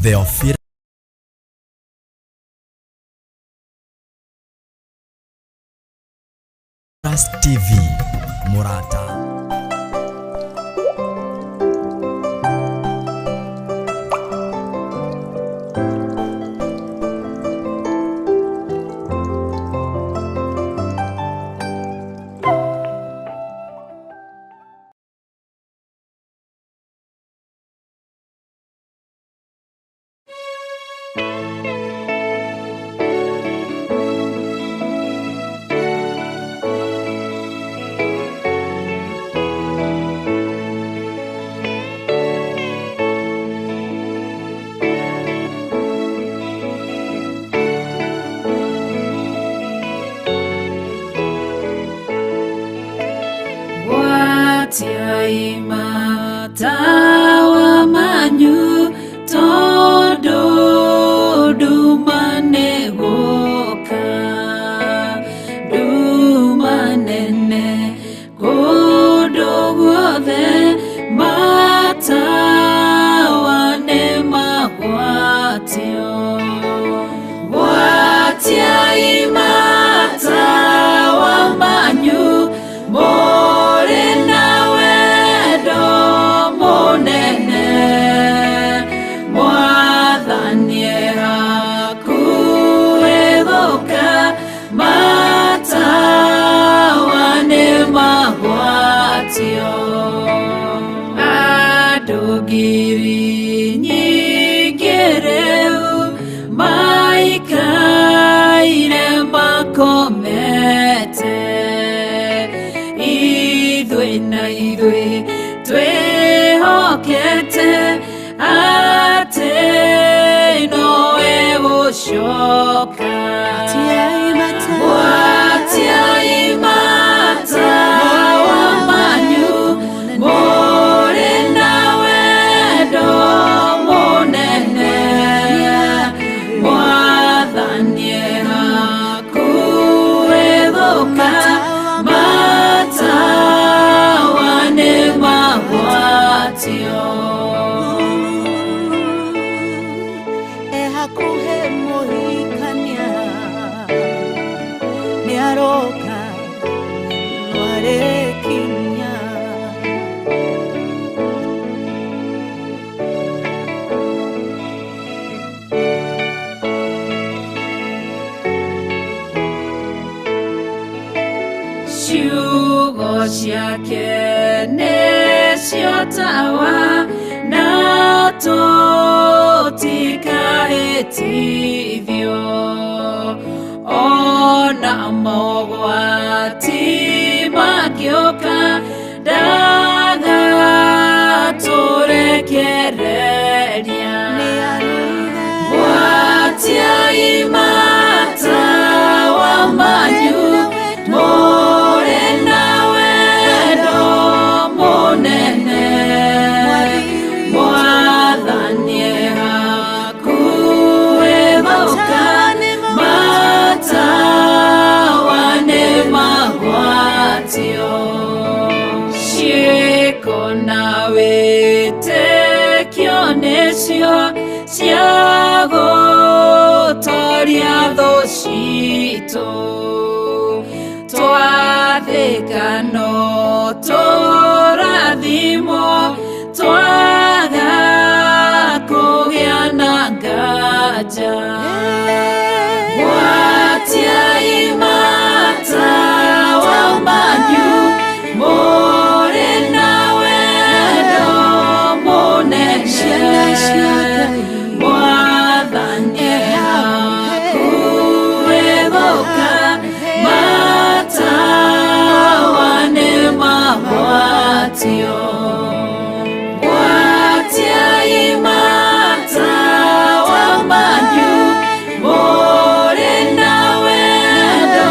Theophilus TV Mũrata. Gwatiai matawa manyu tondũ nduma nĩ gũka, nduma nene kũndũ guothe, matawa nĩ magwatio. Gwatiai matawa manyu mũrĩ na wendo mũnene, Mwathani e hakuhĩ gũka, matawa nĩ magwatio. Andũ ngiri nyingĩ rĩu maikaire makomete, ithuĩ na ithuĩ twĩhokete atĩ nowe gũcoka. Gwatiai matawa manyu mũrĩ na wendo mũnene, Mwathani e hakuhĩ gũka, matawa nĩ magwatio. E hakuhĩ mũhikania nĩ aroka no arĩkinya. Ciugo ciake nĩcio tawa na tũtikahĩtithio, ona mogwati mangĩũka ndagatũrekereria. Gwatiai matawa manyu mũrĩ na wendo mũnene, Mwathani e hakuhĩ gũka, matawa nĩ magwatio. Ciĩko na wĩtĩkio nĩcio cia gũtoria thũ citũ, twathĩka no tũrathimwo, twaga kũgĩa na nganja. Gwatiai matawa manyu mũrĩ na wendo mũnene, Mwathani e hakuhĩ gũka, matawa nĩ magwatio. Gwatiai matawa manyu mũrĩ na wendo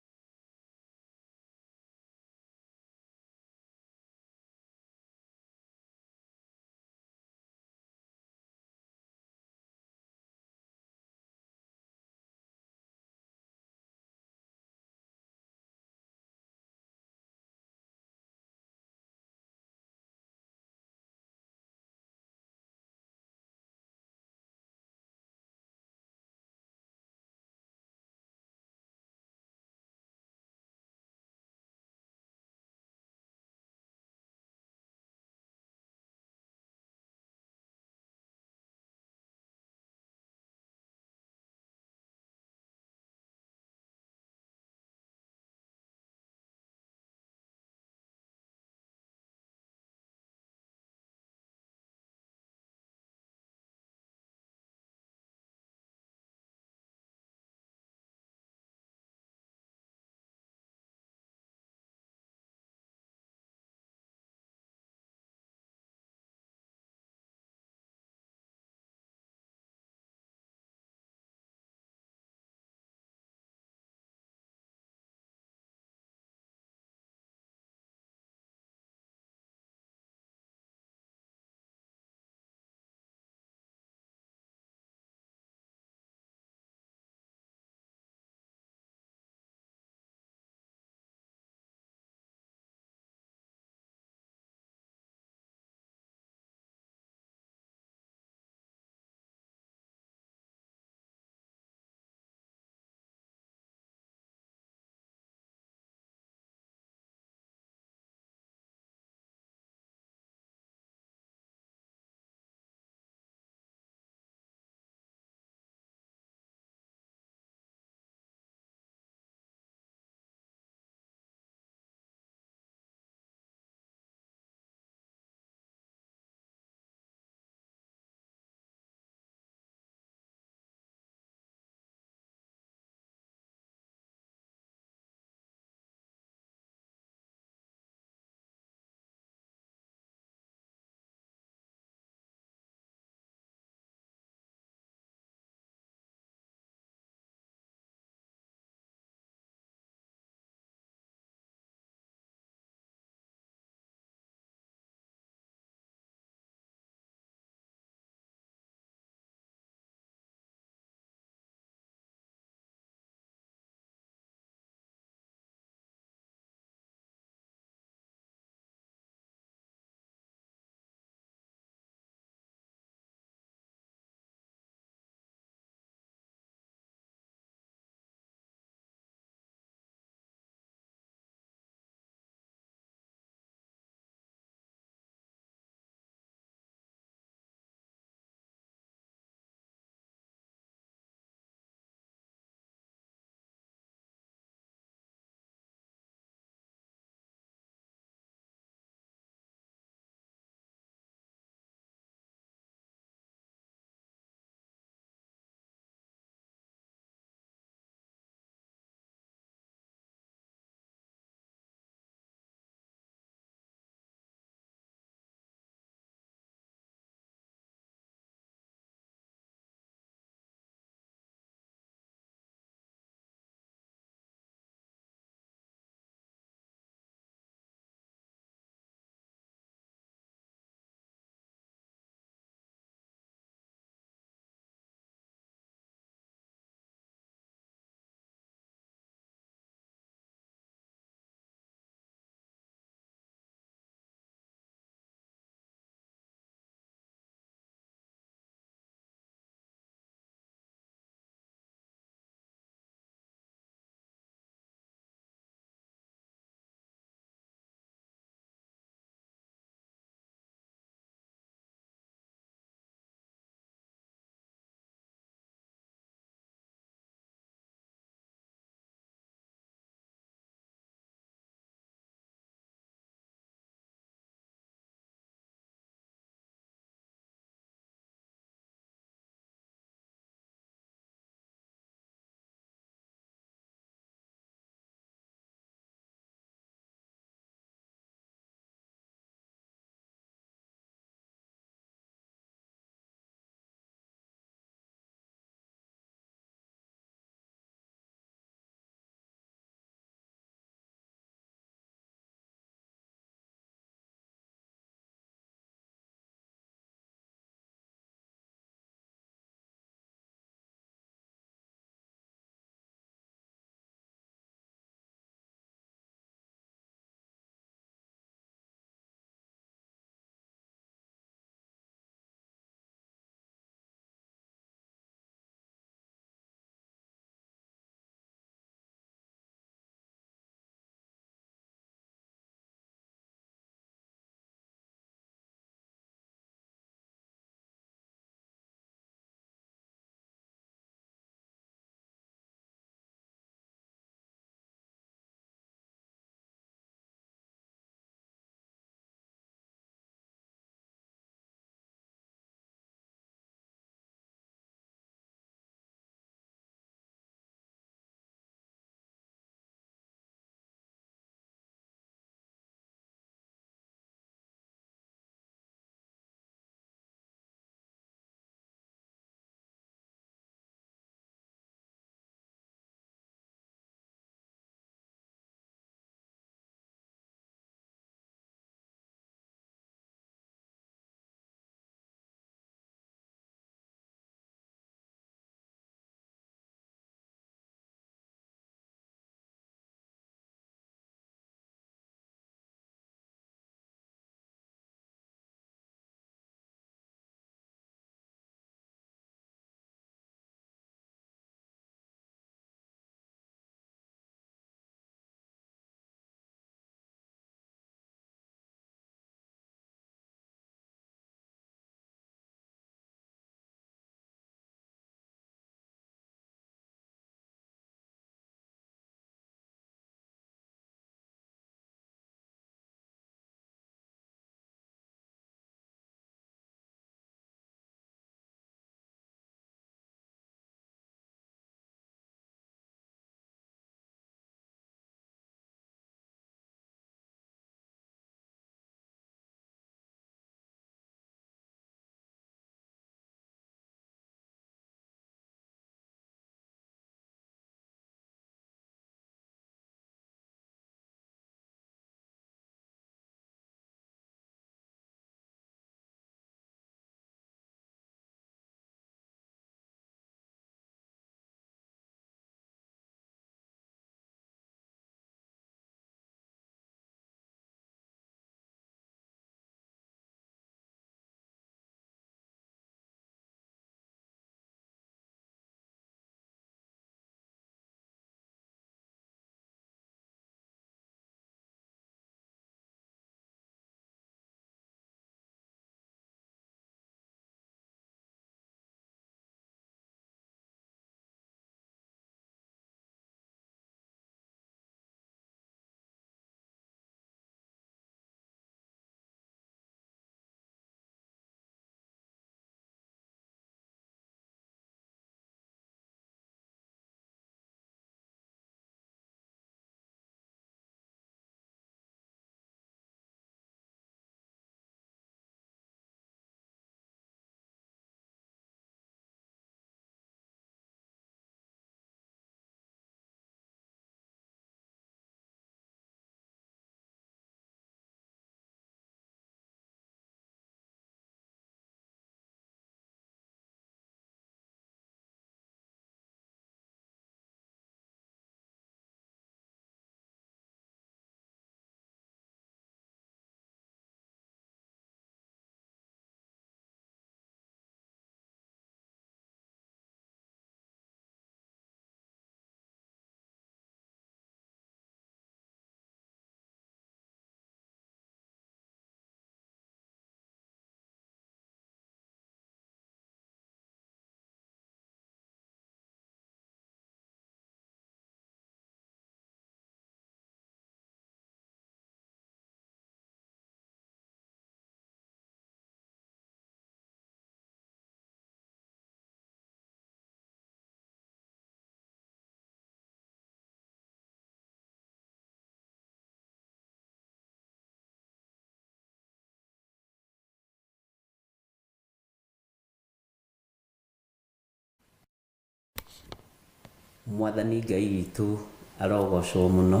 Mwathani Ngai witũ arogocwo mũno.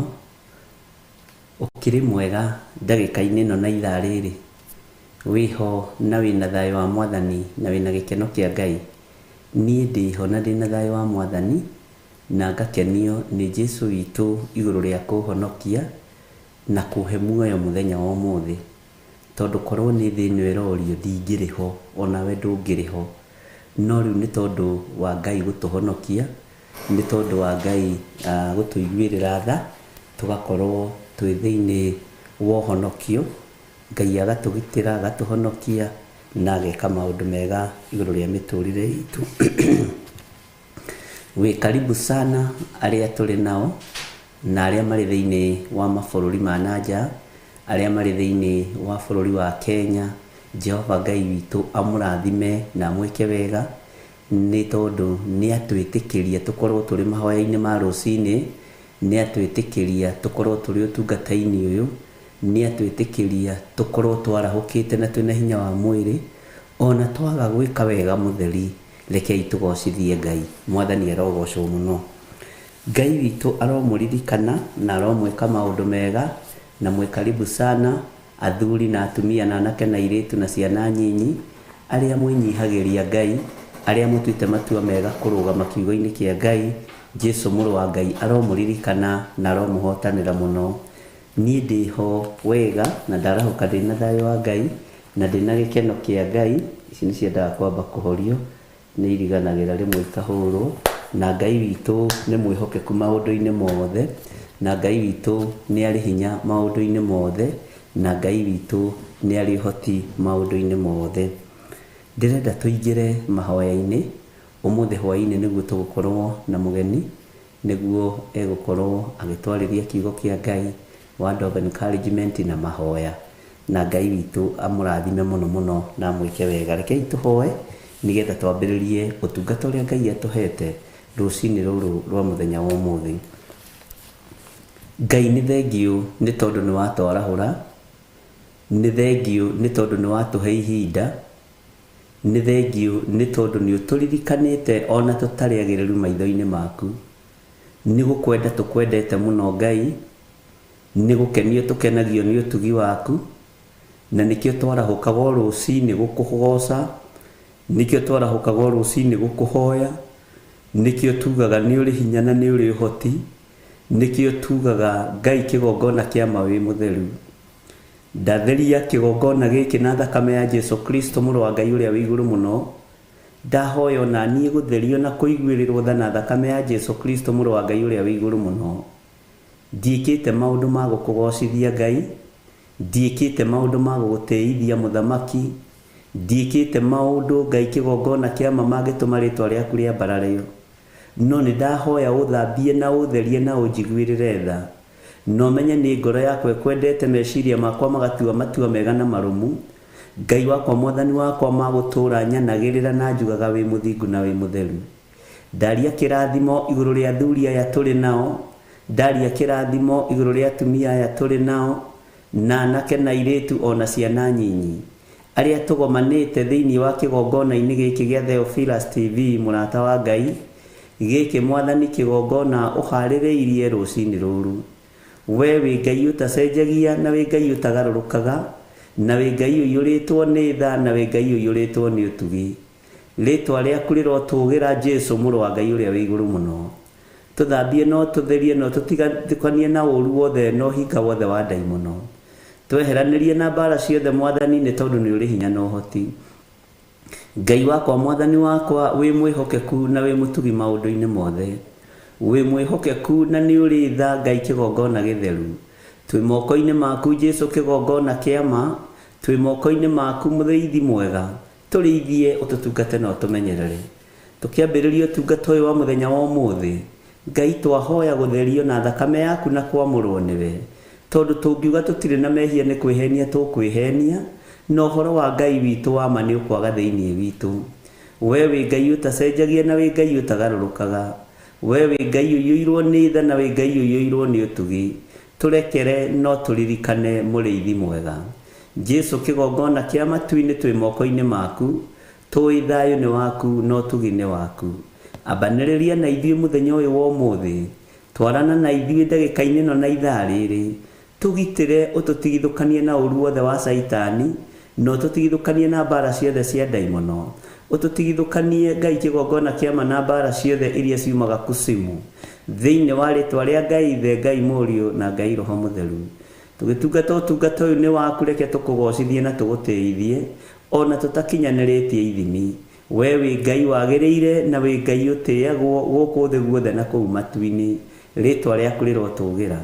Ũkĩrĩ mwega ndagĩka-inĩ ĩno na ithaa rĩrĩ, wĩho na wĩna thayũ wa Mwathani na wĩna gĩkeno kĩa Ngai. Niĩ ndĩho na ndĩna thayũ wa Mwathani na ngakenio nĩ Jesũ witũ igũrũ rĩa kũhonokia na kũhe muoyo mũthenya wa ũmũthĩ. Tondũ korwo nĩ thĩ ĩno ĩrorio ndingĩrĩ ho onawe ndũngĩrĩ ho. No rĩu nĩ tondũ wa Ngai gũtũhonokia, nĩ tondũ wa Ngai gũtũiguĩrĩra tha, tũgakorwo twĩ thĩinĩ wa ũhonokio. Ngai agatũgitĩra, agatũhonokia na ageka maũndũ mega igũrũ rĩa mĩtũrĩre itũ. Wĩ karibu sana arĩa tũrĩ nao na arĩa marĩ thĩinĩ wa mabũrũri ma na nja, arĩa marĩ thĩinĩ wa bũrũri wa Kenya. Jehova Ngai witũ amũrathime na amwĩke wega, nĩ tondũ nĩ atwĩtĩkĩria tũkorwo tũrĩ mahoya-inĩ ma rũcinĩ, nĩ atwĩtĩkĩria tũkorwo tũrĩ ũtungata-inĩ ũyũ, nĩ atwĩtĩkĩria tũkorwo twarahũkĩte na twĩna hinya wa mwĩrĩ, ona twaga gwĩka wega mũtheri, rekei tũgocithie Ngai. Mwathani arogocwo mũno. Ngai witũ aromũririkana na aromwĩka maũndũ mega, na mwĩ karibu sana athuri na atumia na anake na airĩtu na ciana nyinyi, arĩa mwĩnyihagĩria Ngai, arĩa mũtuĩte matua mega kũrũgama kiugo-inĩ kĩa Ngai. Jesũ mũrũ wa Ngai aromũririkana na aromũhotanĩra mũno. Niĩ ndĩho wega na ndarahũka ndĩna thayũ wa Ngai na ndĩna gĩkeno kĩa Ngai. Ici nĩ ciendaga kwamba kũhorio, nĩ iriganagĩra rĩmwe ikahũrwo. Na Ngai witũ nĩ mwĩhokeku maũndũ-inĩ mothe, na Ngai witũ nĩ arĩ hinya maũndũ-inĩ mothe, na Ngai witũ nĩ arĩ ũhoti maũndũ-inĩ mothe. Ndĩrenda tũingĩre mahoya-inĩ ũmũthĩ hwaĩ-inĩ, nĩguo tũgũkorwo na mũgeni, nĩguo egũkorwo agĩtwarĩria kiugo kĩa Ngai, word of encouragement na mahoya. Na Ngai witũ amũrathime mũno mũno na amwĩke wega. Rekei tũhoe nĩgetha twambĩrĩrie ũtungata ũrĩa Ngai atũhete rũcinĩ rũrũ rwa mũthenya wa ũmũthĩ. Ngai nĩ thengiũ nĩ tondũ nĩ watwarahũra, nĩ thengiũ nĩ tondũ nĩ watũhe ihinda, nĩ thengiũ nĩ tondũ nĩ ũtũririkanĩte ona tũtarĩ agĩrĩru maitho-inĩ maku. Nĩ gũkwenda tũkwendete mũno Ngai, nĩ gũkenio tũkenagio nĩ ũtugi waku, na nĩkĩo twarahũkaga o rũcinĩ gũkũgoca, nĩkĩo twarahũkaga o rũcinĩ gũkũhoya, nĩkĩo tugaga nĩ ũrĩ hinya na nĩ ũrĩ ũhoti, nĩkĩo tugaga Ngai kĩgongona kĩa ma wĩ mũtheru. Ndatheria kĩgongona gĩkĩ na thakame ya Jesũ Kristo mũrũ wa Ngai ũrĩa wĩ igũrũ mũno. Ndahoya ona niĩ gũtherio na kũiguĩrĩrwo tha na thakame ya Jesũ Kristo mũrũ wa Ngai ũrĩa wĩ igũrũ mũno. Ndiĩkĩte maũndũ ma gũkũgocithia Ngai, ndiĩkĩte maũndũ ma gũgũtĩithia mũthamaki, ndiĩkĩte maũndũ Ngai kĩgongona kĩa ma mangĩtũma rĩtwa rĩaku rĩambarario. No nĩ ndahoya ũthambie na ũtherie na ũnjiguĩrĩre tha. No menye nĩ ngoro yakwa ĩkwendete, meciria makwa magatua matua mega na marũmu. Ngai wakwa mwathani wakwa magũtũra nyanagĩrĩra na njugaga wĩ mũthingu na wĩ mũtheru. Ndaria kĩrathimo igũrũ rĩa athuri aya tũrĩ nao, ndaria kĩrathimo igũrũ rĩa atumia aya tũrĩ nao, na anake na airĩtu ona ciana nyinyi, arĩa tũgomanĩte thĩinĩ wa kĩgongona-inĩ gĩkĩ gĩa Theophilus TV mũrata wa Ngai. Gĩkĩ mwathani kĩgongona ũharĩrĩirie rũcinĩ rũrũ. We wĩ Ngai ũtacenjagia na wĩ Ngai ũtagarũrũkaga, na wĩ Ngai ũiyũrĩtwo nĩ tha na wĩ Ngai ũiyũrĩtwo nĩ ũtugi. Rĩtwa rĩaku rĩrotũgĩra Jesũ mũrũ wa Ngai ũrĩa wĩ igũrũ mũno. Tũthambie no tũtherie no tũtigane na ũru wothe na ũhinga wothe wa ndaimono. Tweheranĩrie na mbara ciothe mwathani, nĩ tondũ nĩ ũrĩ hinya na ũhoti. Ngai wakwa mwathani wakwa wĩ mwĩhokeku na wĩ mũtugi maũndũ-inĩ mothe. Wĩ mwĩhokeku na nĩ ũrĩ tha Ngai kĩgongona gĩtheru. Twĩ moko-inĩ maku Jesũ kĩgongona kĩa ma, twĩ moko-inĩ maku mũrĩithi mwega. Tũrĩithie ũtũtungate na ũtũmenyerere. Tũkĩambĩrĩria ũtungata ũyũ wa mũthenya wa ũmũthĩ, Ngai twahoya gũtherio na thakame yaku na kwamũrwo nĩwe. Tondũ tũngiuga tũtirĩ na mehia nĩ kwĩhenia tũkwĩhenia, na ũhoro wa Ngai witũ wa ma nĩ ũkwaga thĩinĩ witũ. We wĩ Ngai ũtacenjagia na wĩ Ngai ũtagarũrũkaga. We wĩ Ngai ũiyũirwo nĩ tha na wĩ Ngai ũiyũirwo nĩ ũtugi. Tũrekere no tũririkane mũrĩithi mwega. Jesũ kĩgongona kĩa matu-inĩ twĩ moko-inĩ maku, tũĩ thayũ nĩ waku na ũtugi nĩ waku. Ambanĩrĩria na ithuĩ mũthenya ũyũ wa ũmũthĩ, twarana na ithuĩ ndagĩka-inĩ ĩno na ithaa rĩrĩ, tũgitĩre ũtũtigithũkanie na ũru wothe wa Caitani, na ũtũtigithũkanie na mbara ciothe cia ndaimono, ũtũtigithũkanie Ngai kĩgongona kĩa ma na mbara ciothe iria ciumaga kusimu, thĩinĩ wa rĩtwa rĩa Ngai Ithe, Ngai Mũriũ na Ngai Roho Mũtheru. Tũgĩtungata ũtungata ũyũ nĩ waku, reke tũkũgocithie na tũgũtĩithie, ona tũtakinyanĩrĩtie ithimi. We wĩ Ngai wagĩrĩire na wĩ Ngai ũtĩagwo gũkũ thĩ guothe na kũu matu-inĩ, rĩtwa rĩaku rĩrotũgĩra.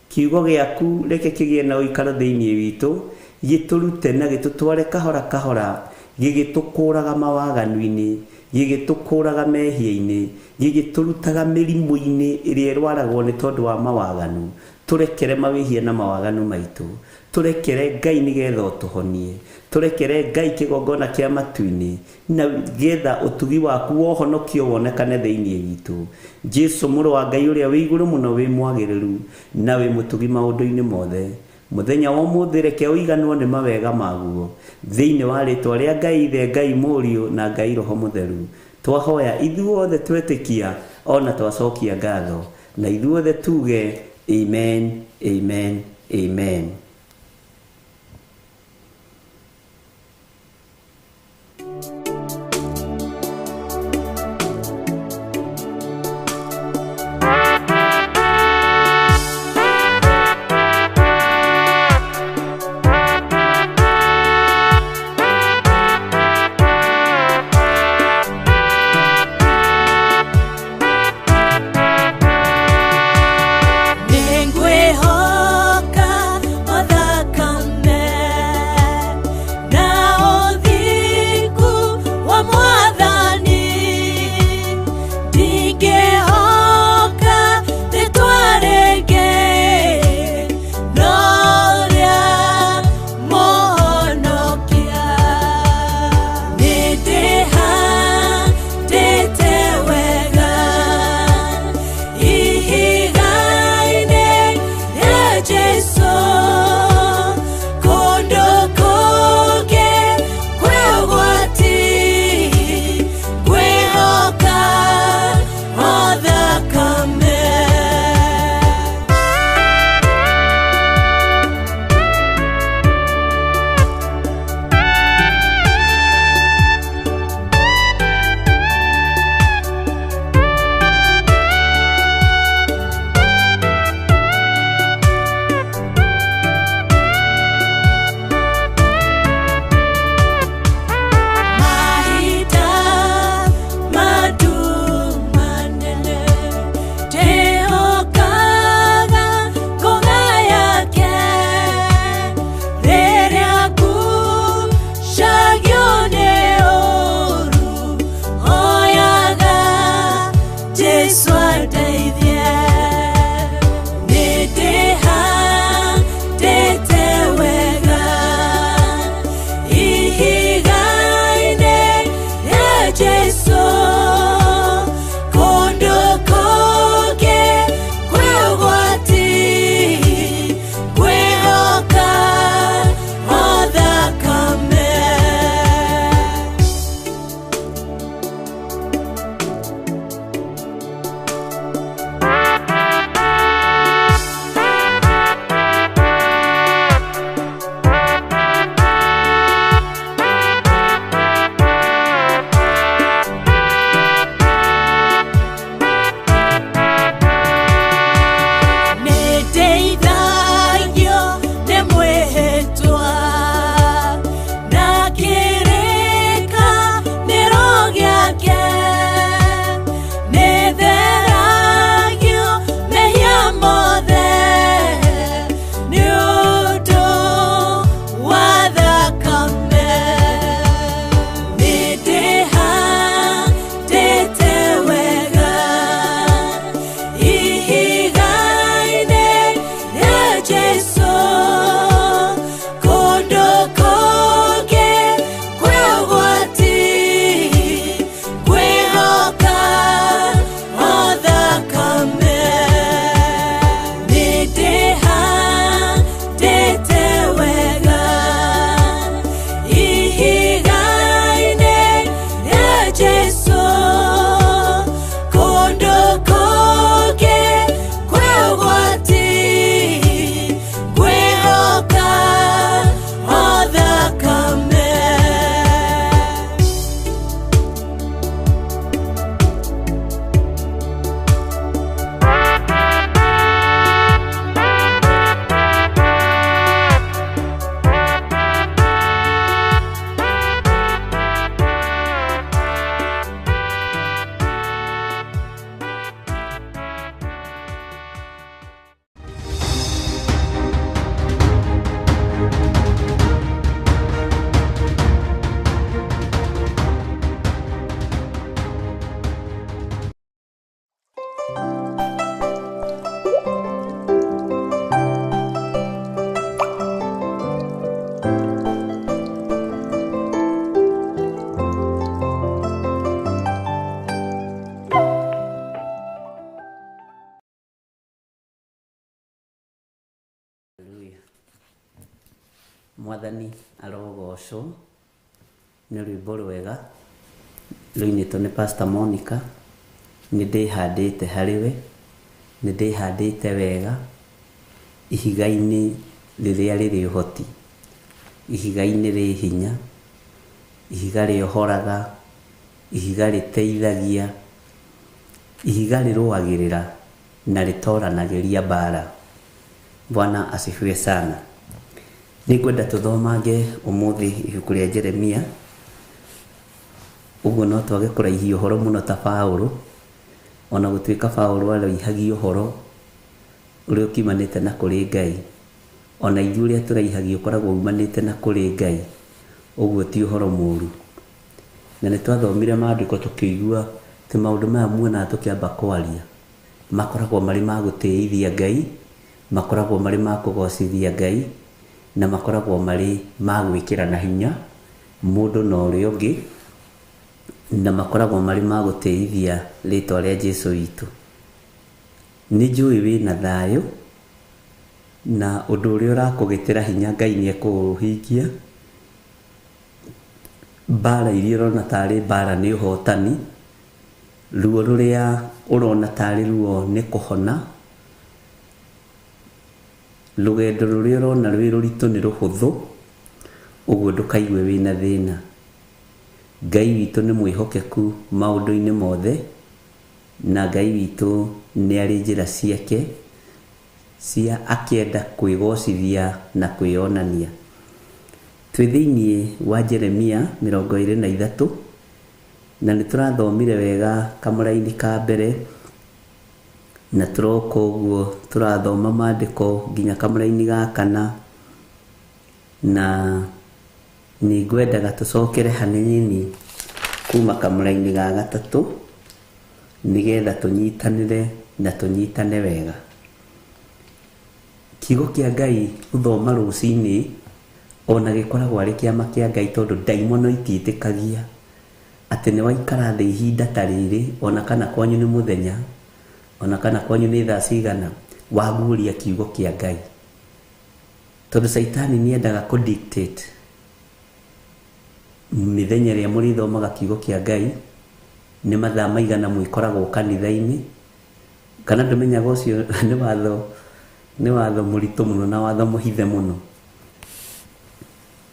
Kiugo gĩaku reke kĩgĩe na ũikaro thĩinĩ witũ, gĩtũrute na gĩtũtware kahora kahora, gĩgĩtũkũraga mawaganu-inĩ, gĩgĩtũkũraga mehia-inĩ, gĩgĩtũrutaga mĩrimũ-inĩ ĩrĩa ĩrwaragwo nĩ tondũ wa mawaganu. Tũrekere mawĩhia na mawaganu maitũ, tũrekere Ngai nĩgetha ũtũhonie, tũrekere Ngai kĩgongona kĩa matu-inĩ, na getha ũtugi waku wa ũhonokio wonekane thĩinĩ witũ. Jesu mũrũ wa Ngai ũrĩa wĩ igũrũ mũno, wĩ mwagĩrĩru na wĩ mũtugi maũndũ-inĩ mothe, mũthenya wa ũmũthĩ reke ũiganwo nĩ mawega maguo, thĩinĩ wa rĩtwa rĩa Ngai Ithe, Ngai Mũriũ na Ngai Roho Mũtheru. Twahoya ithuothe twetĩkia ona twacokia ngatho, na ithuothe tuge amen, amen, amen. Nĩngwĩhoka o Mwathani arogocwo. Nĩ rwĩmbo rwega rũinĩtwo nĩ Pastor Monica. Nĩ ndĩhandĩte harĩ we, nĩ ndĩhandĩte wega ihiga-inĩ rĩrĩa rĩrĩ ũhoti, ihiga-inĩ rĩ hinya, ihiga rĩohoraga, ihiga rĩteithagia, ihiga rĩrũagĩrĩra na rĩtoranagĩria mbara. Bwana asifiwe sana. Nĩngwenda tũthomange ũmũthĩ ibuku rĩa Jeremia. Ũguo no twage kũraihia ũhoro mũno ta Paũlũ, ona gũtuĩka Paũlũ araihagia ũhoro ũrĩa ũkiumanĩte na kũrĩ Ngai, ona ithuĩ ũrĩa tũraihagia ũkoragwo umanĩte na kũrĩ Ngai, ũguo ti ũhoro mũru. Na nĩ twathomire maandĩko tũkĩigua atĩ maũndũ maya muonaga tũkĩamba kwaria makoragwo marĩ ma gũtĩithia Ngai, makoragwo marĩ ma kũgocithia Ngai, na makoragwo marĩ ma gwĩkĩrana hinya mũndũ na ũrĩa ũngĩ, na makoragwo marĩ ma gũtĩithia rĩtwa rĩa Jesũ witũ. Nĩ njũĩ wĩna thayũ, na ũndũ ũrĩa ũrakũgĩtĩra hinya Ngai nĩ ekũũhingia. Mbara iria ũrona tarĩ mbara nĩ ũhotani, ruo rũrĩa ũrona tarĩ ruo nĩ kũhona, rũgendo rũrĩa ũrona rwĩ rũritũ nĩ rũhũthũ, ũguo ndũkaigue wĩna thĩna. Ngai witũ nĩ mwĩhokeku maũndũ-inĩ mothe, na Ngai witũ nĩ arĩ njĩra ciake cia akĩenda kwĩgocithia na kwĩyonania. Twĩ thĩiniĩ wa Jeremia 23, na nĩ tũrathomire wega kamũraini ka mbere, na tũroka ũguo tũrathoma maandĩko nginya kamũraini ga kana, na nĩ ngwendaga tũcokere hanini kuma kamũraini ga gatatũ nĩgetha tũnyitanĩre na tũnyitane wega. Kiugo kĩa Ngai gũthoma rũcinĩ ona gĩkoragwo arĩ kĩama kĩa Ngai, tondũ ndaimono itiĩtĩkagia atĩ nĩ waikara thĩ ihinda ta rĩrĩ, ona kana kwanyu nĩ mũthenya, ona kana kwanyu nĩ thaa cigana, waguũria kiugo kĩa Ngai. Tondũ Caitani nĩ endaga kũ dictate mĩthenya ĩrĩa mũrĩthomaga kiugo kĩa Ngai, nĩ mathaa maigana mwĩkoragwo kanitha-inĩ, kana ndũmenyaga ũcio nĩ watho mũritũ mũno na watho mũhithe mũno.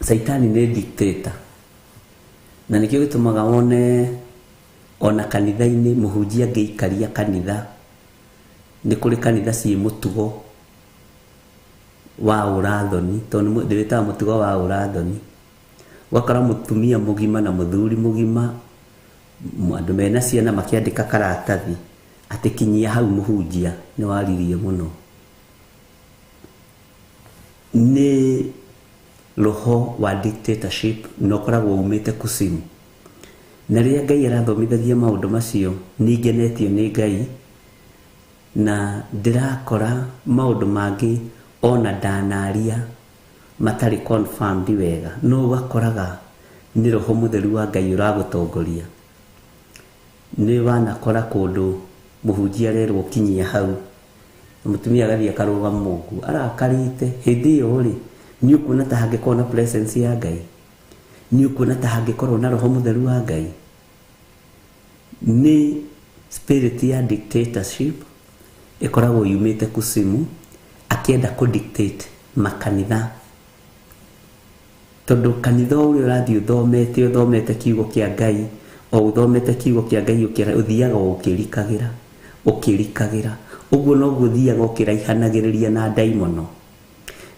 Caitani nĩ dictator, na nĩkĩo gĩtũmaga wone ona kanitha-inĩ mũhunjia angĩikaria kanitha, nĩ kũrĩ kanitha ciĩ mũtugo wa ũrathoni, tondũ ndĩwĩtaga mũtugo wa ũrathoni. Ũgakora mũtumia mũgima na mũthuri mũgima, andũ mena ciana makĩandĩka karatathi atĩ kinyia hau mũhunjia nĩ waririe mũno. Nĩ roho wa dictatorship na ũkoragwo umĩte kusimu. Na rĩrĩa Ngai arathomithagia maũndũ macio, nĩ ngenetio nĩ Ngai, na ndĩrakora maũndũ mangĩ ona ndanaria matarĩ confirmed wega, no ũgakoraga nĩ roho mũtheru wa Ngai ũragũtongoria. Nĩ wanakora kũndũ mũhunjia arerwo kinyia hau, mũtumia agathiĩ akarũgama ũguo arakarĩte. Hĩndĩ ĩyo rĩ, nĩ ũkuona ta hangĩkorwo na presence ya Ngai, nĩ ũkuona ta hangĩkorwo na roho mũtheru wa Ngai. Nĩ spirit ya dictatorship ĩkoragwo yumĩte kusimu, akĩenda kũ dictate makanitha. Tondũ kanitha ũrĩa ũrathiĩ ũthomete, ũthomete kiugo kĩa Ngai, o ũthomete kiugo kĩa Ngai ũthiaga ũkĩrikagĩra, ũkĩrikagĩra. Ũguo noguo ũthiaga ũkĩraihanagĩrĩria na ndaimono,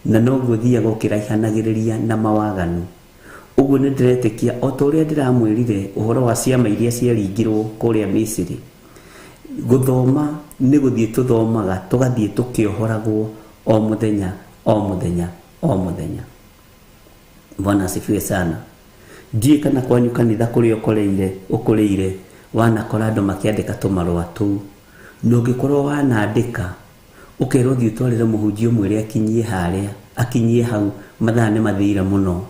na noguo ũthiaga ũkĩraihanagĩrĩria na mawaganu. Ũguo nĩ ndĩretĩkia o ta ũrĩa ndĩramwĩrire ũhoro wa ciama iria ciaringirwo kũrĩa Misiri. Gũthoma nĩ gũthiĩ tũthomaga, tũgathiĩ tũkĩohoragwo o mũthenya, o mũthenya, o mũthenya. Bwana asifiwe sana. Ndiũĩ kana kwanyu kanitha kũrĩa ũkũrĩire wanakora andũ makĩandĩka tũmarũa tũu, na ũngĩkorwo wanandĩka ũkerwo thiĩ ũtwarĩre mũhunjia ũmwĩre akinyie harĩa, akinyie hau, mathaa nĩ mathire mũno.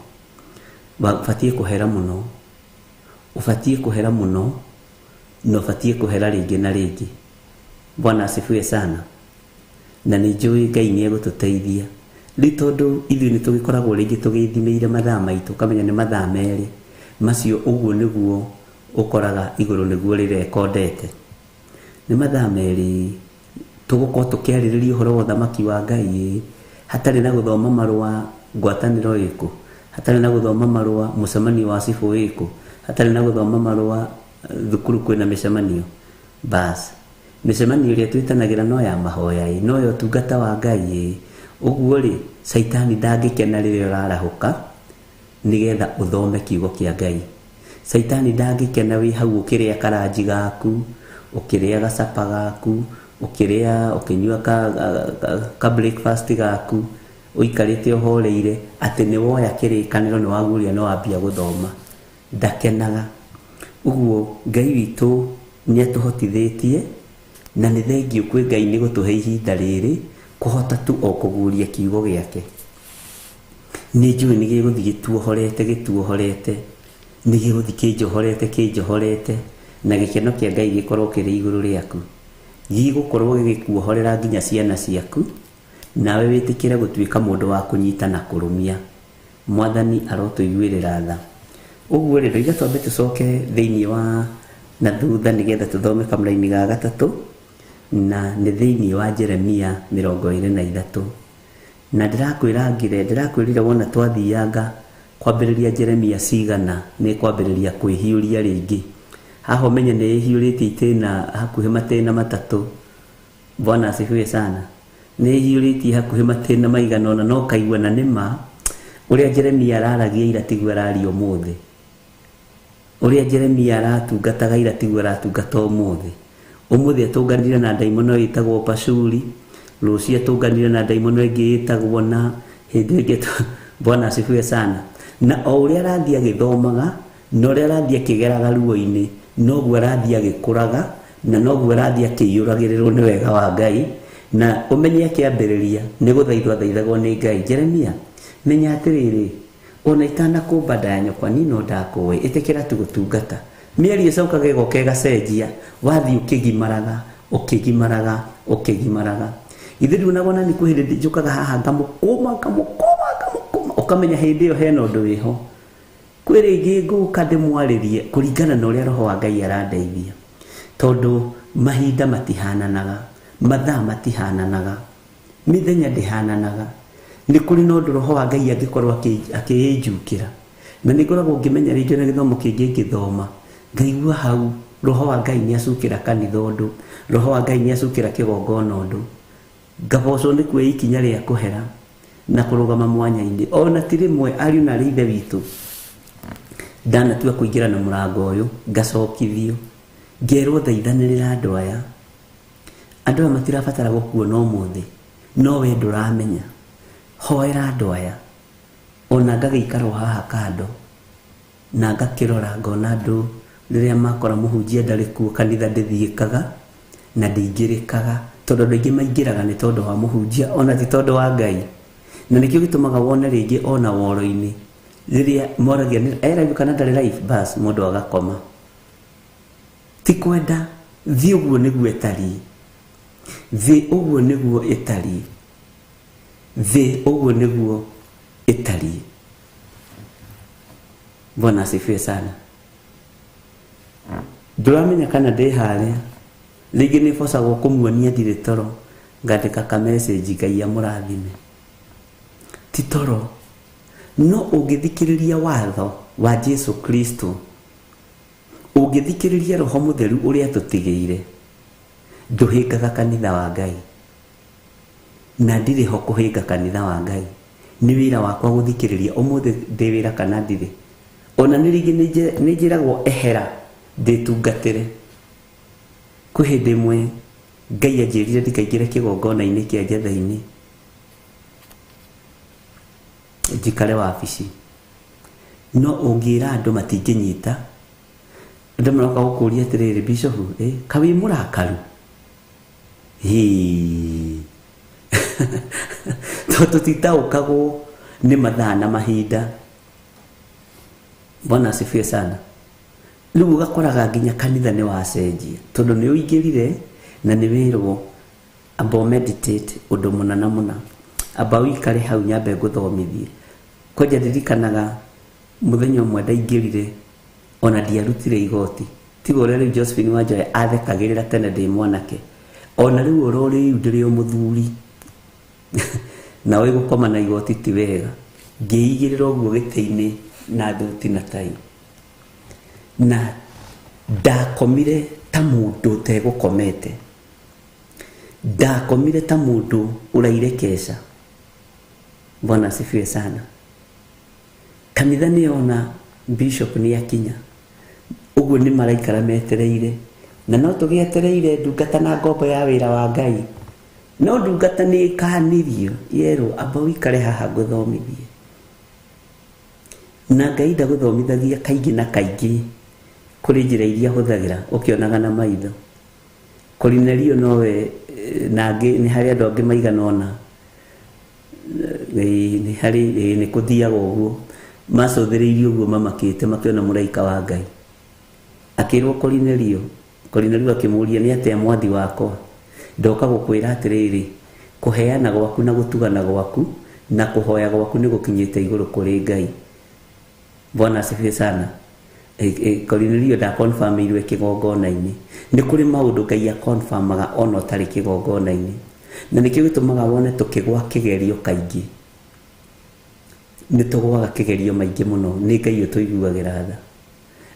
Ũbatiĩ kũhera mũno, ũbatiĩ kũhera mũno, na ũbatiĩ kũhera rĩngĩ na rĩngĩ. Bwana asifiwe sana. Na nĩ njũĩ Ngai nĩ egũtũteithia. Rĩu tondũ ithuĩ nĩ tũgĩkoragwo rĩngĩ tũgĩthimĩire mathaa maitũ, ũkamenya nĩ mathaa 2 macio, ũguo nĩguo ũkoraga igũrũ nĩguo rĩrekondete. Nĩ mathaa 2 tũgũkorwo tũkĩarĩrĩria ũhoro wa ũthamaki wa Ngai, hatarĩ na gũthoma marũa ngwatanĩro ĩkũ, hatarĩ na gũthoma marũa mũcemanio wa cibũ ĩkũ, hatarĩ na gũthoma marũa thukuru kwĩna mĩcemanio. Bas mĩcemanio ĩrĩa twĩtanagĩra no ya mahoya ĩ, no ya ũtungata wa Ngai ĩ. Ũguo rĩ, caitani ndangĩkena rĩrĩa ũrarahũka nĩgetha ũthome kiugo kĩa Ngai. Caitani ndangĩkena wĩ hau ũkĩrĩa karanji gaku, ũkĩrĩa gacapa gaku, ũkĩrĩa ũkĩnyua ka breakfast gaku, ũikarĩte ũhoreire atĩ nĩ woya kĩrĩkanĩro, nĩ waguria, nĩ wambia gũthoma. Ndakenaga. Ũguo Ngai witũ nĩ atũhotithĩtie, na nĩ thengiũ kwĩ Ngai nĩ gũtũhe ihinda rĩrĩ kũhota tu o kũguria kiugo gĩake. Nĩ njũĩ nĩ gĩgũthiĩ gĩtuohorete, gĩtuohorete, nĩ gĩgũthiĩ kĩnjohorete, kĩnjohorete, na gĩkeno kĩa Ngai gĩkorwo kĩrĩ igũrũ rĩaku. Gĩgũkorwo gĩgĩkuohorera nginya ciana ciaku, nawe wĩtĩkĩre gũtuĩka mũndũ wa kũnyita na kũrũmia. Mwathani arotũiguĩrĩra tha. Ũguo rĩ, ndoiga twambe tũcoke thĩinĩ wa na thutha nĩgetha tũthome kamũraini ga 3, na nĩ thĩinĩ wa Jeremia 23. Na ndĩrakwĩra ngĩre, ndĩrakwĩrire wona twathianga kwambĩrĩria Jeremia cigana nĩ kwambĩrĩria kwĩhiũria rĩngĩ. Haha ũmenye nĩ ĩhiũrĩtie itĩna hakuhĩ matĩna 3. Bwana asifiwe sana. Nĩ ĩhiũrĩtie hakuhĩ matĩna maigana ũna, no kaigua na nĩma ũrĩa Jeremia araragia ira tiguo araria ũmũthĩ. Ũrĩa Jeremia aratungataga ira tiguo aratungata ũmũthĩ. Ũmũthĩ atũnganire na ndaimono ĩtagwo Pashuri, rũciũ atũnganire na ndaimono ĩngĩ ĩtagwo na hĩndĩ ĩngĩ. Bwana asifiwe sana. Na o ũrĩa arathiĩ agĩthomaga, na ũrĩa arathiĩ akĩgeraga ruo-inĩ, noguo arathiĩ agĩkũraga, na noguo arathiĩ akĩiyũragĩrĩrwo nĩ wega wa Ngai. Na ũmenye akĩambĩrĩria nĩ gũthaithwo athaithagwo nĩ Ngai. Jeremia, menya atĩrĩrĩ, ona itanakũmba nda ya nyũkwa niĩ no ndakũĩ, ĩtĩkĩra tu gũtungata. Mĩario ĩcokaga ĩgoka ĩgacenjia, wathiĩ ũkĩgimaraga, ũkĩgimaraga, ũkĩgimaraga. Ithuĩ nduonaga ona nĩ kwĩ hĩndĩ njũkaga haha ngamũkũma, ngamũkũma, ngamũkũma, ũkamenya hĩndĩ ĩyo hena ũndũ wĩho. Kwĩ rĩngĩ ngũka ndĩmwarĩrie kũringana na ũrĩa Roho wa Ngai arandeithia, tondũ mahinda matihananaga, mathaa matihananaga, mĩthenya ndĩhananaga. Nĩ kũrĩ na ũndũ Roho wa Ngai angĩkorwo akĩĩnjukĩra, na nĩ ngoragwo ngĩmenya rĩngĩ na gĩthomo kĩngĩ ngĩthoma, ngaigua hau Roho wa Ngai nĩ acukĩra kanitha ũndũ, Roho wa Ngai nĩ acukĩra kĩgongona ũndũ. Ngabocwo nĩ kuoya ikinya rĩa kũhera na kũrũgama mwanya-inĩ. Ona ti rĩmwe ariũ na arĩ ithe witũ ndanatua kũingĩra na mũrango ũyũ, ngacokithio, ngerwo thaithanĩrĩra andũ aya. Andũ aya matirabatara gũkuona ũmũthĩ, no we ndũramenya. Hoera andũ aya. Ona ngagĩikara o haha kando na ngakĩrora ngona andũ rĩrĩa makora mũhunjia ndarĩ kuo, kanitha ndĩthiĩkaga na ndĩingĩrĩkaga, tondũ andũ aingĩ maingĩraga nĩ tondũ wa mũhunjia ona ti tondũ wa Ngai. Na nĩkĩo gĩtũmaga wone rĩngĩ ona woro-inĩ rĩrĩa moragia nĩ e live kana ndarĩ live, bas mũndũ agakoma. Ti kwenda, thĩ ũguo nĩguo ĩtariĩ, thĩ ũguo nĩguo ĩtariĩ, thĩ ũguo nĩguo ĩtariĩ. Bwana asifiwe sana. Ndũramenya kana ndĩ harĩa, rĩngĩ nĩ bocagwo kũmuonia ndirĩ toro, ngandĩka ka message Ngai amũrathime. Ti toro, no ũngĩthikĩrĩria watho wa Jesu Kristo, ũngĩthikĩrĩria Roho Mũtheru ũrĩa atũtigĩire, ndũhĩngaga kanitha wa Ngai. Na ndirĩ ho kũhĩnga kanitha wa Ngai. Nĩ wĩra wakwa gũthikĩrĩria ũmũthĩ ndĩ wĩra kana ndirĩ. Ona nĩ rĩngĩ nĩ njĩragwo ehera ndĩtungatĩre. Kwĩ hĩndĩ ĩmwe Ngai anjĩrire ndikaingĩre kĩgongona-inĩ kĩa njetha-inĩ, njikare wabici. No ũngĩra andũ matingĩnyita, andũ maroka gũkũria atĩrĩrĩ, Bishop, ka wĩ mũrakaru? Hĩ. Tondũ tũtitaũkagwo nĩ mathaa na mahinda. Bwana asifiwe sana. Rĩu ũgakoraga nginya kanitha nĩ wacenjia, tondũ nĩ ũingĩrire na nĩ wĩrwo amba meditate ũndũ mũna na mũna. Amba ũikare hau nyambe ngũthomithie. Kwanja ndirikanaga mũthenya ũmwe ndaingĩrire ona ndiarutire igoti. Tiga ũrĩa rĩu Josephine Wanjoya athekagĩrĩra tene ndĩ mwanake. Ona rĩu oro rĩu ndĩrĩ o mũthuri. Na ũĩ gũkoma na igoti ti wega. Ngĩigĩrĩra ũguo gĩtĩ-inĩ na thuti na tai. Na ndakomire ta mũndũ ũtegũkomete. Ndakomire ta mũndũ ũraire keca. Bwana asifiwe sana. Kanitha nĩ yona bishop nĩ akinya. Ũguo nĩ maraikara metereire. Na no tũgĩetereire ndungata na ngombo ya wĩra wa Ngai. No ndungata nĩ ĩkanirio yerwo amba ũikare haha ngũthomithie. Na Ngai ndagũthomithagia kaingĩ na kaingĩ kũrĩ njĩra iria hũthagĩra ũkĩonaga na maitho. Korinelio nowe na angĩ nĩ harĩ andũ angĩ maigana ũna. Nĩ harĩ nĩ kũthiaga ũguo. Macũthĩrĩirie ũguo mamakĩte makĩona mũraika wa Ngai. Akĩrwo Korinelio, Korinelio akĩmũũria nĩ atĩa mwathi wakwa? Ndoka gũkwĩra atĩrĩrĩ, kũheana gwaku na gũtugana gwaku na kũhoya gwaku nĩ gũkinyĩte igũrũ kũrĩ Ngai. Bwana asifiwe sana. Korinelio ndakonfirmĩirwo kĩgongona-inĩ. Nĩ kũrĩ maũndũ Ngai akonfirmaga ona ũtarĩ kĩgongona-inĩ. Na nĩkĩo gĩtũmaga wone tũkĩgwa kĩgerio kaingĩ. Nĩ tũgwaga kĩgerio maingĩ mũno, nĩ Ngai ũtũiguagĩra tha.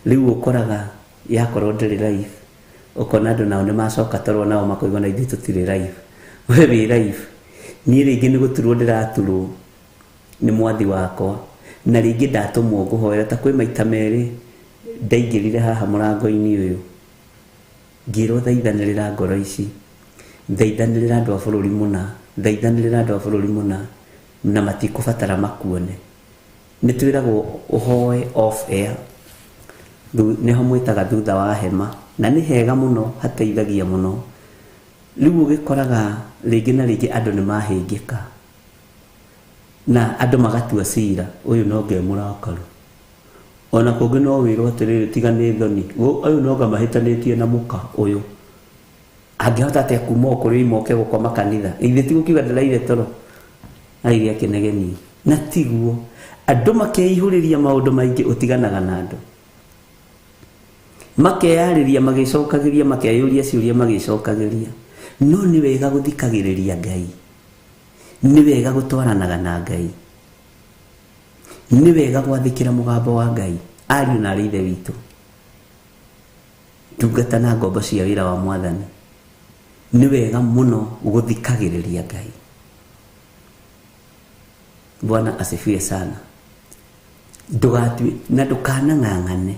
Rĩu ũkoraga yakorwo ndĩrĩ live, ũkona andũ nao nĩ macoka toro nao makoiga ona ithuĩ tũtirĩ live. We wĩ live. Niĩ rĩngĩ nĩ gũturwo ndĩraturwo nĩ mwathi wakwa. Na rĩngĩ ndatũmwo ngũhoera ta kwĩ maita merĩ ndaingĩrire haha mũrango-inĩ ũyũ. Ngĩrwo thaithanĩrĩra ngoro ici. Thaithanĩrĩra andũ a bũrũri mũna, thaithanĩrĩra andũ a bũrũri mũna na matikũbatara makuone. Nĩ twĩragwo ũhoe off air. Nĩho mwĩtaga thutha wa hema. Na nĩ hega mũno, hateithagia mũno. Rĩu ũgĩkoraga rĩngĩ na rĩngĩ andũ nĩ mahĩngĩka. Na andũ magatua cira, ũyũ no nge mũrakaru. Ona kũngĩ no wĩrwo atĩrĩrĩ tiga nĩ thoni, ũyũ no nga mahĩtanĩtie na mũka ũyũ. Angĩhota atĩa kuma o kũrĩ imoke gũkoma kanitha? Ithe ti gũkiuga ndĩraire toro. Aire akĩnegenia. Na tiguo. Andũ makeihũrĩria maũndũ maingĩ ũtiganaga na andũ. Makeyarĩria magĩcokagĩria, makeyũria ciũria magĩcokagĩria. No nĩ wega gũthikagĩrĩria Ngai. Nĩ wega gũtwaranaga na Ngai. Nĩ wega gwathĩkĩra mũgambo wa Ngai. Ariũ na arĩ ithe witũ. Ndungata na ngombo cia wĩra wa Mwathani. Nĩ wega mũno gũthikagĩrĩria Ngai. Bwana asifiwe sana. Ndũgatue na ndũkanang'ang'ane.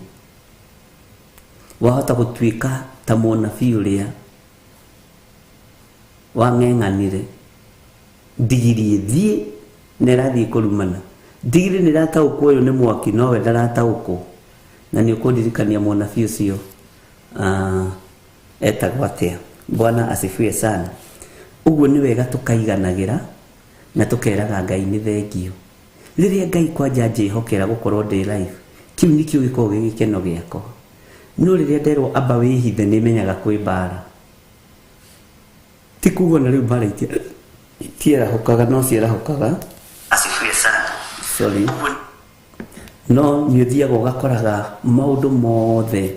Wahota gũtuĩka ta mũnabii ũrĩa wang'eng'anire. Ndigiri ĩthiĩ na ĩrathiĩ kũrumana. Ndigiri nĩ ĩrataũkwo ũyũ nĩ mwaki nowe ndarataũkwo. Na nĩ ũkũndirikania mũnabii ũcio etagwo atĩa. Bwana asifiwe sana. Ũguo nĩ wega tũkaiganagĩra na tũkeraga Ngai nĩ thengio. Rĩrĩa Ngai kwanja anjĩhokera gũkorwo ndĩ live, kĩu nĩkĩo gĩkoragwo gĩ gĩkeno gĩakwa. No rĩrĩa nderwo amba wĩhithe nĩ menyaga kwĩ mbara. Ti kuga na rĩu mbara itiarahũkaga, no ciarahũkaga. Asifiwe sana. Sorry. No nĩ ũthiaga ũgakoraga maũndũ mothe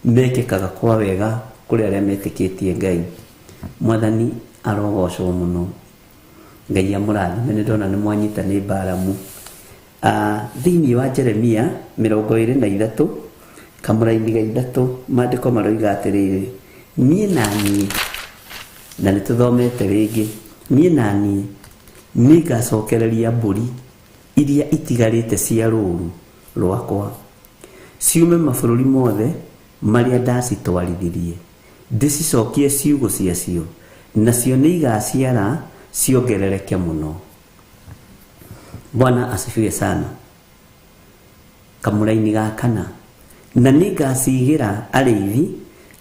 mekĩkaga kwa wega kũrĩ arĩa metĩkĩtie Ngai. Mwathani arogocwo mũno. Ngai amũrathime, nĩ ndona nĩ mwanyita nĩ mbaramu. Thĩinĩ wa Jeremia 23 kamũraini ga 3 maandĩko maroiga atĩrĩrĩ, niĩ na niĩ, na nĩ tũthomete rĩngĩ, niĩ na niĩ nĩngacokereria mbũri iria itigarĩte cia rũũru rwakwa ciume mabũrũri mothe marĩa ndacitwarithirie, ndĩcicokie ciugũ ciacio, nacio nĩigaciara ciongerereke mũno. Bwana asifiwe sana. Kamũraini ga 4, na nĩngacigĩra arĩithi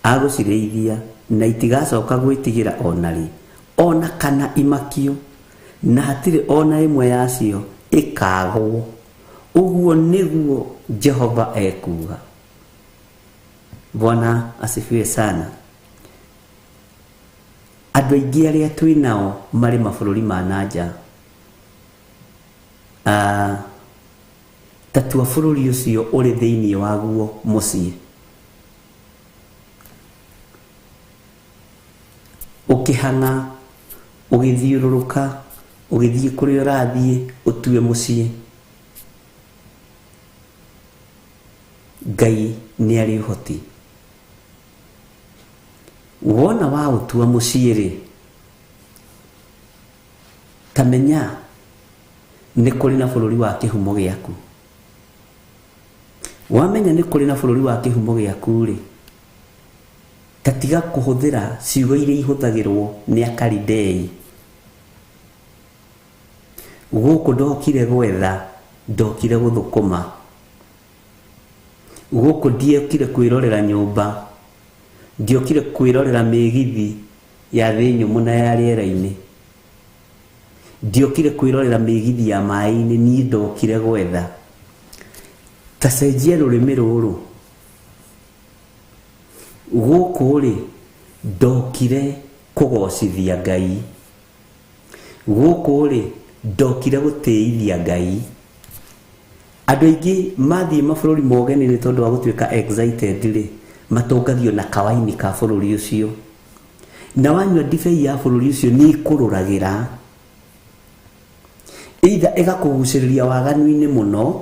a gũcirĩithia, na itigacoka gwĩtigĩra ona rĩ, ona kana imakio, na hatirĩ ona ĩmwe yacio ĩkagwo. Ũguo nĩguo Jehova ekuuga. Bwana asifiwe sana. Andũ aingĩ arĩa twĩ nao marĩ mabũrũri ma na nja Ta tua bũrũri ũcio ũrĩ thĩinĩ waguo mũciĩ. Ũkĩhang'a, ũgĩthiũrũrũka, ũgĩthiĩ kũrĩa ũrathiĩ, ũtue mũciĩ. Ngai nĩ arĩ ũhoti. Wona waũtua mũciĩ rĩ, ta menya nĩ kũrĩ na bũrũri wa kĩhumo gĩaku. Wamenya nĩ kũrĩ na bũrũri wa kĩhumo gĩaku rĩ, ta tiga kũhũthĩra ciugo iria ihũthagĩrwo nĩ Akalidei. Gũkũ ndokire gwetha, ndokire gũthũkũma. Gũkũ ndiokire kwĩrorera nyũmba, ndiokire kwĩrorera mĩgithi ya thĩ nyũmũ na ya rĩera-inĩ, ndiokire kwĩrorera mĩgithi ya maĩ-inĩ, niĩ ndokire gwetha. Ta cenjia rũrĩmĩ rũrũ. Gũkũ rĩ, ndokire kũgocithia Ngai. Gũkũ rĩ, ndokire gũtĩithia Ngai. Andũ aingĩ mathiĩ mabũrũri ma ũgeni nĩ tondũ wa gũtuĩka excited rĩ, matũngagio na kawaini ka bũrũri ũcio. Na wanyua ndibei ya bũrũri ũcio nĩ ĩkũrũragĩra. Either ĩgakũgucĩrĩria waganu-inĩ mũno,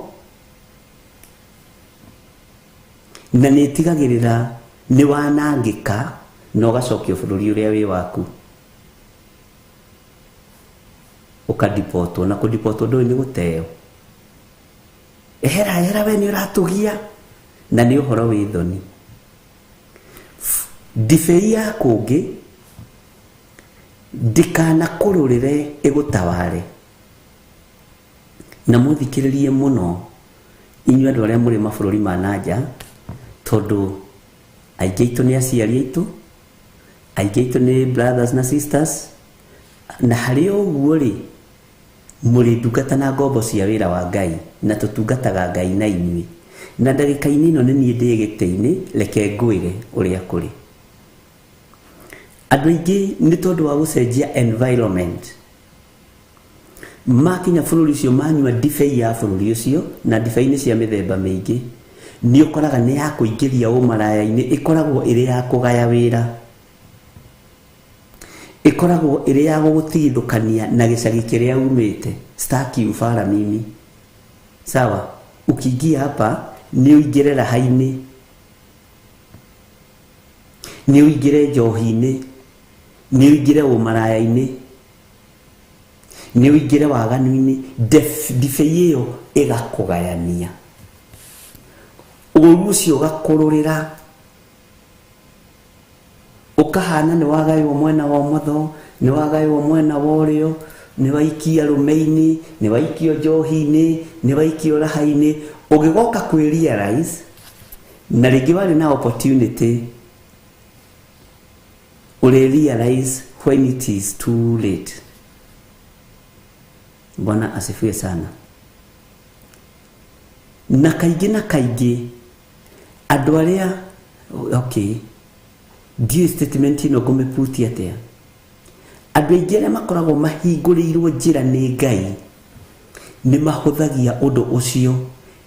na nĩ ĩtigagĩrĩra nĩ wanangĩka na ũgacokio bũrũri ũrĩa wĩ waku. Ũkadipotwo, na kũdipotwo ndũĩ nĩ gũteo. Ehera, ehera we nĩ ũratũgia. Na nĩ ũhoro wĩ thoni. Ndibei ya kũngĩ ndĩkanakũrũrĩre ĩgũtaware. Na mũthikĩrĩrie mũno inyuĩ andũ arĩa mũrĩ mabũrũri ma nanja, tondũ aingĩ aitũ nĩ aciari aitũ, aingĩ aitũ nĩ brothers na sisters, na harĩ o ũguo rĩ, mũrĩ ndungata na ngombo cia wĩra wa Ngai, na tũtungataga Ngai na inyuĩ. Na ndagĩka-inĩ ĩno nĩ niĩ ndĩ gĩtĩ-inĩ, reke ngwĩre ũrĩa kũrĩ. Andũ aingĩ nĩ tondũ wa gũcenjia environment, makinya bũrũri ũcio manyua ndibei ya bũrũri ũcio, na ndibei nĩ cia mĩthemba mĩingĩ, nĩ ũkoraga nĩ ya kũingĩria ũmaraya-inĩ, ĩkoragwo ĩrĩ ya kũgaya wĩra, ĩkoragwo ĩrĩ ya gũgũtigithũkania na gĩcagi kĩrĩa umĩte. Staki ufara mimi. Sawa, ukiingia hapa nĩ ũingĩre raha-inĩ, nĩ ũingĩre njohi-inĩ, nĩ ũingĩre ũmaraya-inĩ, nĩ ũingĩre waganu-inĩ. Ndibei ĩyo ĩgakũgayania, ũru ũcio ũgakũrũrĩra, ũkahana nĩ wagaywo mwena wa ũmotho, nĩ wagaywo mwena wa ũrĩo, nĩ waikia rũme-inĩ, nĩ waikio njohi-inĩ, nĩ waikio raha-inĩ. Ũgĩgoka kwĩ realize na rĩngĩ warĩ na opportunity, ũrĩ realize when it is too late. Bwana asifiwe sana. Na kaingĩ na kaingĩ andũ arĩa, okay, ndiũĩ statement ĩno ngũmĩputia atĩa, andũ aingĩ arĩa makoragwo mahingũrĩirwo njĩra nĩ Ngai nĩ mahũthagia ũndũ ũcio.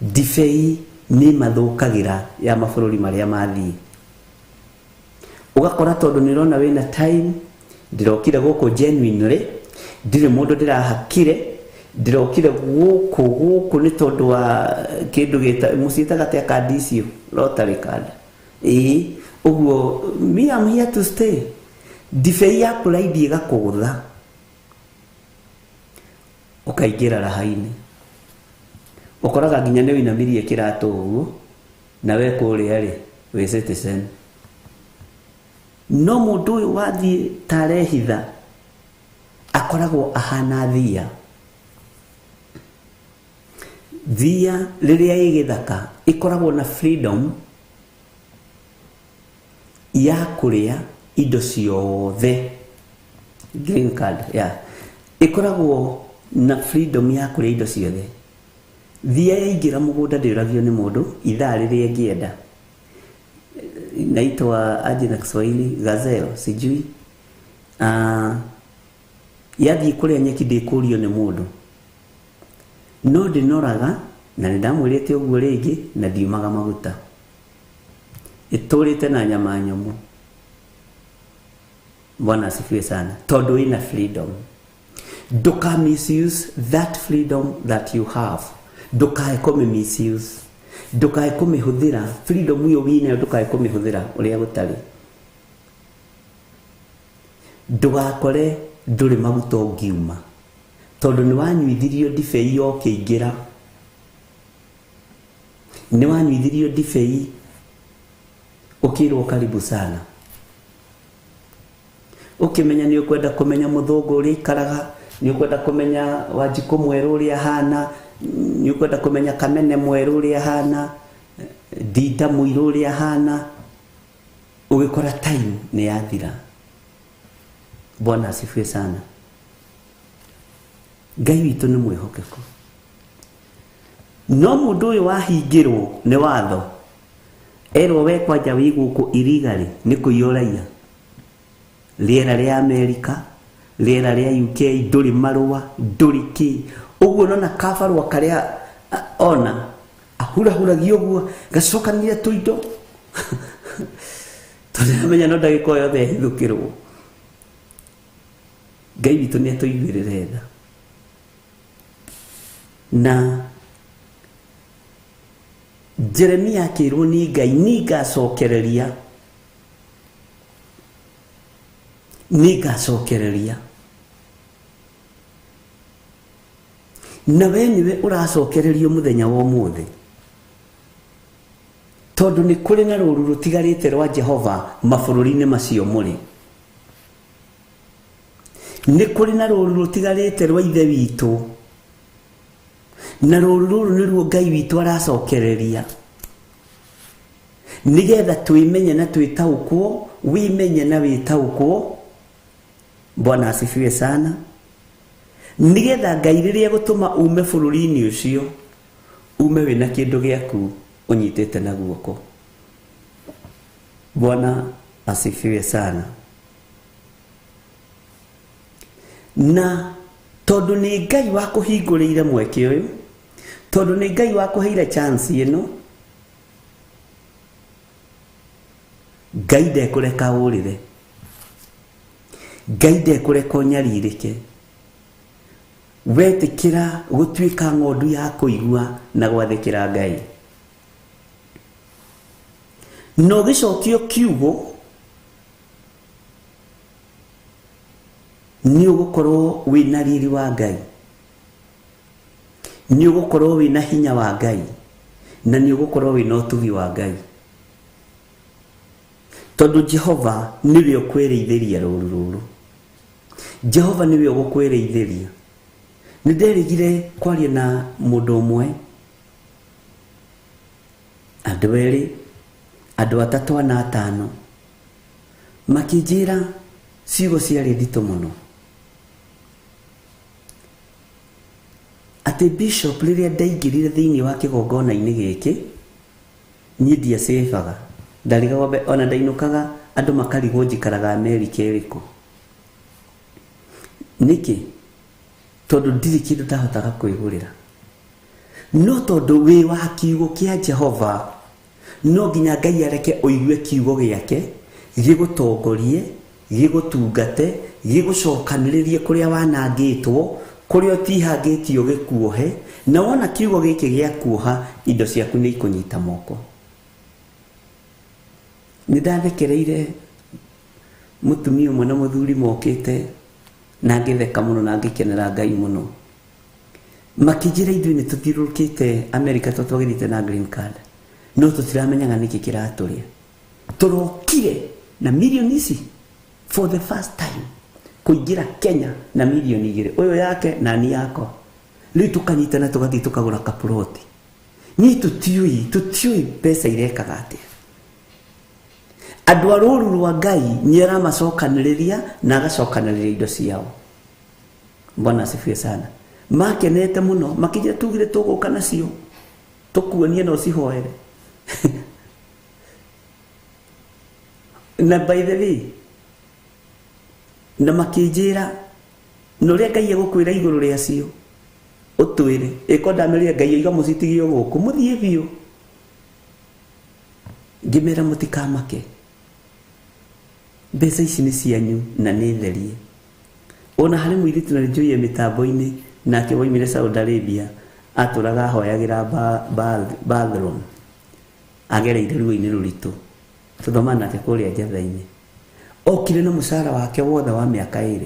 Ndibei nĩ mathũkagĩra ya mabũrũri marĩa mathiĩ. Ũgakora tondũ nĩ ũrona wĩna time, ndĩrokire gũkũ genuinely, ndirĩ mũndũ ndĩrahakire, ndĩrokire gũkũ gũkũ nĩ tondũ wa kĩndũ gĩta mũciĩtaga atĩa kandi icio, lottery card. Ĩĩ, ũguo me am here to stay. Ndibei ya pride ĩgakũgũtha, ũkaingĩra raha-inĩ. Ũkoraga nginya nĩ ũinamirie kĩratũ ũguo, na we kũrĩa rĩ, wĩ citizen. No mũndũ ũyũ wathiĩ ta arehitha, akoragwo ahana thia. Thia rĩrĩa ĩ gĩthaka ĩkoragwo na freedom ya kũrĩa indo ciothe. Green card, yeah. Ĩkoragwo na freedom ya kũrĩa indo ciothe. Thia yaingĩra mũgũnda ndĩũragio nĩ mũndũ ithaa rĩrĩa ĩngĩenda. Inaitwa aje na Kiswahili? Gazelle, sijui. Yathiĩ kũrĩa nyeki ndĩkũrio nĩ mũndũ. No ndĩnoraga na nĩndamwĩrĩte ũguo rĩngĩ na ndiumaga maguta. Ĩtũrĩte na nyama nyũmũ. Bwana asifiwe sana. Tondũ wĩna freedom. Ndũka misuse that freedom that you have. Ndũkae kũmĩ misuse. Ndũkae kũmĩhũthĩra freedom ĩyo wĩnayo, ndũkae kũmĩhũthĩra ũrĩa gũtarĩ. Ndũgakore ndũrĩ maguta ũngiuma tondũ nĩ wanyuithirio ndibei ũkĩingĩra, nĩ wanyuithirio ndibei ũkĩrwo karibu sana, ũkĩmenya nĩ ũkwenda kũmenya mũthũngũ ũrĩa aikaraga, nĩ ũkwenda kũmenya Wanjikũ mwerũ ũrĩa ahana, nĩ ũkwenda kũmenya Kamene mwerũ ũrĩa ahana, Ndinda mũirũ ũrĩa ahana, ũgĩkora time nĩ yathira. Bwana asifiwe sana. Ngai witũ nĩ mwĩhokeku. No mũndũ ũyũ wahingĩrwo nĩ watho erwo we kwanja wĩ gũkũ irigarĩ nĩ kũiyũraia rĩera rĩa Amerika, rĩera rĩa UK, ndũrĩ marũa, ndũrĩ kĩ. Ũguo nona kabarũa karĩa ona ahurahuragia ũguo gacokanĩria tũindo tondũ amenya no ndagĩka o yothe ehithũkĩrwo. Ngai witũ nĩ atũiguĩrĩre tha. Na Jeremia akĩrwo nĩ Ngai, nĩngacokereria, nĩngacokereria. Na we nĩwe ũracokererio mũthenya wa ũmũthĩ, tondũ nĩ kũrĩ na rũũru rũtigarĩte rwa Jehova mabũrũri-inĩ macio mũrĩ. Nĩ kũrĩ na rũũru rũtigarĩte rwa Ithe witũ, na rũũru rũrũ nĩruo Ngai witũ aracokereria nĩgetha twĩmenye na twĩtaũkwo, wĩmenye na wĩtaũkwo. Bwana asifiwe sana. Nĩgetha Ngai rĩrĩa gũtũma ume bũrũri-inĩ ũcio, ume wĩna kĩndũ gĩaku ũnyitĩte na guoko. Bwana asifiwe sana. Na tondũ nĩ Ngai wakũhingũrĩire mweke ũyũ, tondũ nĩ Ngai wakũheire chance ĩno, Ngai ndekũreka ũrĩre, Ngai ndekũreka ũnyarirĩke. Wetĩkĩra gũtuĩka ng'ondu ya kũigua na gwathĩkĩra Ngai, na ũgĩcokio kiugo nĩ ũgũkorwo wĩna riri wa Ngai, nĩ ũgũkorwo wĩna hinya wa Ngai, na nĩ ũgũkorwo wĩna ũtugi wa Ngai, tondũ Jehova nĩwe ũkwĩrĩithĩria rũũru rũrũ. Jehova nĩwe ũgũkwĩrĩithĩria. Nĩ nderĩgire kwaria na mũndũ ũmwe, andũ erĩ, andũ atatũ ana atano, makĩnjĩra ciugo ciarĩ nditũ mũno, atĩ Bishop rĩrĩa ndaingĩrire thĩinĩ wa kĩgongona-inĩ gĩkĩ, niĩ ndiacĩbaga, ndarigagwo ona ndainũkaga andũ makarigwo njikaraga Amerika ĩrĩkũ. Nĩkĩ? Tondũ ndirĩ kĩndũ ndahotaga kwĩgũrĩra. No tondũ wĩ wa kiugo kĩa Jehova, no nginya Ngai areke ũigue kiugo gĩake gĩgũtongorie, gĩgũtungate, gĩgũcokanĩrĩrie kũrĩa wanangĩtwo, kũrĩa ũtihangĩtio gĩkuohe, na wona kiugo gĩkĩ gĩakuoha, indo ciaku nĩ ikũnyita moko. Nĩ ndathekereire mũtumia ũmwe na mũthuri mokĩte, na ngĩtheka mũno na ngĩkenera Ngai mũno. Makĩnjĩra ithuĩ nĩ tũthiũrũrũkĩte Amerika tondũ twagĩthiĩte na green card, no tũtiramenyaga nĩkĩ kĩratũrĩa. Tũrokire na mirioni ici for the first time kũingĩra Kenya na mirioni 2, ũyũ yake na ni yakwa. Rĩu tũkanyitana tũgathiĩ tũkagũra kaploti. Niĩ tũtiũĩ mbeca irekaga atĩa. Andũ a rũũru rwa Ngai nĩ aramacokanĩrĩria na agacokanĩrĩria indo ciao. Bwana asifiwe sana. Makenete mũno makĩnjĩra tugire tũgũka nacio tũkuonie na ũcihoere. Na by the way, na makĩnjĩra na ũrĩa Ngai egũkwĩra igũrũ rĩacio Ũtwĩre ĩko ndamerire Ngai oiga mũcitigio gũkũ mũthiĩ biũ. Ngĩmera mũtikamake, mbeca ici nĩ cianyu na nĩ therie. Ona harĩ mũirĩtu na nĩnjũire mĩtambo-inĩ nake waumire Saudi Arabia atũraga ahoyagĩra bathroom agereire ruo-inĩ rũritũ tũthoma nake kũrĩa Njetha-inĩ. Okire na mũcara wake wothe wa mĩaka 2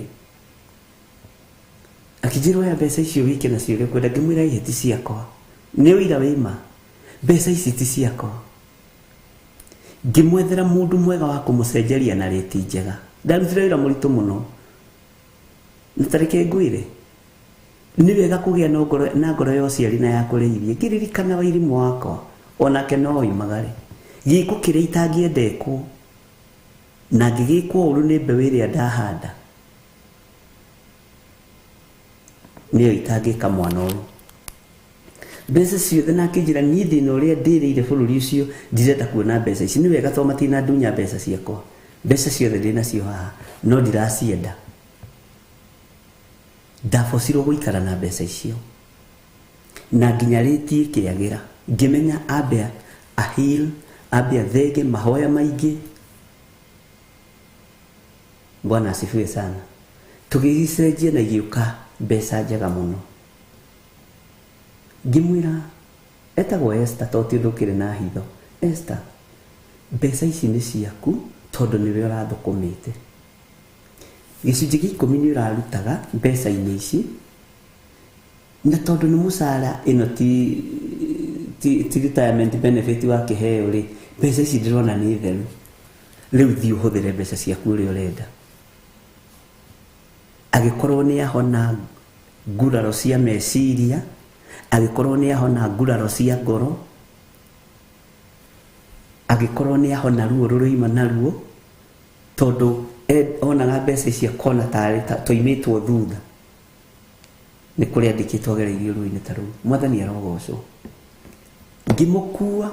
akĩnjĩra oya mbeca icio wĩke nacio ũrĩa ũkwenda. Ngĩmwĩra ihe ti ciakwa, nĩ ũira wĩma, mbeca ici ti ciakwa. Ngĩmwethera mũndũ mwega wa kũmũcenjeria na rĩti njega. Ndarutire wĩra mũritũ mũno na tareke ngwĩre nĩ wega kũgĩa na ngoro ya ũciari na ya kũrĩithia. Ngĩririkana wairimũ wakwa onake no oimagare gĩko kĩrĩa itangĩendekwo na ngĩgĩkwo ũru nĩ mbeũ ĩrĩa ndahanda nĩyo itangĩka mwana ũyũ. Mbeca ciothe na akĩnjĩra niĩ thĩna ũrĩa ndĩrĩire bũrũri ũcio ndirenda kuona mbeca ici. Nĩ wega tondũ matinandunya mbeca ciakwa, mbeca ciothe ndĩnacio haha no ndiracienda. Ndabocirwo gũikara na mbeca icio na nginya rĩti ĩkĩagĩra. Ngĩmenya ambe ahil, ambe athenge mahoya maingĩ. Bwana asifiwe sana. Tũgĩgĩcenjia na igĩũka mbeca njega mũno. Ngĩmwĩra etagwo Esther to ti ũndũ ũkĩrĩ na hitho. Esther, mbeca ici nĩ ciaku tondũ nĩwe ũrathũkũmĩte. Gĩcunjĩ gĩa 10 nĩ ũrarutaga mbeca-inĩ ici na tondũ nĩ mũcara ĩno ti retirement benefit wakĩheo rĩ, mbeca ici ndĩrona nĩ theru. Rĩu thiĩ ũhũthĩre mbeca ciaku ũrĩa ũrenda. Agĩkorwo nĩ ahona nguraro cia meciria, agĩkorwo nĩ ahona nguraro cia ngoro, agĩkorwo nĩ ahona ruo rũroima naruo tondũ onaga mbeca ici akona tarĩ tũimĩtwo thutha. Nĩ kũrĩ andĩkĩtwo agereirio ruo-inĩ ta rũu. Mwathani arogocwo. Ngĩmũkua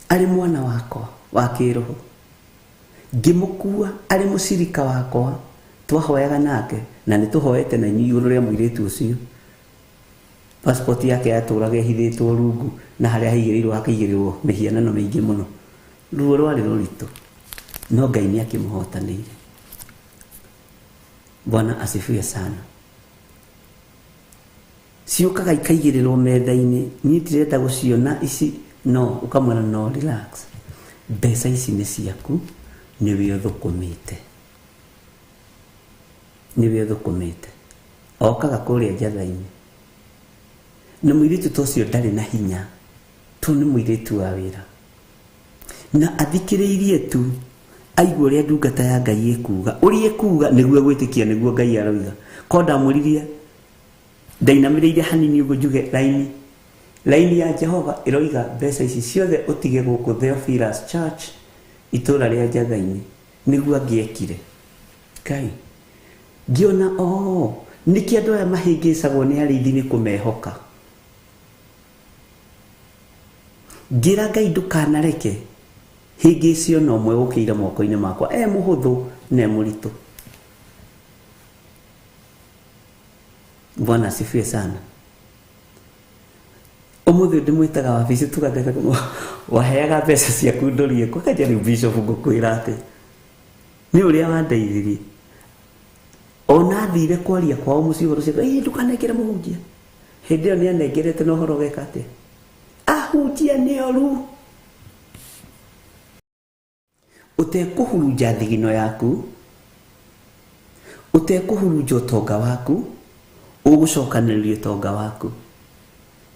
arĩ mwana wakwa wa kĩroho, ngĩmũkua arĩ mũcirika wakwa twahoyaga nake na nĩ tũhoete na inyuĩ igũrũ rĩa mũirĩtu ũcio. Passport yake yatũraga ĩhithĩtwo rungu na harĩa haigĩrĩirwo hakaigĩrĩrwo mĩhianano mĩingĩ mũno. Ruo rwarĩ rũritũ no Ngai nĩ akĩmũhotanĩire. Bwana asifiwe sana. Ciũkaga ikaigĩrĩrwo metha-inĩ, niĩ ndirenda gũciona ici, no ũkamwĩra no relax, mbeca ici nĩ ciaku, nĩwe ũthũkũmĩte, nĩwe ũthũkũmĩte. Okaga kũrĩa Njetha-inĩ na mũirĩtu ta ũcio ndarĩ na hinya tu, nĩ mũirĩtu wa wĩra na athikĩrĩirie tu aigua ũrĩa ndungata ya Ngai ĩkuga, ũrĩa ĩkuga nĩguo gwĩtĩkia, nĩguo Ngai aroiga. Ko ndamwĩririe ndainamĩrĩire hanini ũguo njuge laini ya Jehova ĩroiga mbeca ici ciothe ũtige gũkũ Theophilus Church itũra rĩa Njetha-inĩ, nĩguo angĩekire. Ngai ngĩona nĩkĩ andũ aya mahĩngĩcagwo nĩ arĩithi nĩ kũmehoka. Ngĩra Ngai ndũkanareke hĩngĩ icio no mwe ũkĩire moko-inĩ makwa, e mũhũthũ na e mũritũ. Bwana asifiwe sana. Ũmũthĩ ndĩmwĩtaga wabici tũgatheka waheaga mbeca ciaku ndũrie kwakanja rĩu bishop ngũkwĩra atĩ nĩ ũrĩa wandeithirie. Ona athire kwaria kwao mũciĩ ũhoro ũcio, ĩ ndũkanengere mũhunjia. Hĩndĩ ĩyo nĩ anengerete na ũhoro ũgeka atĩa? Ahunjia nĩ oru. Ũtekũhurunja thigino yaku, ũtekũhurunja ũtonga waku, ũgũcokanĩrĩria ũtonga waku.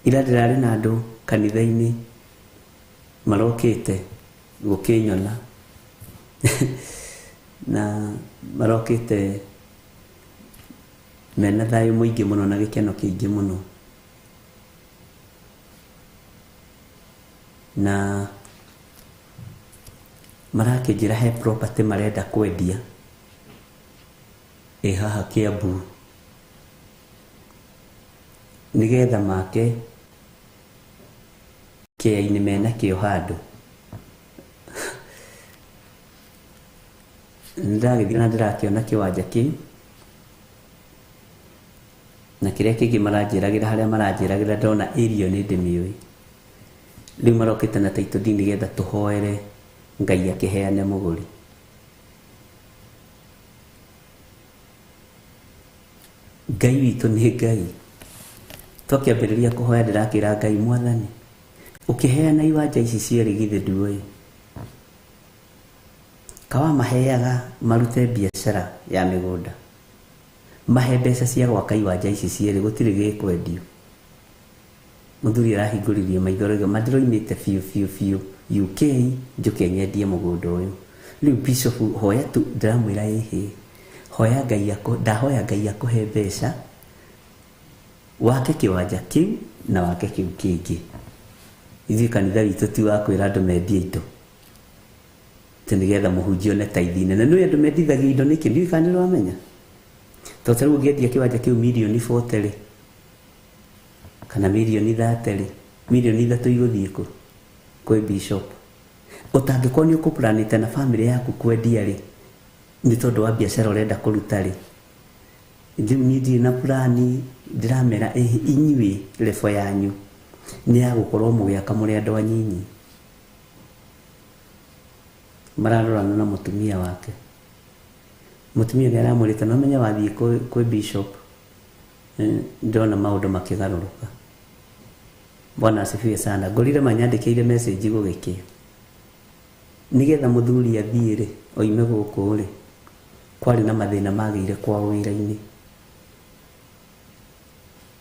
Ira ndĩrarĩ na andũ kanitha-inĩ marokĩte gũkĩnyona na marokĩte mena thayũ mũingĩ mũno na gĩkeno kĩingĩ mũno na marakĩnjĩra he property marenda kwendia ĩ haha Kiambu nĩgetha make kĩainĩ mena kĩo handũ. Nĩndagĩthiĩ na ndĩrakĩona kĩwanja kĩu Na kĩrĩa kĩngĩ maranjĩragĩra harĩa maranjĩragĩra ndona area nĩ ndĩmĩũĩ. Rĩu marokĩte na title deed nĩgetha tũhoere Ngai akĩheane mũgũri. Ngai witũ nĩ Ngai. Twakĩambĩrĩria kũhoya ndĩrakĩra Ngai, Mwathani, ũkĩheana iwanja ici cierĩ githĩ nduoĩ? Kawamaheaga marute biacara ya mĩgũnda, mahe mbeca cia gwaka iwanja ici cierĩ, gũtirĩ gĩkwendio. Mũthuri arahingũririe maitho rĩu, ma ndĩroimĩte biũ biũ biũ UK njũke nyendie mũgũnda ũyũ. Rĩu Bishop hoya tu, ndĩramwĩra ĩhĩ, hoya Ngai akũ, ndahoya Ngai akũhe mbeca wake kĩwanja kĩu na wake kĩu kĩngĩ. Ithuĩ kanitha witũ ti wa kwĩra andũ mendie indo atĩ nĩgetha mũhunjia one taithi nene. Nĩũĩ andũ mendithagia indo nĩkĩ? Ndiũĩ kana nĩũramenya. Tondũ ta rĩu ũngĩendia kĩwanja kĩu mirioni 40 rĩ, kana mirioni 30 rĩ, mirioni 3 igũthiĩ kũ? Kwĩ bishop. Ũtangĩkorwo nĩ ũkũplanĩte na bamĩrĩ yaku kwendia rĩ, nĩ tondũ wa biacara ũrenda kũruta rĩ, rĩu niĩ ndirĩ na plani, ndĩramera inyuĩ level yanyu nĩ ya gũkorwo mũgĩaka mũrĩ andũ anyinyi. Mararorana na mũtumia wake. Mũtumia nĩ aramwĩrĩte no menye wathiĩ kwĩ bishop, ndĩrona maũndũ makĩgarũrũka. Bwana asifiwe sana. Ngorire manyandĩkĩire message gũgĩkĩa. Nĩgetha mũthuri athiĩ rĩ, oime gũkũ rĩ, kwarĩ na mathĩna magĩire kwao wĩra-inĩ.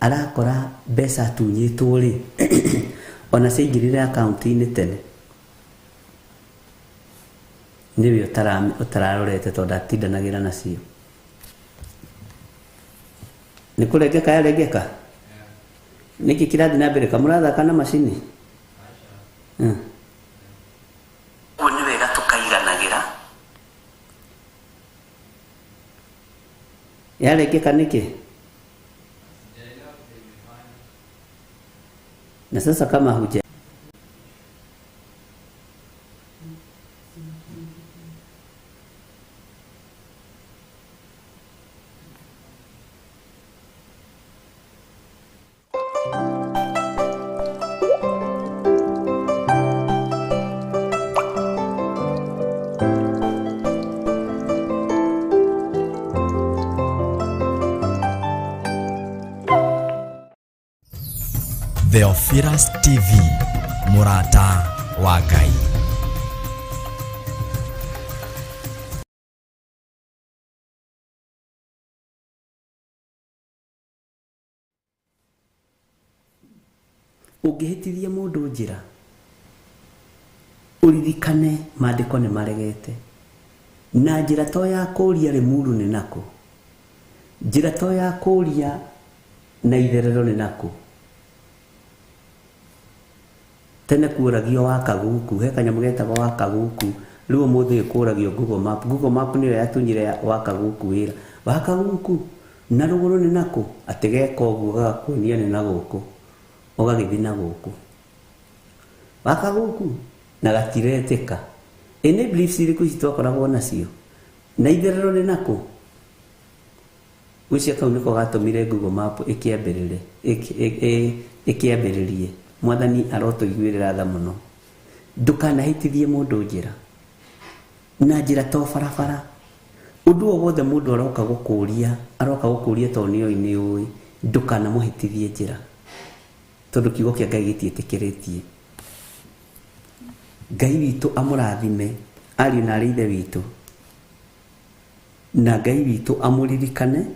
Arakora mbeca atunyĩtwo rĩ, ona ciaingĩrire akaunti-inĩ tene. Nĩwe ũtararorete tondũ atindanagĩra nacio. Nĩ kũrengeka yarengeka? Nĩkĩ kĩrathiĩ na mbere? Kamũrathaka na macini? Ũguo nĩ wega tũkaiganagĩra. Yarengeka nĩkĩ? Na sasa kama huja Theophilus TV, Murata wa Ngai. Ũngĩhĩtithia mũndũ njĩra, ũririkane maandĩko nĩ maregete. Na njĩra to ya kũũria Limuru nĩ nakũ, njĩra to ya kũũria na itherero nĩ nakũ. Tene kũragio wa kaguku, he kanyamũ getagwo wa kaguku. Rĩu ũmũthĩ kũragio Google Map. Google Map nĩyo yatunyire wa kaguku wĩra. Wa kaguku na rũgũrũ nĩ nakũ, atĩ geka ũguo gagakuonia nĩ na gũkũ, ũgagĩthiĩ na gũkũ. Wa kaguku na gatiretĩka. Ĩ nĩ beliefs irĩkũ ici twakoragwo nacio? Na itherero nĩ nakũ? Gwĩciria kau nĩko gatũmire Google Map ĩkĩambĩrĩrie. Mwathani arotũiguĩrĩra tha mũno. Ndũkanahĩtithie mũndũ njĩra. Na njĩra to barabara. Ũndũ o wothe mũndũ aroka gũkũria, aroka gũkũria tondũ nĩoĩ nĩ ũĩ, ndũkanamũhĩtithie njĩra. Tondũ kiugo kĩa Ngai gĩtiĩtĩkĩrĩtie. Ngai witũ amũrathime ariũ na arĩ ithe witũ. Na Ngai witũ amũririkane,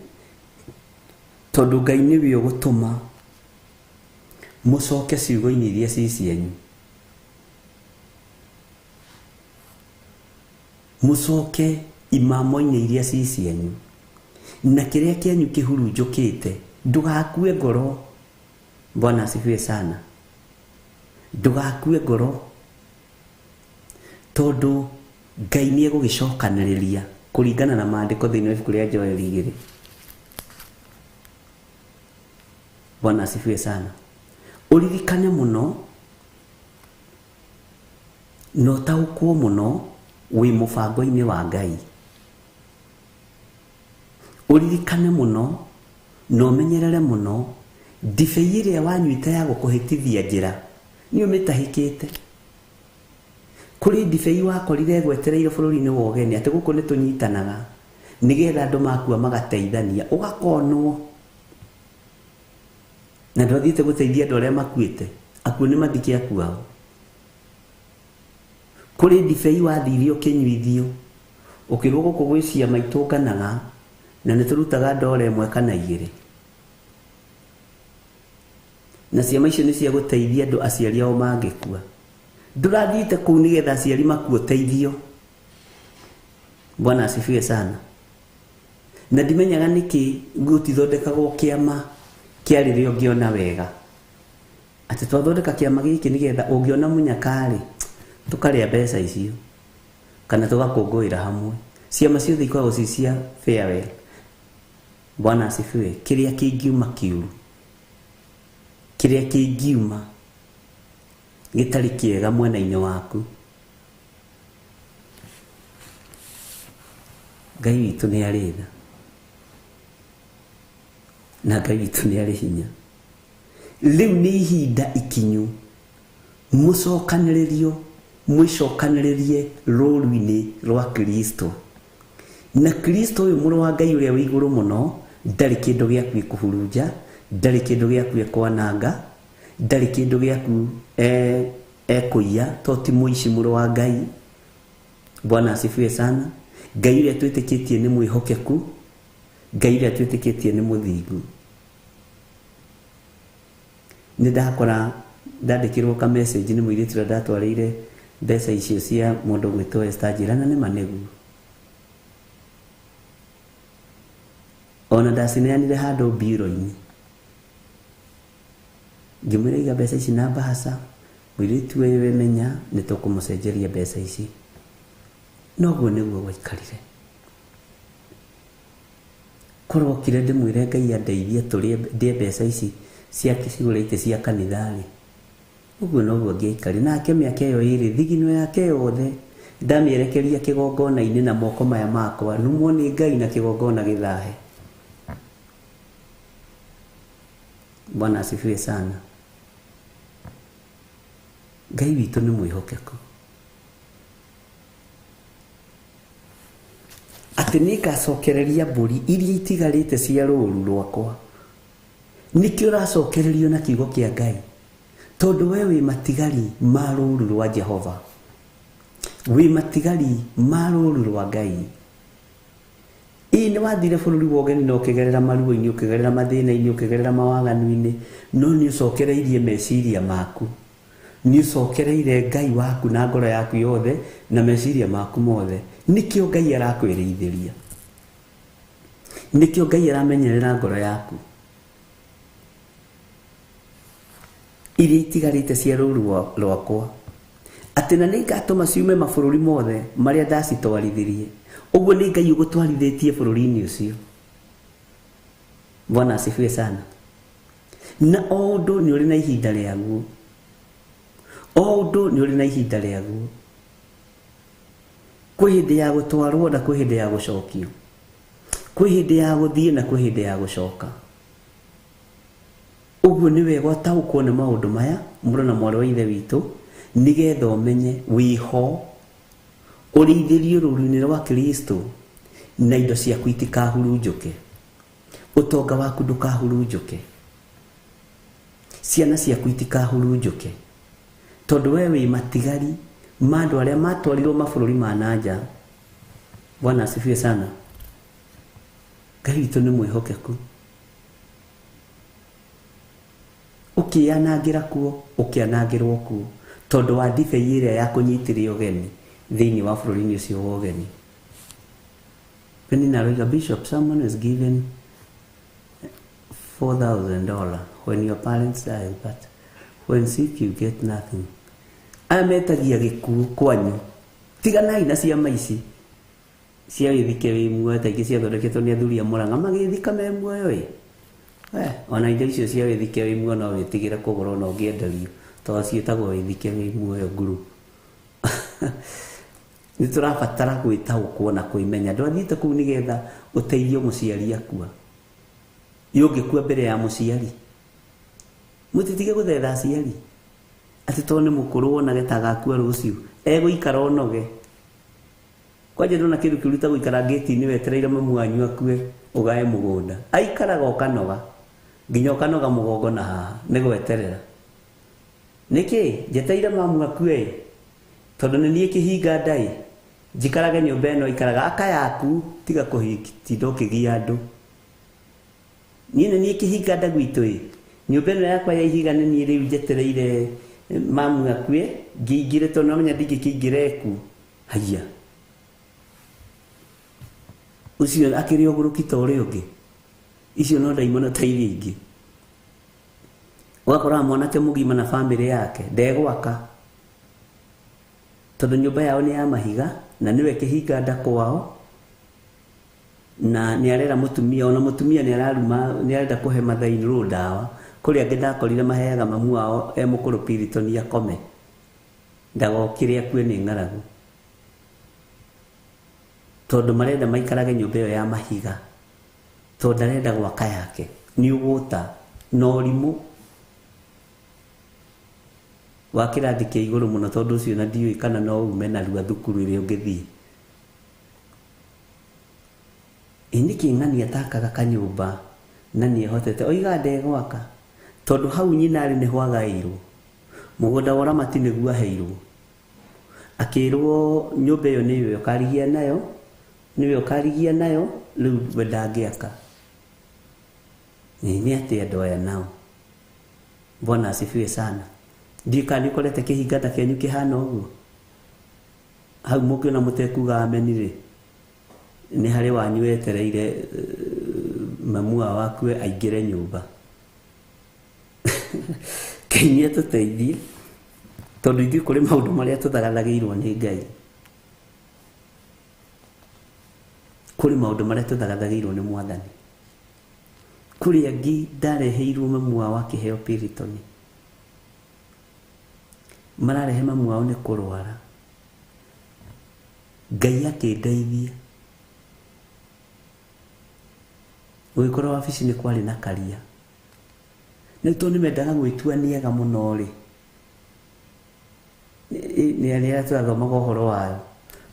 tondũ Ngai nĩwe ũgũtũma mũcoke ciugo-inĩ iria ci cianyu. Mũcoke imamo-inĩ iria ci cianyu. Na kĩrĩa kĩanyu kĩhurunjũkĩte, ndũgakue ngoro. Bwana asifiwe sana. Ndũgakue ngoro, tondũ Ngai nĩ egũgĩcokanĩrĩria kũringana na maandĩko thĩinĩ wa ibuku rĩa Joeli 2. Bwana asifiwe sana. Ũririkane mũno na ũtaũkwo mũno wĩ mũbango-inĩ wa Ngai. Ũririkane mũno Na ũmenyerere mũno ndibei ĩrĩa wanyuĩte ya gũkũhĩtithia njĩra nĩ ũmĩtahĩkĩte. Kũrĩ ndibei wakorire ĩgwetereire bũrũri-inĩ wa ũgeni atĩ gũkũ nĩ tũnyitanaga nĩgetha andũ makua magateithania, ũgakonwo. Na ndwathiĩte gũteithia andũ arĩa makuĩte, akuũ nĩ mathike akuao. Kũrĩ ndibei wathire ũkĩnyuithio, ũkĩrwo gũkũ gwĩ ciama itũnganaga na nĩ tũrutaga ndora 1 kana 2. Na ciama icio nĩ cia gũteithia andũ aciari ao mangĩkua. Ndũrathiĩte kũu nĩgetha aciari maku ũteithio. Bwana asifiwe sana. Na ndimenyaga nĩkĩ gũtithondekagwo kĩama kĩa rĩrĩa ũngĩona wega. Atĩ twathondeka kĩama gĩkĩ nĩgetha ũngĩona mũnyakarĩ tũkarĩa mbeca icio kana tũgakũngũĩra hamwe. Ciama ciothe ikoragwo ci cia farewell. Bwana asifiwe. Kĩrĩa kĩngiuma kĩũru, kĩrĩa kĩngiuma gĩtarĩ kĩega mwena-inĩ waku, Ngai witũ nĩ arĩ tha na Ngai witũ nĩ arĩ hinya. Rĩu nĩ ihinda ikinyu mũcokanĩrĩrio, mwĩcokanĩrĩrie rũũru-inĩ rwa Kristo. Na Kristo ũyũ mũrũ wa Ngai ũrĩa wĩ igũrũ mũno ndarĩ kĩndũ gĩaku ekũhurunja, ndarĩ kĩndũ gĩaku ekwananga, ndarĩ kĩndũ gĩaku ekũiya, to ti mũici mũrũ wa Ngai. Bwana asifiwe sana. Ngai ũrĩa twĩtĩkĩtie nĩ mwĩhokeku, Ngai ũrĩa twĩtĩkĩtie nĩ mũthingu. Nĩ ndakora ndandĩkĩrwo ka message nĩ mũirĩtu ũrĩa ndatwarĩire mbeca icio cia mũndũ gwĩtwo Esther, njĩra na nĩma nĩguo. Ona ndacineanire handũ mbiro-inĩ, ngĩmwĩra iga mbeca ici na mbahaca, mũirĩtu ũyũ wemenya nĩ tũkũmũcenjeria mbeca ici. Noguo nĩguo gwaikarire. Korwo okire ndĩmwĩre Ngai andeithie tũrĩe ndĩe mbeca ici cia cigũrĩte cia kanitha-rĩ, ũguo noguo angĩaikarire. Nake mĩaka ĩyo ĩrĩ thigino yake yothe ndamĩerekeria kĩgongona-inĩ na moko maya makwa, numwo nĩ Ngai na kĩgongona gĩthahe. Bwana asifiwe sana. Ngai witũ nĩ mwĩhokeku. Atĩ nĩngacokereria mbũri iria itigarĩte cia rũũru rwakwa. Nĩkĩo ũracokererio na kiugo kĩa Ngai, tondũ we wĩ matigari ma rũũru rwa Jehova, wĩ matigari ma rũũru rwa Ngai. Ĩĩ nĩ wathire bũrũri wa ũgeni na ũkĩgerera maruo-inĩ, ũkĩgerera mathĩna-inĩ, ũkĩgerera mawaganu-inĩ, no nĩ ũcokereirie meciria maku, nĩ ũcokereire Ngai waku na ngoro yaku yothe na meciria maku mothe. Nĩkĩo Ngai arakwĩrĩithĩria, nĩkĩo Ngai aramenyerera ngoro yaku. Iria itigarĩte cia rũũru rwakwa, atĩ na nĩngatũma ciume mabũrũri mothe marĩa ndacitwarithirie. Ũguo nĩ Ngai ũgũtwarithĩtie bũrũri-inĩ ũcio. Bwana asifiwe sana. Na o ũndũ nĩ ũrĩ na ihinda rĩaguo, o ũndũ nĩ ũrĩ na ihinda rĩaguo. Kwĩ hĩndĩ ya gũtwarwo na kwĩ hĩndĩ ya gũcokio, kwĩ hĩndĩ ya gũthiĩ na kwĩ hĩndĩ ya gũcoka. Ũguo nĩ wega ũtaũkwo nĩ maũndũ maya mũrũ na mwarĩ wa ithe witũ, nĩgetha ũmenye wĩho ũrĩithĩrio rũũru-inĩ rwa Kristo na indo ciaku itikahurunjũke, ũtonga waku ndũkahurunjũke, ciana ciaku itikahurunjũke, tondũ we wĩ matigari ma andũ arĩa matwarirwo mabũrũri ma na nja. Bwana asifiwe sana. Ngai witũ nĩ mwĩhokeku. Ũkĩanangĩra kuo, ũkĩanangĩrwo kuo, tondũ wa ndibei ĩrĩa yakũnyitire ũgeni thĩinĩ wa bũrũri-inĩ ũcio wa ũgeni. Penina aroiga, Bishop, someone is given $4,000 when your parents die, but when sick you get nothing. Aya metagia gĩkuũ kwanyu. Tiganai na ciama ici cia wĩthike wĩ muoyo, ta ingĩ ciathondeketwo nĩ athuri a Mũrang'a magĩthika me muoyo ĩ. Ona indo icio cia wĩthike wĩ muoyo no wĩtigĩre kũgũra ona ũngĩenderio, tondũ ciĩtagwo wĩthike wĩ muoyo nguru. Nĩ tũrabatara gwĩtaũkwo na kwĩmenya. Ndwathiĩte kũu nĩgetha ũteithio mũciari akua. Yũngĩkua mbere ya mũciari. Mũtitige gũthetha aciari. Atĩ tondũ nĩ mũkũrũ wonage ta agakua rũciũ. Egũikara onoge. Kwanja ndona kĩndũ kĩũru ta gũikara ngĩti-inĩ wetereire mamu wanyu akue ũgae mũgũnda. Aikaraga ũkanoga. Nginya ũkanoga mũgongo na haha nĩ gweterera. Nĩkĩ njetereire mamu akue tondũ nĩ niĩ kĩhinga ndai. Njikarage nyũmba ĩno ikaraga aka yaku tiga kũhinda ũkĩgia andũ. Niĩ nĩ niĩ kĩhinga nda gwitũ ĩ. Nyũmba ĩno yakwa ya ihiga nĩ niĩ rĩu njetereire mamu akue ngĩingĩre tondũ nĩwamenya ndingĩkĩingĩra eku. Haiya. Ũcio akĩrĩ ũgũrũki ta ũrĩa ũngĩ. Icio no ndaimono ta iria ingĩ. Ũgakora mwanake mũgima na bamĩrĩ yake ndegwaka. Tondũ nyũmba yao nĩ ya mahiga na nĩwe kĩhinga nda kwao na nĩ arera mũtumia ona mũtumia nĩ araruma nĩ arenda kũhe mother-in-law ndawa. Kũrĩ angĩ ndakorire maheaga mamu wao e mũkũrũ Piriton akome ndagokĩre akue nĩ ng'aragu tondũ marenda maikarage nyũmba ĩyo ya mahiga tondũ ndarenda gwaka yake nĩ ũgũta na ũrimũ wa kĩrathi kĩa igũrũ mũno tondũ ũcio na ndiũĩ kana no ume narua thukuru ĩrĩa ũngĩthiĩ. Ĩ nĩkĩ ng'ani atakaga kanyũmba na nĩehotete oiga ndegwaka tondũ hau nyina arĩ nĩho agaĩirwo mũgũnda wa ũramati nĩguo aheirwo akĩrwo nyũmba ĩyo nĩwe ũkarigia nayo nĩwe ũkarigia nayo rĩu we ndangĩaka. Nĩ atĩ andũ aya nao. Bwana asifiwe sana. Ndiũĩ kana nĩũkorete kĩhinga nda kĩanyu kĩhana ũguo. Hau mũngĩona mũtekuga ameni rĩ, nĩ harĩ wanyu wetereire mamu wao akue aingĩre nyũmba. Ngai nĩ atũteithie tondũ ithuĩ kũrĩ maũndũ marĩa tũthagathagĩirwo nĩ Ngai. Kũrĩ maũndũ marĩa tũthagathagĩirwo nĩ Mwathani. Kũrĩ angĩ ndareheirwo mamu wao akĩheo Piriton. Mararehe mamu wao nĩ kũrwara. Ngai akĩndeithia. Gũgĩkorwo wabici nĩ kwarĩ na karia. Nĩ tondũ nĩ mendaga gwĩtua nĩ ega mũno rĩ. Nĩ arĩa tũrathomaga ũhoro wayo.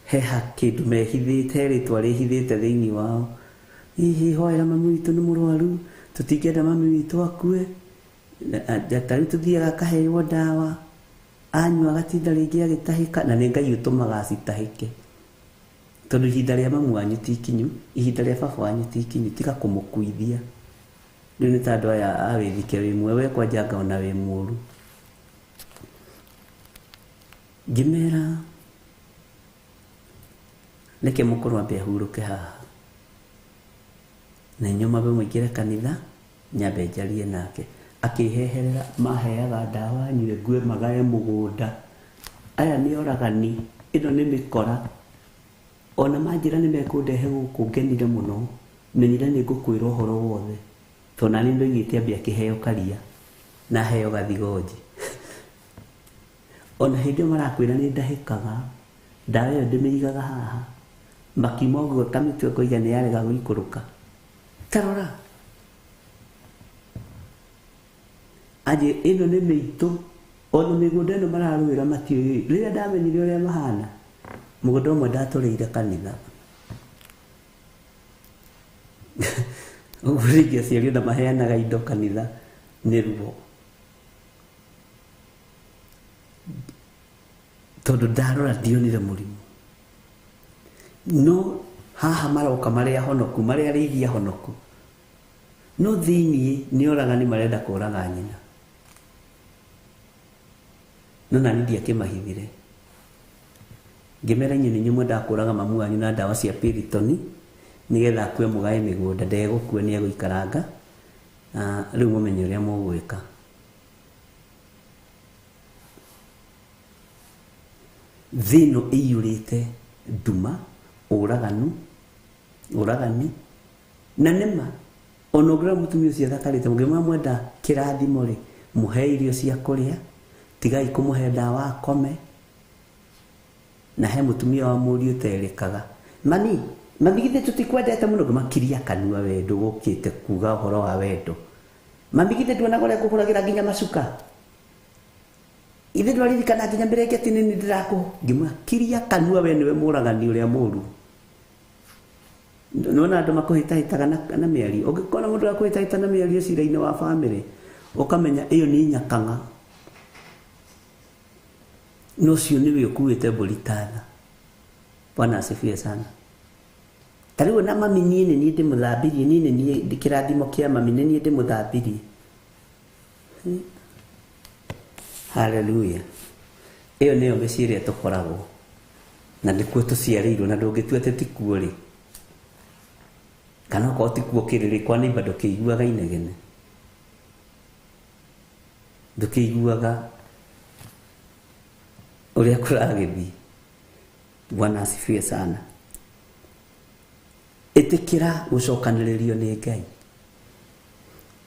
He kĩndũ mehithĩte, he rĩtwa rĩhithĩte thĩinĩ wao. Hihi hoera mami witũ nĩ mũrwaru, tũtingĩenda mami witũ akue. Ta rĩu tũthiaga akaheo ndawa, anyua agatinda rĩngĩ agĩtahĩka, na nĩ Ngai ũtũmaga acitahĩke. Tondũ ihinda rĩa mamu wanyu ti ikinyu, ihinda rĩa baba wanyu ti ikinyu, tiga kũmũkuithia. Rĩu nĩ ta andũ aya a wĩthike wĩ muoyo, we kwanja anga ona wĩ mũũru. Ngĩmera reke mũkũrũ ambe ahurũke haha. Na inyuĩ mwambe mũingĩre kanitha, nyambe njarie nake. Akĩheherera maheaga ndawa nyue ngue magae mũgũnda. Aya nĩ oragani, ĩno nĩ mĩkora. Ona manjĩra nĩ mekũndehe gũkũ ngenire mũno, menyire nĩ ngũkwĩra ũhoro wothe. Tondũ nani ndoigĩte ambe akĩheo karia na aheo gathigonji. Ona hĩndĩ ĩyo marakwĩra nĩ ndahĩkaga, ndawa ĩyo ndĩmĩigaga haha. Makiuma ũguo kamĩtwe ngoiga nĩ yarega gũikũrũka. Ta rora. Anjĩ ĩno nĩ mĩitũ, ona mĩgũnda ĩno mararũĩra matiũĩ. Rĩrĩa ndamenyire ũrĩa mahana, mũgũnda ũmwe ndatũrĩire kanitha. Ũguo rĩngĩ aciari ona maheanaga indo kanitha nĩ ruo. Tondũ ndarora ndionire mũrimũ. No haha maroka marĩa honoku, marĩa arĩithia honoku. No thĩiniĩ nĩ oragani marenda kũraga nyina. No nani ndiakĩmahithire. Ngĩmera inyuĩ nĩ inyuĩ mwendaga kũraga mamu wanyu na ndawa cia Piriton nĩgetha akue mũgae mĩgũnda, ndegũkua nĩ egũikaranga. Rĩu mũmenye ũrĩa mũgwĩka. Thĩ ĩno ĩiyũrĩte nduma, ũraganu, ũragani, na nĩma ona ũngĩrora mũtumia ũcio athakarĩte, mũngĩmwĩra mwenda kĩrathimo rĩ, mũhe irio cia kũrĩa, tigai kũmũhe ndawa akome. Na he mũtumia wa mũriũ ũterĩkaga. Mami, Mami githĩ tũtikwendete mũno? Ngĩmakiria kanua wendo gũkĩte kuga ũhoro wa wendo. Mami githĩ nduonaga ũrĩa ngũhũragĩra nginya macuka? Ithe ndwaririkana nginya mĩrengeti nĩ niĩ ndĩrakũ. Ngĩmakiria kanua we nĩwe mũragani ũrĩa mũru. Nĩwona andũ makũhĩtahĩtaga na mĩario. Ũngĩkona mũndũ akũhĩtahĩta na mĩario cira-inĩ wa bamĩrĩ, ũkamenya ĩyo nĩ nyakang'a. Na ũcio nĩwe ũkuĩte mbũri ta tha. Bwana asifiwe sana. Ta rĩu ona mami niĩ nĩ niĩ ndĩmũthambirie, niĩ nĩ niĩ kĩrathimo kĩa mami nĩ niĩ ndĩmũthambirie. Haleluya. Ĩyo nĩyo mĩciĩ ĩrĩa tũkoragwo na nĩkuo tũciarĩirwo na ndũngĩtua atĩ tikuo rĩ. Kana okorwo tikuo kĩrĩrĩ kwa neighbor ndũkĩiguaga inegene. Ndũkĩiguaga ũrĩa kũragĩthiĩ. Bwana asifiwe sana. Ĩtĩkĩra gũcokanĩrĩrio nĩ Ngai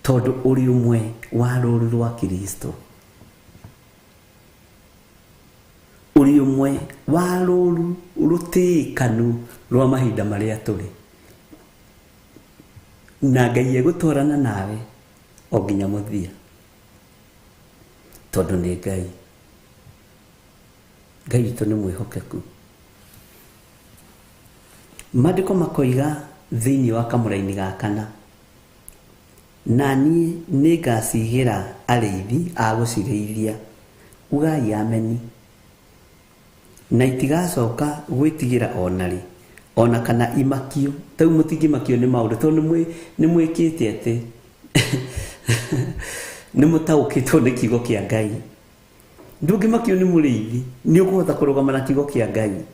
tondũ ũrĩ ũmwe wa rũru rwa Kristo. Ũrĩ ũmwe wa rũru rũtĩĩkanu rwa mahinda marĩa tũrĩ. Na Ngai egũtwarana nawe o nginya mũthia tondũ nĩ Ngai. Ngai witũ nĩ mwĩhokeku. Maandĩko makoiga thĩinĩ wa kamũraini ga kana, na niĩ nĩngacigĩra arĩithi a gũcirĩithia. Ugai ameni. Na itigacoka gwĩtigĩra ona rĩ, ona kana imakio. Tau mũtingĩmakio nĩ maũndũ tondũ nĩ mwĩkĩte atĩ nĩ mũtaũkĩtwo nĩ kiugo kĩa Ngai. Ndũngĩmakio nĩ mũrĩithi, nĩ ũkũhota kũrũgama na kiugo kĩa Ngai.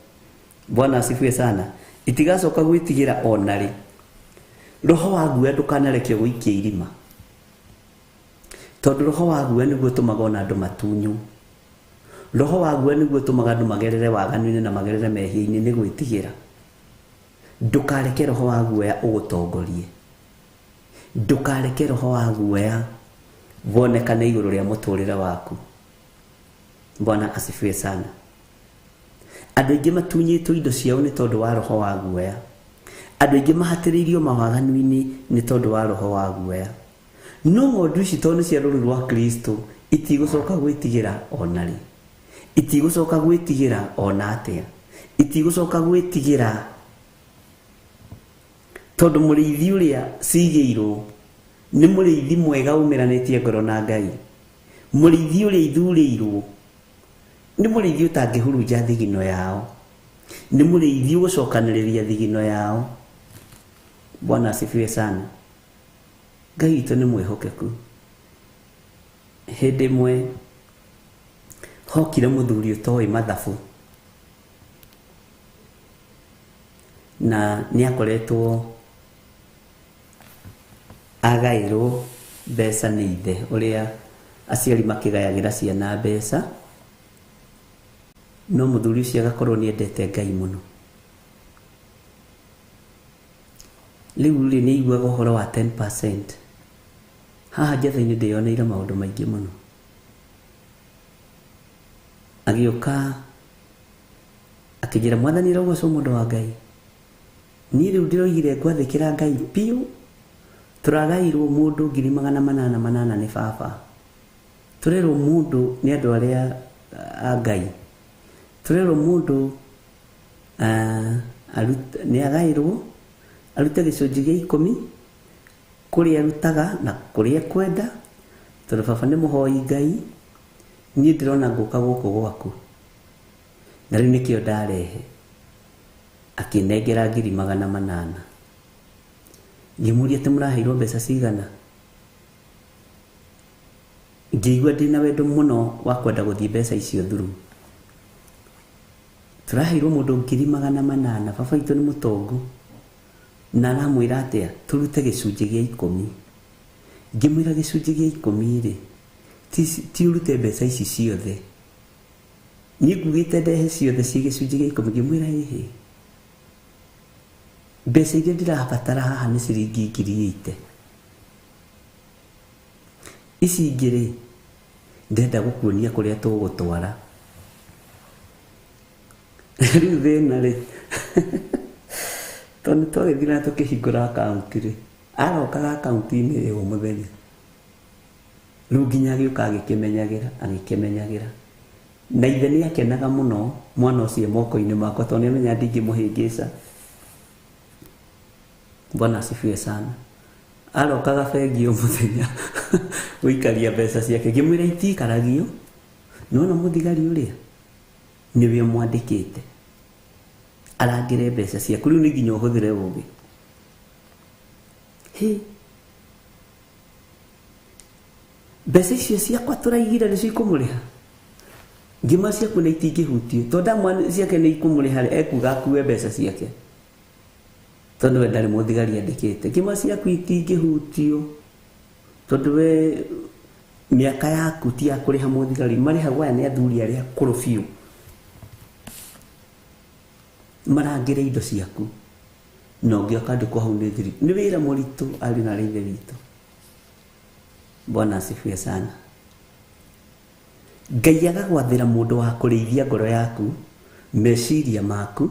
Bwana asifiwe sana. Itigacoka gwĩtigĩra ona rĩ. Roho wa guoya ndũkanarekio gũikia irima. Tondũ roho wa guoya nĩguo ũtũmaga ona andũ matunywo. Roho wa guoya nĩguo ũtũmaga andũ magerere waganu-inĩ na magerere mehia-inĩ nĩ gwĩtigĩra. Ndũkareke roho wa guoya ũgũtongorie. Ndũkareke roho wa guoya wonekane igũrũ rĩa mũtũrĩre waku. Bwana asifiwe sana. Andũ aingĩ matunyĩtwo indo ciao nĩ tondũ wa roho wa guoya. Andũ aingĩ mahatĩrĩirio mawaganu-inĩ nĩ tondũ wa roho wa guoya. No ng'ondu ici tondũ nĩ cia rũru rwa Kristo itigũcoka gwĩtigĩra ona rĩ. Itigũcoka gwĩtigĩra ona atĩa. Itigũcoka gwĩtigĩra tondũ mũrĩithi ũrĩa cigĩirwo nĩ mũrĩithi mwega umĩranĩtie ngoro na Ngai. Mũrĩithi ũrĩa ithurĩirwo nĩ mũrĩithi ũtangĩhurunja thigino yao. Nĩ mũrĩithi ũgũcokanĩrĩria thigino yao. Bwana asifiwe sana. Ngai witũ nĩ mwĩhokeku. Hĩndĩ ĩmwe hokire mũthuri ũtoĩ mathabu na nĩ akoretwo agaĩrwo mbeca nĩ ithe ũrĩa aciari makĩgayagĩra ciana mbeca, no mũthuri ũcio agakorwo nĩ endete Ngai mũno. Rĩu rĩ nĩ aiguaga ũhoro wa 10%. Haha njatha-inĩ ndĩyoneire maũndũ maingĩ mũno. Agĩũka akĩnjĩra, mwathani arogocwo mũndũ wa Ngai. Niĩ rĩu ndĩroigire ngwathĩkĩra Ngai biũ. Tũragairwo mũndũ 800 nĩ baba. Tũrerwo mũndũ nĩ andũ arĩa a Ngai. Tũrerwo mũndũ nĩ agaĩrwo arute gĩcunjĩ gĩa 10 kũrĩa arutaga na kũrĩa ekwenda, tondũ baba nĩ mũhoi Ngai. Niĩ ndĩrona ngũka gũkũ gwaku na rĩu nĩkĩo ndarehe. Akĩnengera 800. Ngĩmũria atĩ mũraheirwo mbeca cigana. Ngĩigua ndĩna wendo mũno wa kwenda gũthiĩ mbeca icio thuru. Tũraheirwo mũndũ 800. Baba witũ nĩ mũtongu na aramwĩra atĩa tũrute gĩcunjĩ gĩa 10. Ngĩmwĩra gĩcunjĩ gĩa 10 rĩ ti ũrute mbeca ici ciothe. Niĩ ngugĩte ndehe ciothe ciĩ gĩcunjĩ gĩa 10. Ngĩmwĩra ĩhĩ, mbeca iria ndĩrabatara haha nĩ ciringi 80,000. Ici ingĩ rĩ ndĩrenda gũkuonia kũrĩa tũgũtwara. Rĩu thĩna rĩ Tondũ twagĩthire na tũkĩhingũra akaunti rĩ, arokaga akaunti-inĩ ĩyo mũthenya. Rĩu nginya agĩũka agĩkĩmenyagĩra, agĩkĩmenyagĩra. Na ithe nĩ akenaga mũno mwana ũcio moko-inĩ makwa tondũ nĩ amenya ndingĩmũhĩngĩca. Bwana asifiwe sana. Arokaga bengi o mũthenya gũikaria mbeca ciake. Ngĩmwĩra itiikaragio, nĩwona mũthigari ũrĩa nĩwe ũmwandĩkĩte arangĩre mbeca ciaku, rĩu nĩ nginya ũhũthĩre ũũgĩ. Hĩ, mbeca icio ciakwa tũraigire nĩcio ikũmũrĩha? Ngima ciaku nĩ itingĩhutio, tondũ ndamwa ciake nĩ ikũmũrĩha rĩ, ekuga akue mbeca ciake tondũ we ndarĩ mũthigari andĩkĩte. Ngima ciaku itingĩhutio tondũ we mĩaka yaku ti ya kũrĩha mũthigari, marĩhagwo aya nĩ athuri arĩa akũrũ biũ marangĩre indo ciaku, na ũngĩ ũkandĩkwo hau nĩ thiri. Nĩ wĩra mũritũ arĩ na ithe witũ. Bwana asifiwe sana. Ngai agagwathĩra mũndũ wa kũrĩithia ngoro yaku, meciria maku,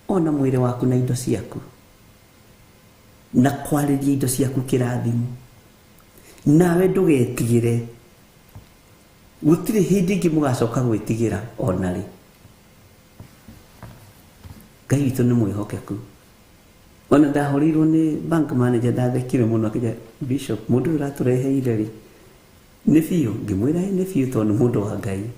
ona mwĩrĩ waku na indo ciaku, na kwarĩria indo ciaku kĩrathimo. Nawe ndũgetigĩre, gũtirĩ hĩndĩ ĩngĩ mũgacoka gwĩtigĩra ona rĩ. Ngai witũ nĩ mwĩhokeku. Ona ndahũrĩirwo nĩ bank manager, ndathekire mũno akĩnjĩra, Bishop, mũndũ ũyũ ũratũreheire rĩ nĩ biũ? Ngĩmwĩra ĩ nĩ biũ tondũ nĩ mũndũ wa Ngai.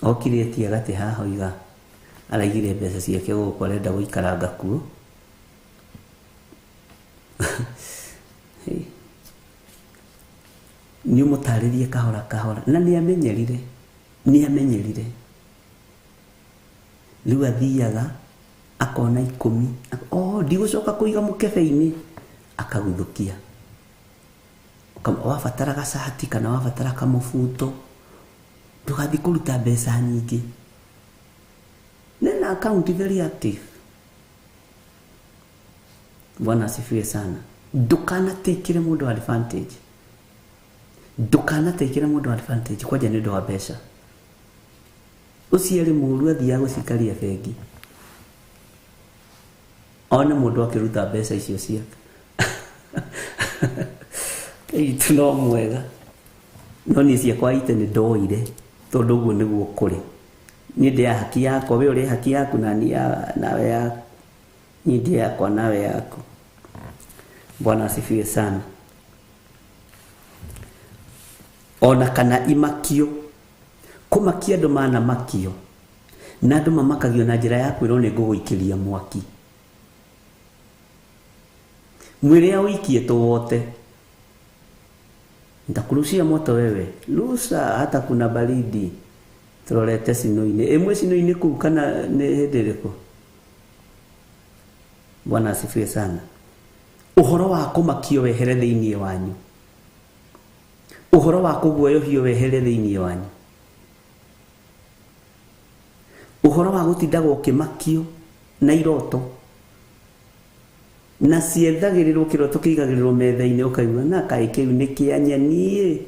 Okire etia gatĩ haha oiga araigire mbeca ciake gũkũ arenda gũikaranga kuo. Nĩ ũmũtarĩrie kahora kahora, na nĩ amenyerire, nĩ amenyerire. Rĩu athiaga akona 10, oh ndigũcoka kũiga mũkebe-inĩ, akaguthũkia. Wabatara gacati kana wabatara kamũbuto, ndũgathiĩ kũruta mbeca nyingĩ. Nena account very active. Bwana asifiwe sana. Ndũkanatekere mũndũ advantage. Ndũkanatekere mũndũ advantage kwanja nĩ ũndũ wa mbeca. Ũcio arĩ mũũru athiaga gũcikaria bengi, one mũndũ akĩruta mbeca icio ciake. Ngai witũ no mwega. No niĩ ciakwa ite nĩ ndoire tondũ ũguo nĩguo kũrĩ. Niĩ ndĩ ya haki yakwa, we ũrĩ haki yaku na niĩ nawe yaku. Niĩ ndĩ yakwa nawe yaku. Bwana asifiwe sana. Ona kana imakio, kũmakia andũ manamakio, na andũ mamakagio na njĩra ya kwĩrwo nĩ ngũgũikĩria mwaki. Mwĩrĩ ũikie tũwote, nitakurushia moto wewe, rusa hata kuna baridi. Turorete cino-inĩ ĩmwe, cino-inĩ kũu kana nĩ hĩndĩ ĩrĩkũ? Bwana asifiwe sana. Ũhoro wa kũmakio wehere thĩinĩ wanyu, ũhoro wa kũguoyohio wehere thĩinĩ wanyu, ũhoro wa gũtindaga ũkĩmakio na iroto na ciethagĩrĩrwo kĩroto kĩigagĩrĩrwo metha-inĩ, ũkaigua na kaĩ kĩu nĩ kĩa nyeni.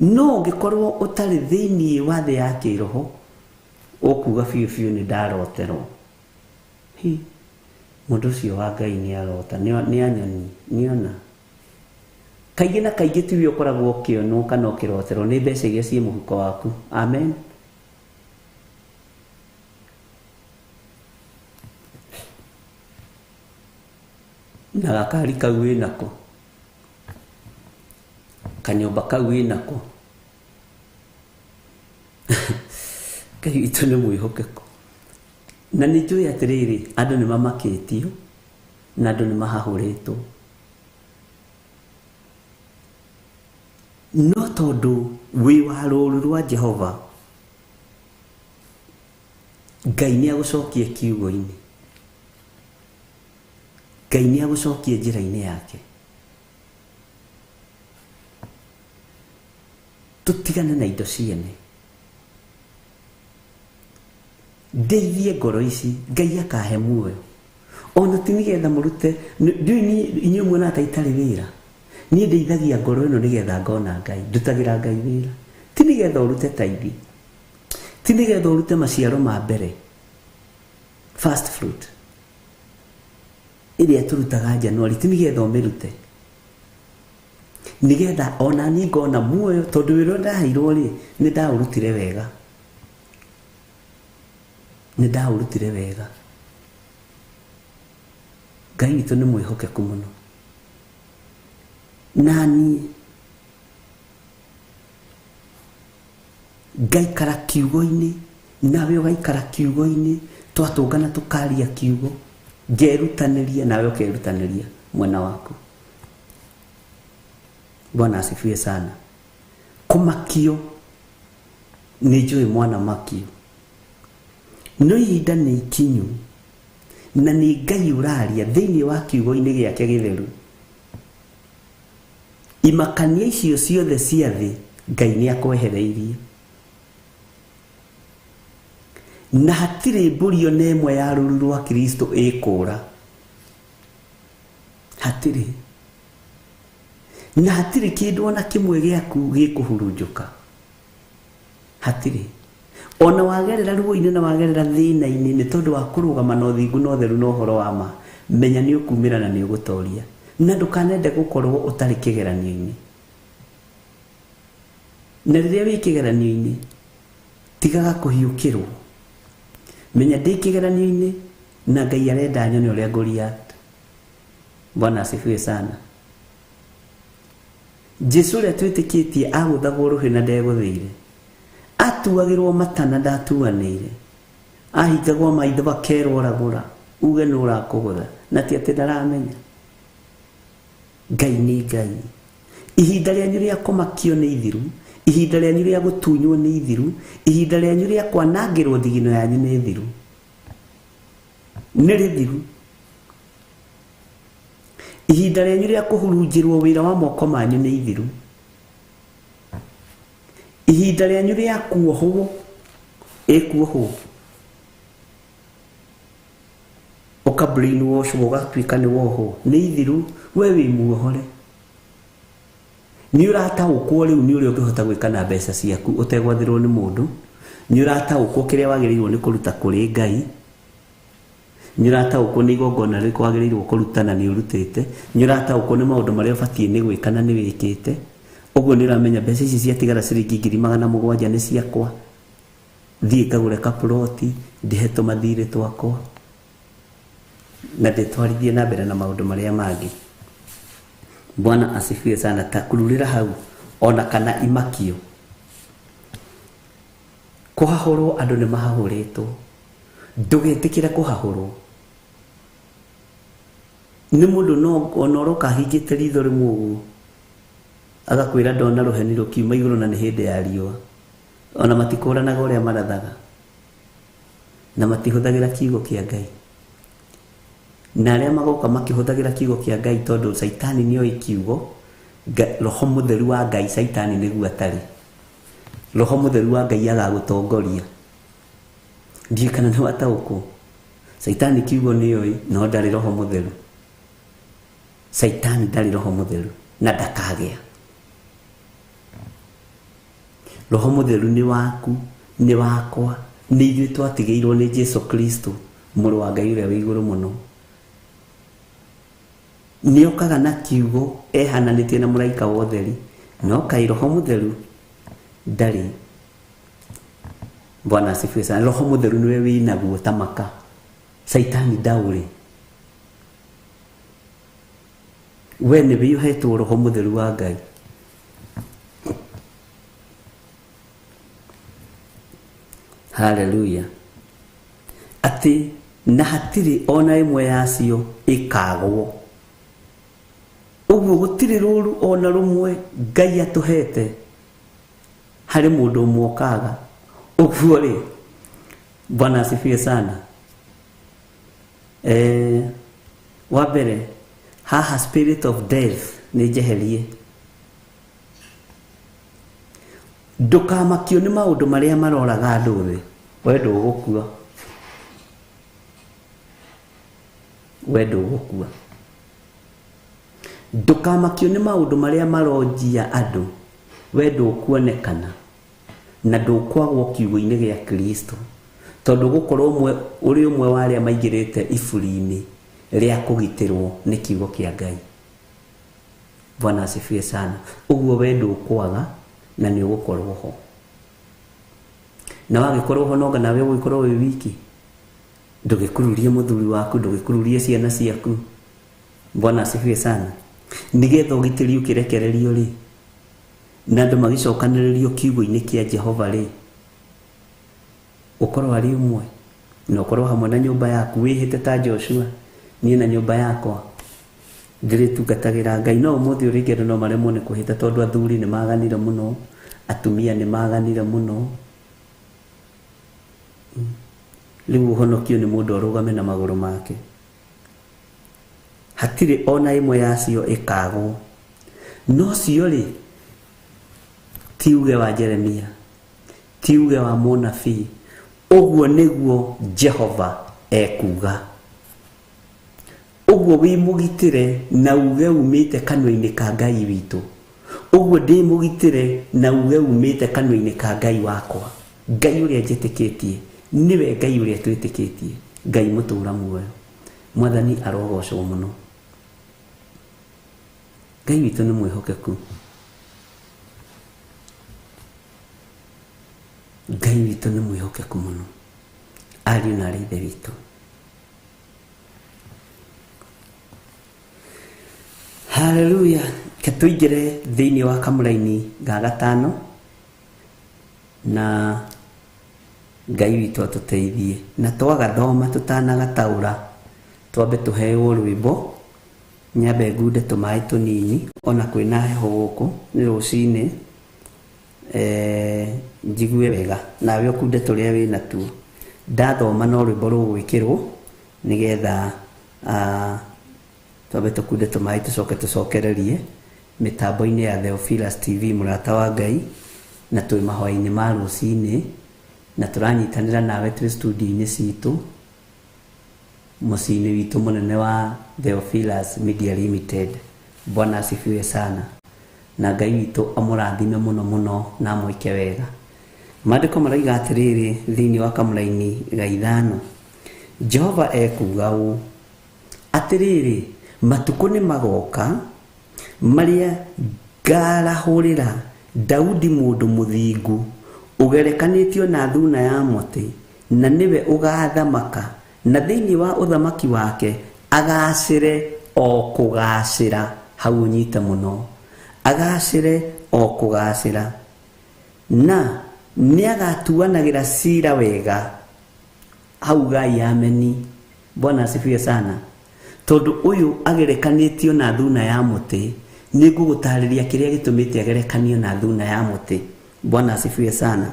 No ũngĩkorwo ũtarĩ thĩinĩ wa thĩ ya kĩroho, ũkuga biũ biũ nĩ ndaroterwo. Hi, mũndũ ũcio wa Ngai nĩ arota, nĩ anyoni, nĩona. Kaingĩ na kaingĩ tiwe ũkoragwo ũkĩonwo kana ũkĩroterwo, nĩ mbeca iria ciĩ mũhuko waku. Amen. Na gakari kau wĩnako, kanyũmba kau wĩnako. Ngai witũ nĩ mwĩhokeku. Na nĩ njũĩ atĩrĩrĩ, andũ nĩ mamakĩtio na andũ nĩ mahahũrĩtwo, no tondũ wĩ wa rũũru rwa Jehova, Ngai nĩ agũcokie kiugo-inĩ, Ngai nĩ agũcokie njĩra-inĩ yake. Tũtigane na indo ciene, ndeithie ngoro ici, Ngai akahe muoyo. Ona ti nĩgetha mũrute, ndiũĩ niĩ inyuĩ muonaga ta itarĩ wĩra. Niĩ ndeithagia ngoro ĩno nĩgetha ngona Ngai, ndutagĩra Ngai wĩra. Ti nĩgetha ũrute taithi, Ti nĩgetha ũrute maciaro ma mbere, first fruit ĩrĩa tũrutaga Januari, ti nĩgetha ũmĩrute, nĩgetha ona niĩ ngona muoyo, tondũ wĩra ũrĩa ndaheirwo rĩ, nĩ ndaũrutire wega, nĩ ndaũrutire wega. Ngai witũ nĩ mwĩhokeku mũno. Na niĩ ngaikara kiugo-inĩ, nawe ũgaikara kiugo-inĩ, twatũngana tũkaria kiugo, ngerutanĩria nawe ũkerutanĩria mwena waku. Bwana asifiwe sana. Kũmakio nĩ njũĩ mwana makio, no ihinda nĩ ikinyu na nĩ Ngai ũraria thĩinĩ wa kiugo-inĩ gĩake gĩtheru. Imakania icio ciothe cia thĩ Ngai nĩ akwehereirie, na hatirĩ mbũri ona ĩmwe ya rũru rwa Kristo ĩkũra, hatirĩ, na hatirĩ kĩndũ ona kĩmwe gĩaku gĩkũhurunjũka, hatirĩ. Ona wagerera ruo-inĩ na wagerera thĩna-inĩ nĩ tondũ wa kũrũgama na ũthingu na ũtheru na ũhoro wa ma, menya nĩ ũkumĩra na nĩ ũgũtoria, na ndũkanende gũkorwo ũtarĩ kĩgeranio-inĩ. Na rĩrĩa wĩ kĩgeranio-inĩ, tigaga kũhiũkĩrwo. Menya ndĩ kĩgeranio-inĩ na Ngai arenda nyone ũrĩa ngũ-react. Bwana asifiwe sana. Jesu ũrĩa twĩtĩkĩtie agũthagwo rũhĩ na ndegũthĩire, atuagĩrwo mata na ndatuanĩire, ahingagwo maitho bakerwo ragũra uge nĩ ũrakũgũtha, na ti atĩ ndaramenya. Ngai nĩ Ngai. Ihinda rĩanyu rĩa kũmakio nĩ ithiru, ihinda rĩanyu rĩa gũtunywo nĩ ithiru, ihinda rĩanyu rĩa kwanangĩrwo thigino yanyu nĩ ithiru, nĩ rĩthiru. Ihinda rĩanyu rĩa kũhurunjĩrwo wĩra wa moko manyu nĩ ithiru. Ihinda rĩanyu rĩa kuohwo, ĩkuohwo, ũka brainwash ũgatuĩka nĩ wohwo, nĩ ithiru. We wĩ muohore, nĩ ũrataũkwo rĩu nĩ ũrĩa ũngĩhota gwĩka na mbeca ciaku ũtegwathĩrwo nĩ mũndũ, nĩ ũrataũkwo kĩrĩa wagĩrĩirwo nĩ kũruta kũrĩ Ngai, nĩ ũrataũkwo nĩ igongona rĩrĩkũ wagĩrĩirwo kũruta na nĩ ũrutĩte, nĩ ũrataũkwo nĩ maũndũ marĩa ũbatiĩ nĩ gwĩka na nĩ wĩkĩte. Ũguo nĩ ũramenya mbeca ici ciatigara ciringi 700,000 nĩ ciakwa, thiĩ ngagũre kaploti, ndĩhe tũmathirĩ twakwa na ndĩtwarithie na mbere na maũndũ marĩa mangĩ. Bwana asifiwe sana. Ta kururĩra hau ona kana imakio, kũhahũrwo, andũ nĩ mahahũrĩtwo, ndũgetĩkĩre kũhahũrwo nĩ mũndũ no ona ũroka ahingĩte ritho rĩmwe ũguo agakwĩra ndona rũheni rũkiuma igũrũ na nĩ hĩndĩ ya riũa. Ona matikũranaga ũrĩa marathaga na matihũthagĩra kiugo kĩa Ngai, na arĩa magoka makĩhũthagĩra kiugo kĩa Ngai, tondũ Caitani nĩoĩ kiugo, Roho Mũtheru wa Ngai Caitani nĩguo atarĩ. Roho Mũtheru wa Ngai agagũtongoria. Ndiũĩ kana nĩ wataũkwo. Caitani kiugo nĩoĩ, no ndarĩ Roho Mũtheru. Caitani ndarĩ Roho Mũtheru na ndakagĩa. Roho Mũtheru nĩ waku, nĩ wakwa, nĩ ithuĩ twatigĩirwo nĩ Jesu Kristo, mũrũ wa Ngai ũrĩa wĩ igũrũ mũno. Nĩ okaga na kiugo ehananĩtie na mũraika wa ũtheri, no kaĩ Roho Mũtheru ndarĩ. Bwana asifiwe sana. Roho Mũtheru nĩwe wĩnaguo ta maka, Caitani ndaũrĩ. We nĩwe ũhetwo Roho Mũtheru wa Ngai. Haleluya. Atĩ na hatirĩ ona ĩmwe yacio ĩkagwo. Ũguo gũtirĩ rũru ona rũmwe Ngai atũhete harĩ mũndũ ũmwe ũkaga. Ũguo rĩ, Bwana asifiwe sana. Wa mbere haha spirit of death nĩ njeherie. Ndũkamakio nĩ maũndũ marĩa maroraga andũ thĩ, we ndũgũkua, we ndũgũkua. Ndũkamakio nĩ maũndũ marĩa maronjia andũ, we ndũkuonekana. na ndũkwagwo kiugo-inĩ gĩa Kristo tondũ gũkorwo ũmwe ũrĩ ũmwe wa arĩa maingĩrĩte iburi-inĩ rĩa kũgitĩrwo nĩ kiugo kĩa Ngai. Bwana asifiwe sana. Ũguo we ndũkwaga na nĩ ũgũkorwo ho, na wagĩkorwo ho nonga nawe ũgũgĩkorwo wĩ wiki, ndũgĩkururie mũthuri waku, ndũgĩkururie ciana ciaku. Bwana asifiwe sana. Nĩgetha ũgitĩri ũkĩrekererio rĩ, na andũ magĩcokanĩrĩrio kiugo-inĩ kĩa Jehova rĩ, ũkorwo arĩ ũmwe na ũkorwo hamwe na nyũmba yaku, wĩhĩte ta Joshua, niĩ na nyũmba yakwa ndĩrĩtungatagĩra Ngai. No ũmũthĩ ũrĩa andũ no maremwo nĩ kwĩhĩta tondũ athuri nĩ maganire mũno, atumia nĩ maganire mũno. Rĩu ũhonokio nĩ mũndũ arũgame na magũrũ make, hatirĩ ona ĩmwe yacio ĩkagwo. No cio rĩ, ti uge wa Jeremia, ti uge wa mũnabii, ũguo nĩguo Jehova ekuga. Ũguo wĩ mũgitĩre na uge umĩte kanua-inĩ ka Ngai witũ, ũguo ndĩ mũgitĩre na uge umĩte kanua-inĩ ka Ngai wakwa. Ngai ũrĩa njĩtĩkĩtie nĩwe Ngai ũrĩa twĩtĩkĩtie, Ngai mũtũũra muoyo. Mwathani arogocwo mũno. Ngai witũ nĩ mwĩhokeku, Ngai witũ nĩ mwĩhokeku mũno, ariũ na arĩ ithe witũ. Haleluya. Ke tũingĩre thĩinĩ wa kamũraini ga gatano na Ngai witũ atũteithie, na twagathoma tũtanagataũra twambe tũheo rwĩmbo, nyambe ngunde tũmaĩ tũnini, ona kwĩna heho gũkũ nĩ rũcinĩ, njigue wega nawe ũkunde tũrĩa wĩ natuo. Ndathoma no rwĩmbo rũgwĩkĩrwo nĩgetha twambe tũkunde tũmaĩ tũcoke tũcokererie mĩtambo-inĩ ya Theophilus TV mũrata wa Ngai, na twĩ mahoya-inĩ ma rũcinĩ, na tũranyitanĩra nawe twĩ studio-inĩ citũ mũciĩ-inĩ witũ mũnene wa Theophilus Media Limited. Bwana asifiwe sana, na Ngai witũ amũrathime mũno mũno na amwĩke wega. Maandĩko marauga atĩrĩrĩ thĩinĩ wa kamũraini ga ithano, Jehova ekuga ũũ, atĩrĩrĩ, matukũ nĩ magoka marĩa ngarahũrĩra Daudi mũndũ mũthingu ũgerekanĩtio na thuna ya mũtĩ, na nĩwe ũgathamaka, na thĩinĩ wa ũthamaki wake agacĩre o kũgacĩra. Hau ũnyite mũno, agacĩre o kũgacĩra, na nĩagatuanagĩra cira wega. Hau Ngai ameni. Bwana asifiwe sana. Tondũ ũyũ agerekanĩtio na thuna ya mũtĩ, nĩ ngũgũtarĩria kĩrĩa gĩtũmĩte agerekanio na thuna ya mũtĩ. Bwana asifiwe sana.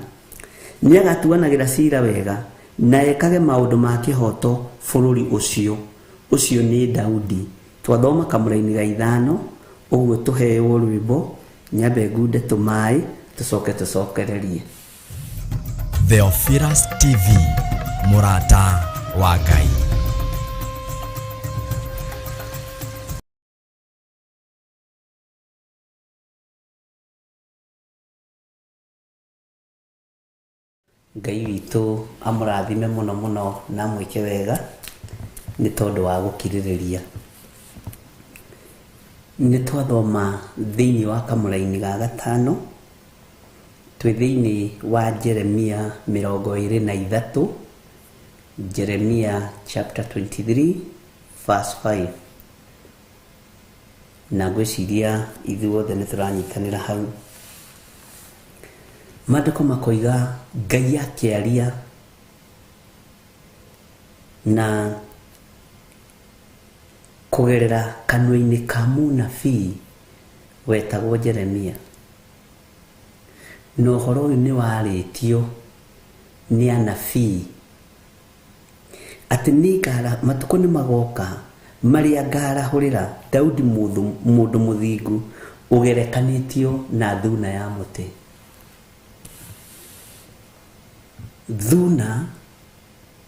Nĩagatuanagĩra cira wega na ekage maũndũ ma kĩhoto bũrũri ũcio. Ũcio nĩ Daudi. Twathoma kamũraini ga ithano, ũguo tũheo rwĩmbo, nyambe ngunde tũmaĩ tũcoke tũcokererie. Theophilus TV, mũrata wa Ngai. Ngai witũ amũrathime mũno mũno na amwĩke wega nĩ tondũ wa gũkirĩrĩria. Nĩ twathoma thĩinĩ wa kamũraini ga gatano, twĩ thĩinĩ wa Jeremia 23, Jeremia chapter 23 verse 5. Na ngwĩciria ithuothe nĩ tũranyitanĩra hau. Maandĩko makoiga Ngai akĩaria na kũgerera kanua-inĩ ka mũnabii wetagwo Jeremia, na ũhoro ũyũ nĩ warĩtio nĩ anabii atĩ nĩngara matukũ nĩ magoka marĩa ngarahũrĩra Daudi mũndũ mũthingu ũgerekanĩtio na thuna ya mũtĩ. Thuna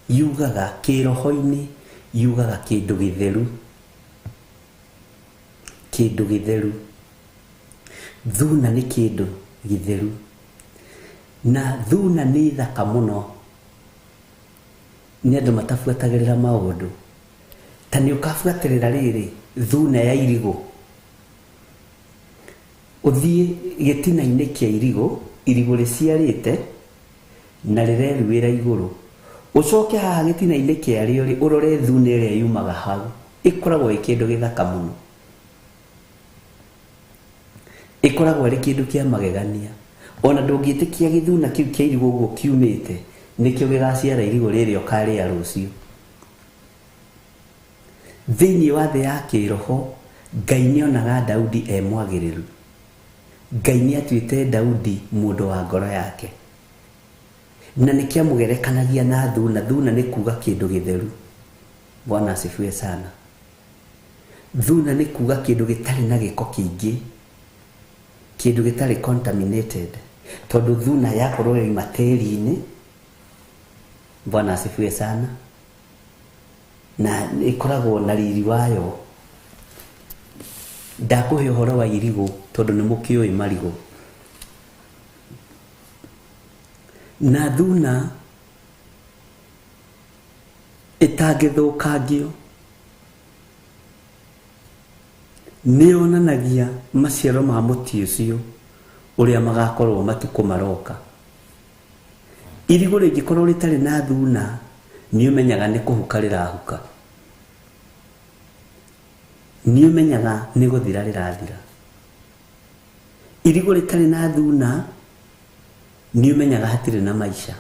yugaga kĩroho-inĩ, yugaga kĩndũ gĩtheru, kĩndũ gĩtheru. Thuna nĩ kĩndũ gĩtheru. Na thuna nĩ thaka mũno, nĩ andũ matabuatagĩrĩra maũndũ. Ta nĩ ũkabuatĩrĩra rĩrĩ thuna ya irigũ, ũthiĩ gĩtina-inĩ kĩa irigũ, irigũ rĩciarĩte na rĩreruĩra igũrũ, ũcoke haha gĩtina-inĩ kĩarĩo rĩ, ũrore thuna ĩrĩa yumaga hau, ĩkoragwo ĩ kĩndũ gĩthaka mũno, ĩkoragwo ĩrĩ kĩndũ kĩa magegania. Ona ndũngĩtĩkia gĩthuna kĩu kĩa irigũ ũguo kiumĩte nĩkĩo gĩgaciara irigũ rĩrĩa ũkarĩa rũciũ. Thĩinĩ wa thĩ ya kĩroho, Ngai nĩonaga Daudi e mwagĩrĩru. Ngai nĩatuĩte Daudi mũndũ wa ngoro yake, na nĩkĩamũgerekanagia na thuna. Thuna nĩ kuga kĩndũ gĩtheru. Bwana asifiwe sana. Thuna nĩ kuga kĩndũ gĩtarĩ na gĩko kĩingĩ, kĩndũ gĩtarĩ contaminated, tondũ thuna yakorwo yoima tĩri-inĩ. Bwana asifiwe sana. Na ĩkoragwo na riri wayo. Ndakũhe ũhoro wa irigũ tondũ nĩ mũkĩũĩ marigũ. Na thuna ĩtangĩthũkangio nĩ yonanagia maciaro ma mũtĩ ũcio ũrĩa magakorwo matukũ maroka. Irigũ rĩngĩkorwo rĩtarĩ na thuna, nĩ ũmenyaga nĩ kũhuka rĩrahuka, nĩ ũmenyaga nĩ gũthira rĩrathira. Irigũ rĩtarĩ na thuna, nĩ ũmenyaga hatirĩ na maica.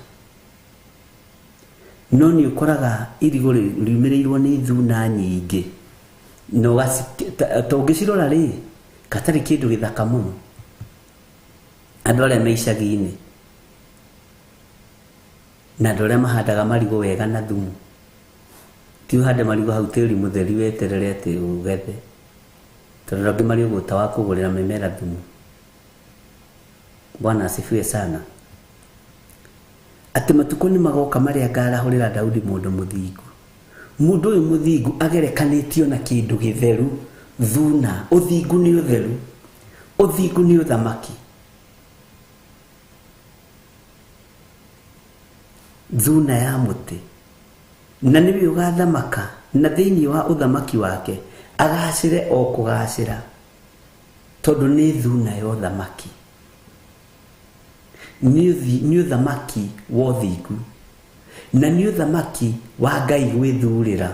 No nĩ ũkoraga irigũ riumĩrĩirwo nĩ thuna nyingĩ, na ũngĩcirora rĩ, gatarĩ kĩndũ gĩthaka mũno. Andũ arĩa me icagi-inĩ na andũ arĩa mahandaga marigũ wega na thumu, ti ũhande marigũ hau tĩri mũtheri weterere atĩ ũgethe, tondũ angĩ marĩ ũgũta wa kũgũrĩra mĩmera thumu. Bwana asifiwe sana. Atĩ matukũ nĩ magoka marĩa ngarahũrĩra Daudi mũndũ mũthingu. Mũndũ ũyũ mũthingu agerekanĩtio na kĩndũ gĩtheru, thuna. Ũthingu nĩ ũtheru, ũthingu nĩ ũthamaki. Thuna ya mũtĩ, na nĩwe ũgathamaka, na thĩinĩ wa ũthamaki wake agacĩre o kũgacĩra, tondũ nĩ thuna ya ũthamaki. Nĩ ũthamaki wa ũthingu, na nĩ ũthamaki wa Ngai gwĩthurĩra,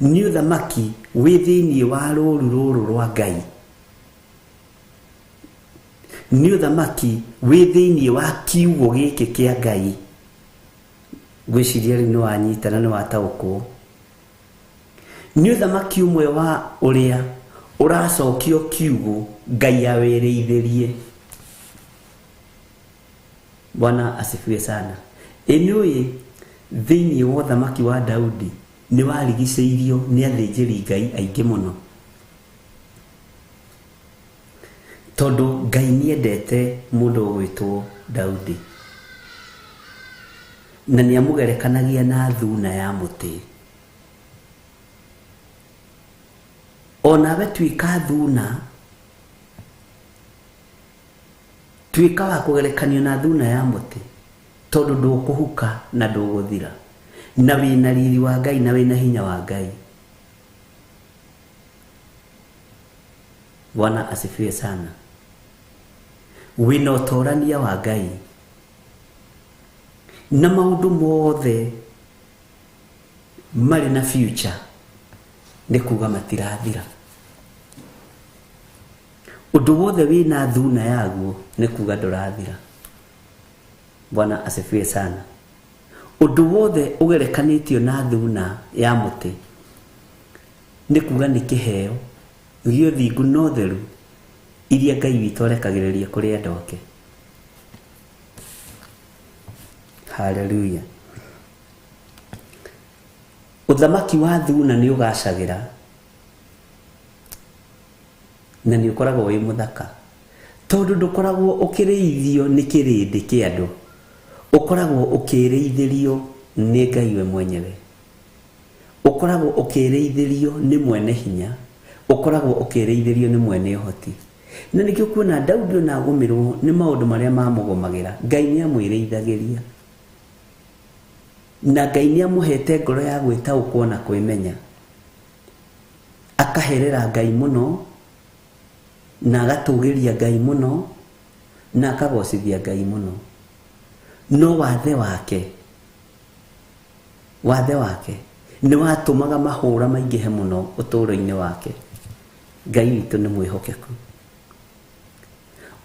nĩ ũthamaki wĩ thĩinĩ wa rũru rũrũ rwa Ngai, nĩ ũthamaki wĩ thĩinĩ wa kiugo gĩkĩ kĩa Ngai. Ngwĩciria rĩu nĩ wanyita na nĩ wataũkwo. Nĩ ũthamaki ũmwe wa ũrĩa ũracokio kiugo Ngai awĩrĩithĩrie. Bwana asifiwe sana. Ĩnĩũĩ thĩinĩ wa ũthamaki wa Daudi nĩ warigicĩirio nĩ athĩnjĩri Ngai aingĩ mũno, tondũ Ngai nĩendete mũndũ ũgwĩtwo Daudi, na nĩamũgerekanagia na thuna ya mũtĩ. Onawe tuĩka thuna, tuĩka wa kũgerekanio na thuna ya mũtĩ, tondũ ndũkũhuka na ndũgũthira, na wĩna riri wa Ngai na wĩna hinya wa Ngai. Bwana asifiwe sana. Wĩna ũtorania wa Ngai, na maũndũ mothe marĩ na future, nĩ kuga matirathira. Ũndũ wothe wĩna thuna yaguo nĩ kuga ndũrathira. Bwana asifiwe sana. Ũndũ wothe ũgerekanĩtio na thuna ya mũtĩ nĩ kuga nĩ kĩheo gĩa ũthingu na ũtheru iria Ngai witũ arekagĩrĩria kũrĩ andũ ake. Haleluya. Ũthamaki wa thuna nĩ ũgacagĩra na nĩ ũkoragwo wĩ mũthaka, tondũ ndũkoragwo ũkĩrĩithio nĩ kĩrĩndĩ kĩa andũ, ũkoragwo ũkĩrĩithĩrio nĩ Ngai we mwenyewe, ũkoragwo ũkĩrĩithĩrio nĩ mwene hinya, ũkoragwo ũkĩrĩithĩrio nĩ mwene ũhoti. Na nĩkĩo kuona Daudi ona agũmĩrwo nĩ maũndũ marĩa mamũgũmagĩra, Ngai nĩ amwĩrĩithagĩria. Na Ngai nĩ amũhete ngoro ya gwĩtaũkwo na kwĩmenya. Akaherera Ngai mũno, na agatũgĩria Ngai mũno, na akagocithia Ngai mũno. No wathe wake nĩ watũmaga mahũra maingĩhe mũno ũtũũro-inĩ wake. Ngai witũ nĩ mwĩhokeku.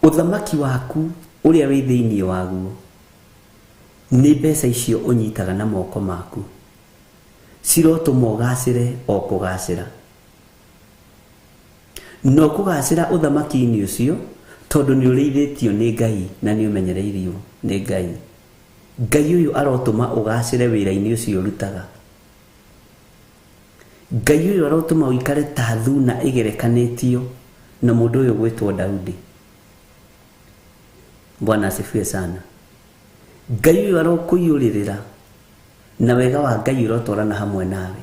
Ũthamaki waku ũrĩa wĩ thĩinĩ waguo nĩ mbeca icio ũnyitaga na moko maku, cirotũma ũgacĩre o kũgacĩra. No kũgacĩra ũthamaki-inĩ ũcio tondũ nĩ ũrĩithĩtio nĩ Ngai na nĩ ũmenyereirio nĩ Ngai. Ngai ũyũ arotũma ũgacĩre wĩra-inĩ ũcio ũrutaga. Ngai ũyũ arotũma ũikare ta thuna ĩgerekanĩtio na mũndũ ũyũ gwĩtwo Daudi. Bwana asifiwe sana. Ngai ũyũ arokũiyũrĩrĩra na wega wa Ngai ũrotwarana hamwe nawe.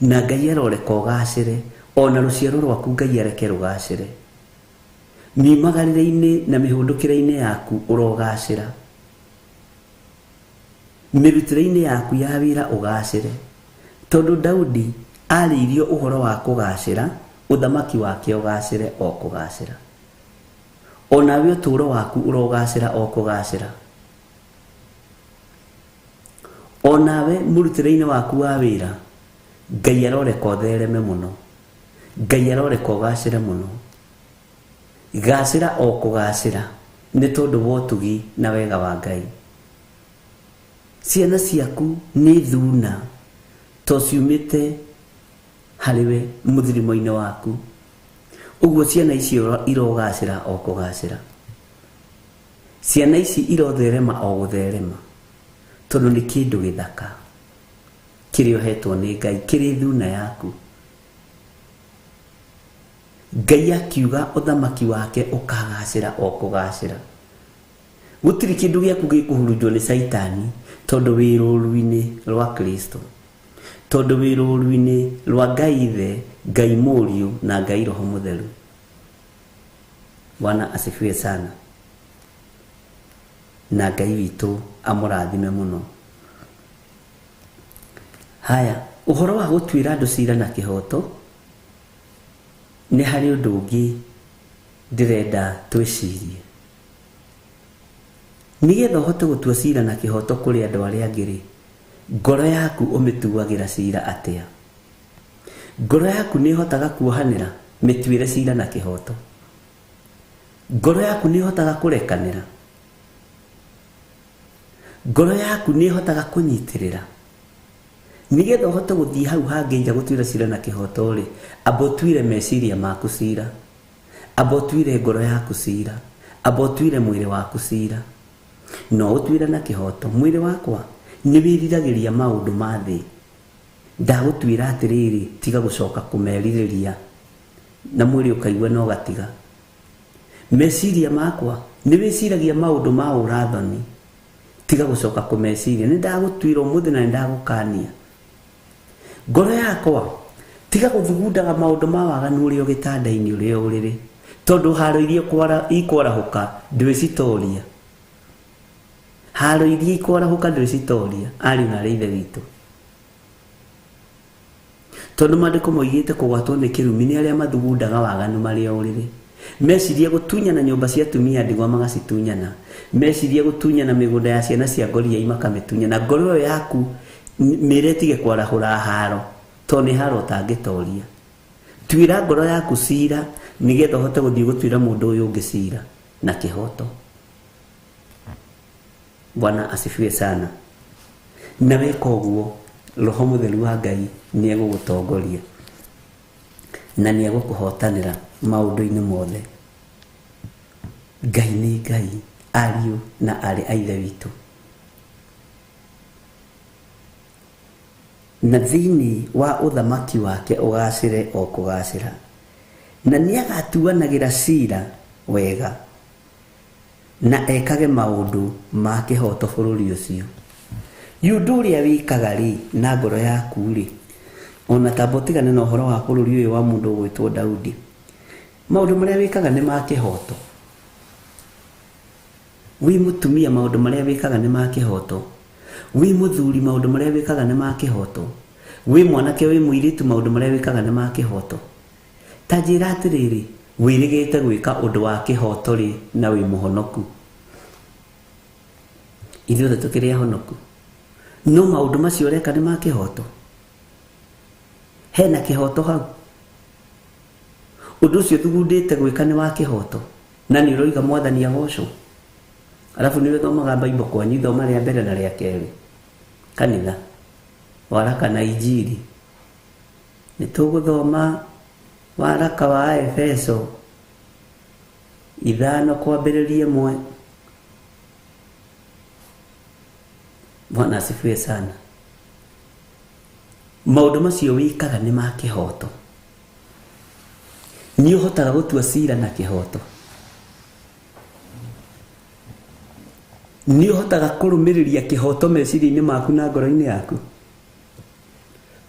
Na Ngai aroreka ũgacĩre, ona rũciaro rwaku Ngai areke rũgacĩre. Miumagarĩre-inĩ na mĩhũndũkĩre-inĩ yaku ũrogacĩra. Mĩrutĩre-inĩ yaku ya wĩra ũgacĩre. Tondũ Daudi arĩirio ũhoro wa kũgacĩra, ũthamaki wake ũgacĩre o kũgacĩra. Onawe ũtũũro waku ũrogacĩra o kũgacĩra. Onawe mũrutĩre-inĩ waku wa wĩra, Ngai aroreka ũthereme mũno. Ngai aroreka ũgacĩre mũno. Gacĩra o kũgacĩra nĩ tondũ wa ũtugi na wega wa Ngai. Ciana ciaku nĩ thuna to ciumĩte harĩwe mũthirimo-inĩ waku. Ũguo ciana icio irogacĩra o kũgacĩra. Ciana ici irotherema o gũtherema tondũ nĩ kĩndũ gĩthaka kĩrĩa ũhetwo nĩ Ngai, kĩrĩ thuna yaku. Ngai akiuga ũthamaki wake ũkagacĩra o kũgacĩra. Gũtirĩ kĩndũ gĩaku gĩkũhurunjwo nĩ Caitani tondũ wĩ rũũru-inĩ rwa Kristo, tondũ wĩ rũũru-inĩ rwa Ngai Ithe, Ngai Mũriũ na Ngai Roho Mũtheru. Bwana asifiwe sana. Na Ngai witũ amũrathime mũno. Haya, ũhoro wa gũtuĩra andũ cira na kĩhoto nĩ harĩ ũndũ ũngĩ ndĩrenda twĩcirie. Nĩgetha ũhote gũtua cira na kĩhoto kũrĩ andũ arĩa angĩ rĩ, ngoro yaku ũmĩtuagĩra cira atĩa? Ngoro yaku nĩ ĩhotaga kuohanĩra, mĩtuĩre cira na kĩhoto. Ngoro yaku nĩ ĩhotaga kũrekanĩra. Ngoro yaku nĩ ĩhotaga kũnyitĩrĩra. Nĩgetha ũhote gũthiĩ hau hangĩ nja gũtuĩra cira na kĩhoto rĩ, amba ũtuĩre meciria maku cira, amba ũtuĩre ngoro yaku cira, amba ũtuĩre mwĩrĩ waku cira. No ũtuĩre na kĩhoto. Mwĩrĩ wakwa nĩ wĩriragĩria maũndũ ma thĩ. Ndagũtuĩra atĩrĩrĩ, tiga gũcoka kũmerirĩria, na mwĩrĩ ũkaigua no gatiga. Meciria makwa nĩ wĩciragia maũndũ ma ũrathoni, tiga gũcoka kũmeciria. Nĩ ndagũtuĩra ũmũthĩ na nĩ ndagũkania. Ngoro yakwa tiga gũthugundaga maũndũ ma waganu ũrĩa gĩtanda-inĩ ũrĩa ũrĩrĩ, tondũ haro iria ikwarahũka ndwĩcitoria. Haro iria ikwarahũka ndwĩcitoria, ariũ na arĩ ithe witũ. Tondũ maandĩko moigĩte kũgwatwo nĩ kĩrumi nĩ arĩa mathugundaga waganu marĩ o ũrĩrĩ. Meciria gũtunyana nyũmba cia atumia ndigwa magacitunyana. Meciria gũtunyana mĩgũnda ya ciana cia ngoriai makamĩtunyana. Ngoro ĩyo yaku mĩre ĩtige kwarahũra haro, tondũ nĩ haro ũtangĩtoria. Tuĩra ngoro yaku cira nĩgetha ũhote gũthiĩ gũtuĩra mũndũ ũyũ ũngĩ cira na kĩhoto. Bwana asifiwe sana. Na weka ũguo, Roho Mũtheru wa Ngai nĩ egũgũtongoria na nĩ egũkũhotanĩra maũndũ-inĩ mothe. Ngai nĩ Ngai, ariũ na aarĩ a Ithe witũ. Na thĩinĩ wa ũthamaki wake ũgacĩre o kũgacĩra. Na nĩ agatuanagĩra cira wega na ekage maũndũ ma kĩhoto bũrũri ũcio. Ũndũ ũrĩa wĩkaga rĩ na ngoro yaku rĩ, ona tamba ũtigane na ũhoro wa bũrũri ũyũ wa mũndũ ũgwĩtwo Daudi. Maũndũ marĩa wĩkaga nĩ ma kĩhoto. Wĩ mũtumia maũndũ marĩa wĩkaga nĩ ma kĩhoto. Wĩ mũthuri maũndũ marĩa wĩkaga nĩ ma kĩhoto. Wĩ mwanake wĩ mũirĩtu maũndũ marĩa wĩkaga nĩ ma kĩhoto. Ta njĩra atĩrĩrĩ, wĩrĩgĩte gwĩka ũndũ wa kĩhoto rĩ na wĩ mũhonoku? Ithuothe tũkĩrĩ ahonoku. No maũndũ macio ũreka nĩ ma kĩhoto? Hena kĩhoto hau? Ũndũ ũcio thugundĩte gwĩka nĩ wa kĩhoto? Na nĩ ũroiga mwathani agocwo? Arabu nĩ ũthomaga Bible kwanyu ithoma rĩa mbere na rĩa kerĩ. Kanitha. Waraka na Injiri. Nĩ tũgũthoma waraka wa Efeso 5 kwambĩrĩria 1. Bwana asifiwe sana. Maũndũ macio wĩkaga nĩ ma kĩhoto. Nĩ ũhotaga gũtua cira na kĩhoto. Nĩ ũhotaga kũrũmĩrĩria kĩhoto meciria-inĩ maku na ngoro-inĩ yaku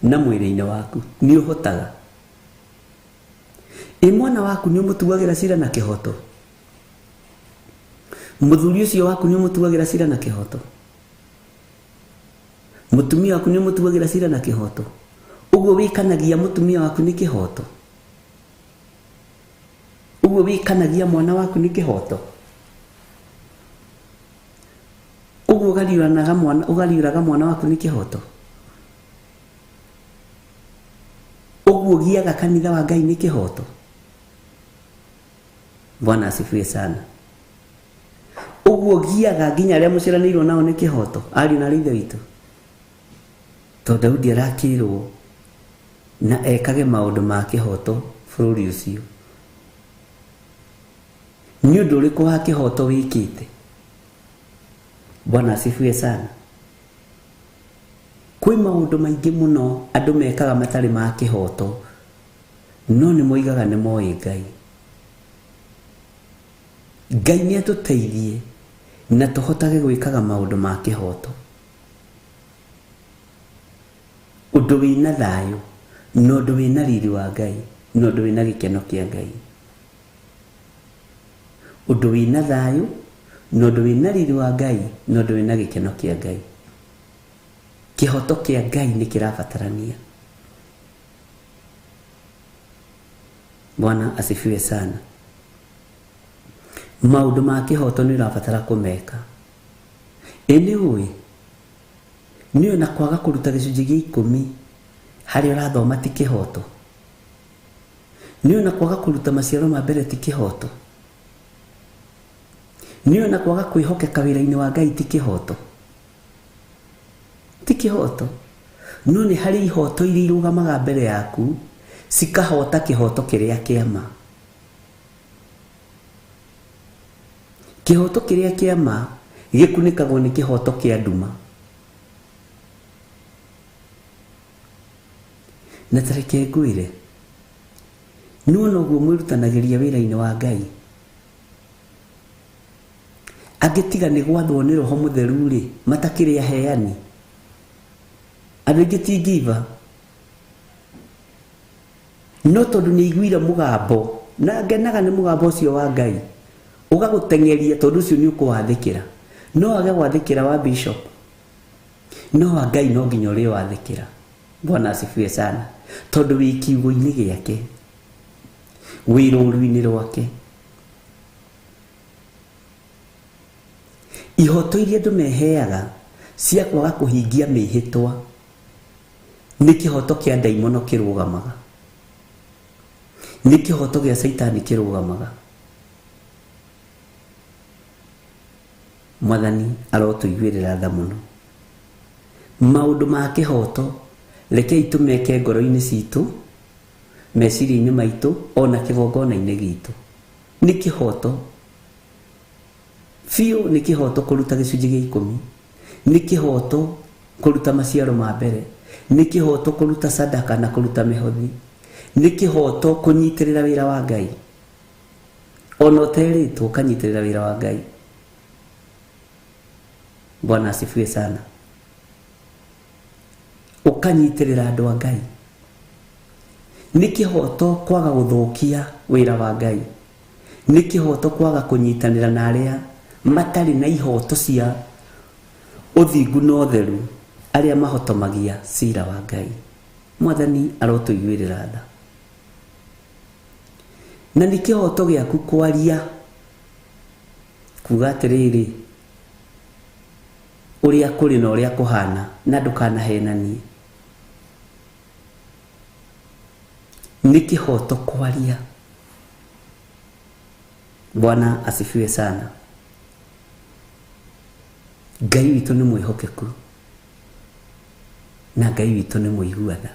na mwĩrĩ-inĩ waku. Nĩ ũhotaga. Ĩ mwana waku nĩ ũmũtuagĩra cira na kĩhoto? Mũthuri ũcio waku nĩ ũmũtuagĩra cira na kĩhoto? Mũtumia waku nĩ ũmũtuagĩra cira na kĩhoto? Ũguo wĩkanagia mũtumia waku nĩ kĩhoto? Ũguo wĩkanagia mwana waku nĩ kĩhoto? Ũguo ũgariũranaga mwana, ũgariũraga mwana waku nĩ kĩhoto? Ũguo ũgiaga kanitha wa Ngai nĩ kĩhoto? Bwana asifiwe sana. Ũguo ũgiaga nginya arĩa mũciaranĩirwo nao nĩ kĩhoto, ariũ na ithe witũ. Tondũ Daudi arakĩrwo na ekage maũndũ ma kĩhoto bũrũri ũcio. Nĩ ũndũ ũrĩkũ wa kĩhoto wĩkĩte? Bwana asifiwe sana. Kwĩ maũndũ maingĩ mũno andũ mekaga matarĩ ma kĩhoto, no nĩ moigaga nĩ moĩ Ngai. Ngai nĩ atũteithie na tũhotage gwĩkaga maũndũ ma kĩhoto. Ũndũ wĩna thayũ, na ũndũ wĩna riri wa Ngai, na ũndũ wĩna gĩkeno kĩa Ngai. Ũndũ wĩna thayũ, na ũndũ wĩna riri wa Ngai, na ũndũ wĩna gĩkeno kĩa Ngai. Kĩhoto kĩa Ngai nĩ kĩrabatarania. Bwana asifiwe sana. Maũndũ ma kĩhoto nĩ ũrabatara kũmeka. Ĩ nĩ ũĩ? Nĩ ũĩ na kwaga kũruta gĩcunjĩ gĩa 10 harĩa ũrathoma ti kĩhoto? Nĩ ũĩ na kwaga kũruta maciaro ma mbere ti kĩhoto? Nĩ ũĩ na kwaga kwĩhokeka wĩra-inĩ wa Ngai ti kĩhoto? Ti kĩhoto. No nĩ harĩ ihoto iria irũgamaga mbere yaku cikahota kĩhoto kĩrĩa kĩa ma. Kĩhoto kĩrĩa kĩa ma gĩkunĩkagwo nĩ kĩhoto kĩa nduma. Na ta reke ngwĩre, nĩ wona ũguo mwĩrutanagĩria wĩra-inĩ wa Ngai. Angĩ tiga nĩ gwathwo nĩ Roho Mũtheru rĩ, matakĩrĩ aheani. Andũ aingĩ ti ngiva. No tondũ nĩ aiguire mũgambo, na ngenaga nĩ mũgambo ũcio wa Ngai, ũgagũteng'eria tondũ ũcio nĩ ũkũwathĩkĩra. No age gwathĩkĩra wa bishop, no wa Ngai no nginya ũrĩwathĩkĩra. Bwana asifiwe sana. Tondũ wĩ kiugo-inĩ gĩake, wĩ rũru-inĩ rwake. Ihoto iria andũ meheaga cia kwaga kũhingia mĩhĩtwa nĩ kĩhoto kĩa ndaimono kĩrũgamaga. Nĩ kĩhoto gĩa Caitani kĩrũgamaga. Mwathani arotũiguĩrĩra tha mũno. Maũndũ ma kĩhoto rekei tũmeke ngoro-inĩ citũ, meciria-inĩ maitũ, ona kĩgongona-inĩ gitũ. Nĩ kĩhoto biũ, nĩ kĩhoto kũruta gĩcunjĩ gĩa 10, nĩ kĩhoto kũruta maciaro ma mbere, nĩ kĩhoto kũruta sadaka na kũruta mĩhothi, nĩ kĩhoto kũnyitĩrĩra wĩra wa Ngai. Ona ũterĩtwo ũkanyitĩrĩra wĩra wa Ngai. Bwana asifiwe sana. Ũkanyitĩrĩra andũ a Ngai. Nĩ kĩhoto kwaga gũthũkia wĩra wa Ngai. Nĩ kĩhoto kwaga kũnyitanĩra na arĩa matarĩ na ihoto cia ũthingu na ũtheru, arĩa mahotomagia cira wa Ngai. Mwathani arotũiguĩrĩra tha. Na nĩ kĩhoto gĩaku kwaria kuga atĩrĩrĩ, ũrĩa kũrĩ na ũrĩa kũhana, na ndũkanahenanie. Nĩ kĩhoto kwaria. Bwana asifiwe sana. Ngai witũ nĩ mwĩhokeku na Ngai witũ nĩ mũigua tha.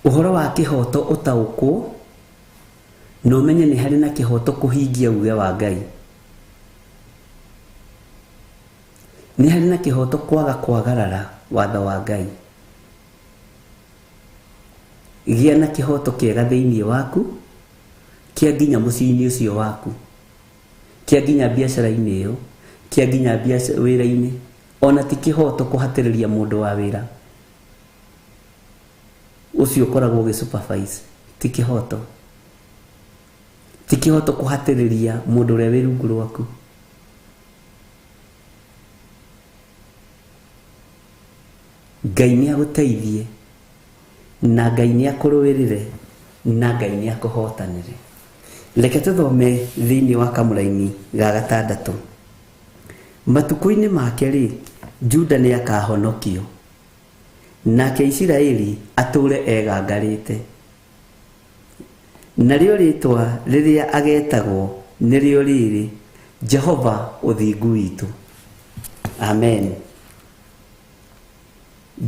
Ũhoro wa kĩhoto ũtaũkwo na ũmenye nĩ harĩ na kĩhoto kũhingia uge wa Ngai. Nĩ harĩ na kĩhoto kwaga kwagarara watho wa Ngai. Gĩa na kĩhoto kĩega thĩinĩ waku, kĩa nginya mũciĩ-inĩ ũcio waku, kĩa nginya biacara-inĩ ĩyo, kĩa nginya wĩra-inĩ. Ona ti kĩhoto kũhatĩrĩria mũndũ wa wĩra ũcio ũkoragwo ũgĩ supervise. Ti kĩhoto. Ti kĩhoto kũhatĩrĩria mũndũ ũrĩa wĩ rungu rwaku. Ngai nĩ agũteithie na Ngai nĩ akũrũĩrĩre na Ngai nĩ akũhotanĩre. Reke tũthome thĩinĩ wa kamũraini ga gatandatũ. Matukũ-inĩ make rĩ, Juda nĩ akahonokio, nake Isiraeli atũũre egangarĩte. Narĩo rĩĩtwa rĩrĩa agetagwo nĩrĩo rĩrĩ, Jehova ũthingu witũ. Amen.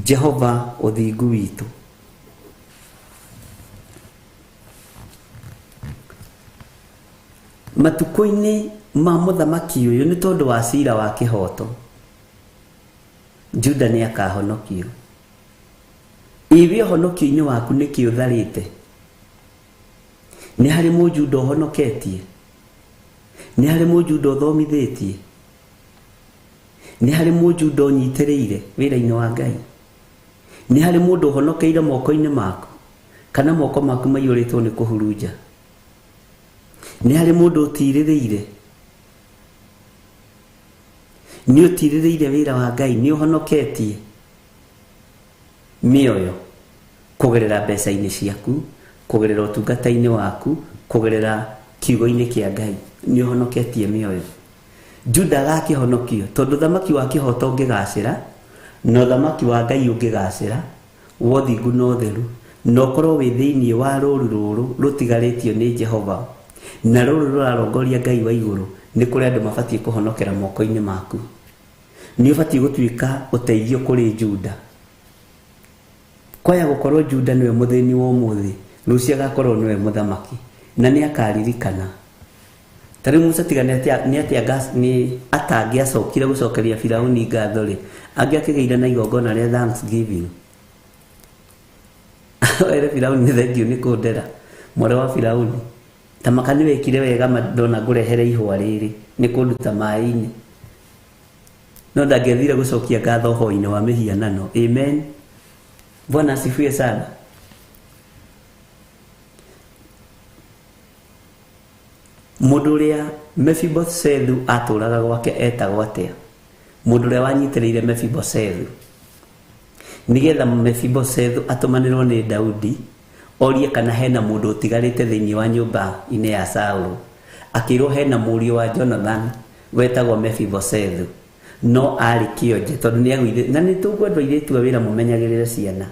Jehova ũthingu witũ. Matukũ-inĩ ma mũthamaki ũyũ nĩ tondũ wa cira wa kĩhoto, Juda nĩ akahonokio. Ĩĩ ũhonokio-inĩ waku nĩkĩ ũtharĩte? Nĩ harĩ mũjuda ũhonoketie? Nĩ harĩ mũjuda ũthomithĩtie? Nĩ harĩ mũjuda ũnyitĩrĩire wĩra-inĩ wa Ngai? Nĩ harĩ mũndũ ũhonokeire moko-inĩ maku, kana moko maku maiyũrĩtwo nĩ kũhurunja? Nĩ harĩ mũndũ ũtirĩrĩire? Nĩ ũtirĩrĩire wĩra wa Ngai? Nĩ ũhonoketie mĩoyo kũgerera mbeca-inĩ ciaku, kũgerera ũtungata-inĩ waku, kũgerera kiugo-inĩ kĩa Ngai? Nĩ ũhonoketie mĩoyo. Juda agakĩhonokio tondũ thamaki wa kĩhoto ũngĩgacĩra na ũthamaki wa Ngai ũngĩgacĩra wa ũthingu na ũtheru, na ũkorwo wĩ thĩinĩ wa rũru rũrũ rũtigarĩtio nĩ Jehova na rũru rũrarongoria Ngai wa igũrũ, nĩ kũrĩ andũ mabatiĩ kũhonokera moko-inĩ maku. Nĩ ũbatiĩ gũtuĩka ũteithio kũrĩ Juda. Kwaya gũkorwo Juda nĩwe mũthĩni wa ũmũthĩ, rũciũ agakorwo nĩwe mũthamaki na nĩ akaririkana. Ta rĩu Musa tiga nĩ atĩa nĩ atangĩacokire gũcokeria Firauni ngatho rĩ, angĩakĩgĩire na igongona rĩa Thanksgiving. Ere Firauni nĩ thengiũ nĩ kũndera, mwarĩ wa Firauni. Ta maka nĩ wekire wega ndona ngũrehere ihũa rĩrĩ nĩ kũnduta maĩ-inĩ. No ndangĩathire gũcokia ngatho ũhoi-inĩ wa mĩhianano. Amen. Bwana asifiwe sana. Mũndũ ũrĩa Mefiboshethu atũraga gwake etagwo atĩa? Mũndũ ũrĩa wanyitĩrĩire Mefiboshethu nĩgetha Mefiboshethu atũmanĩrwo nĩ Daudi orie kana hena mũndũ ũtigarĩte thĩinĩ wa nyũmba-inĩ ya Saũlũ. Akĩrwo hena mũriũ wa Jonathan wetagwo Mefiboshethu, no arĩ kĩonje tondũ nĩ agũithĩ. Na nĩ tũkwendwo airĩtu a wĩra mũmenyagĩrĩre ciana,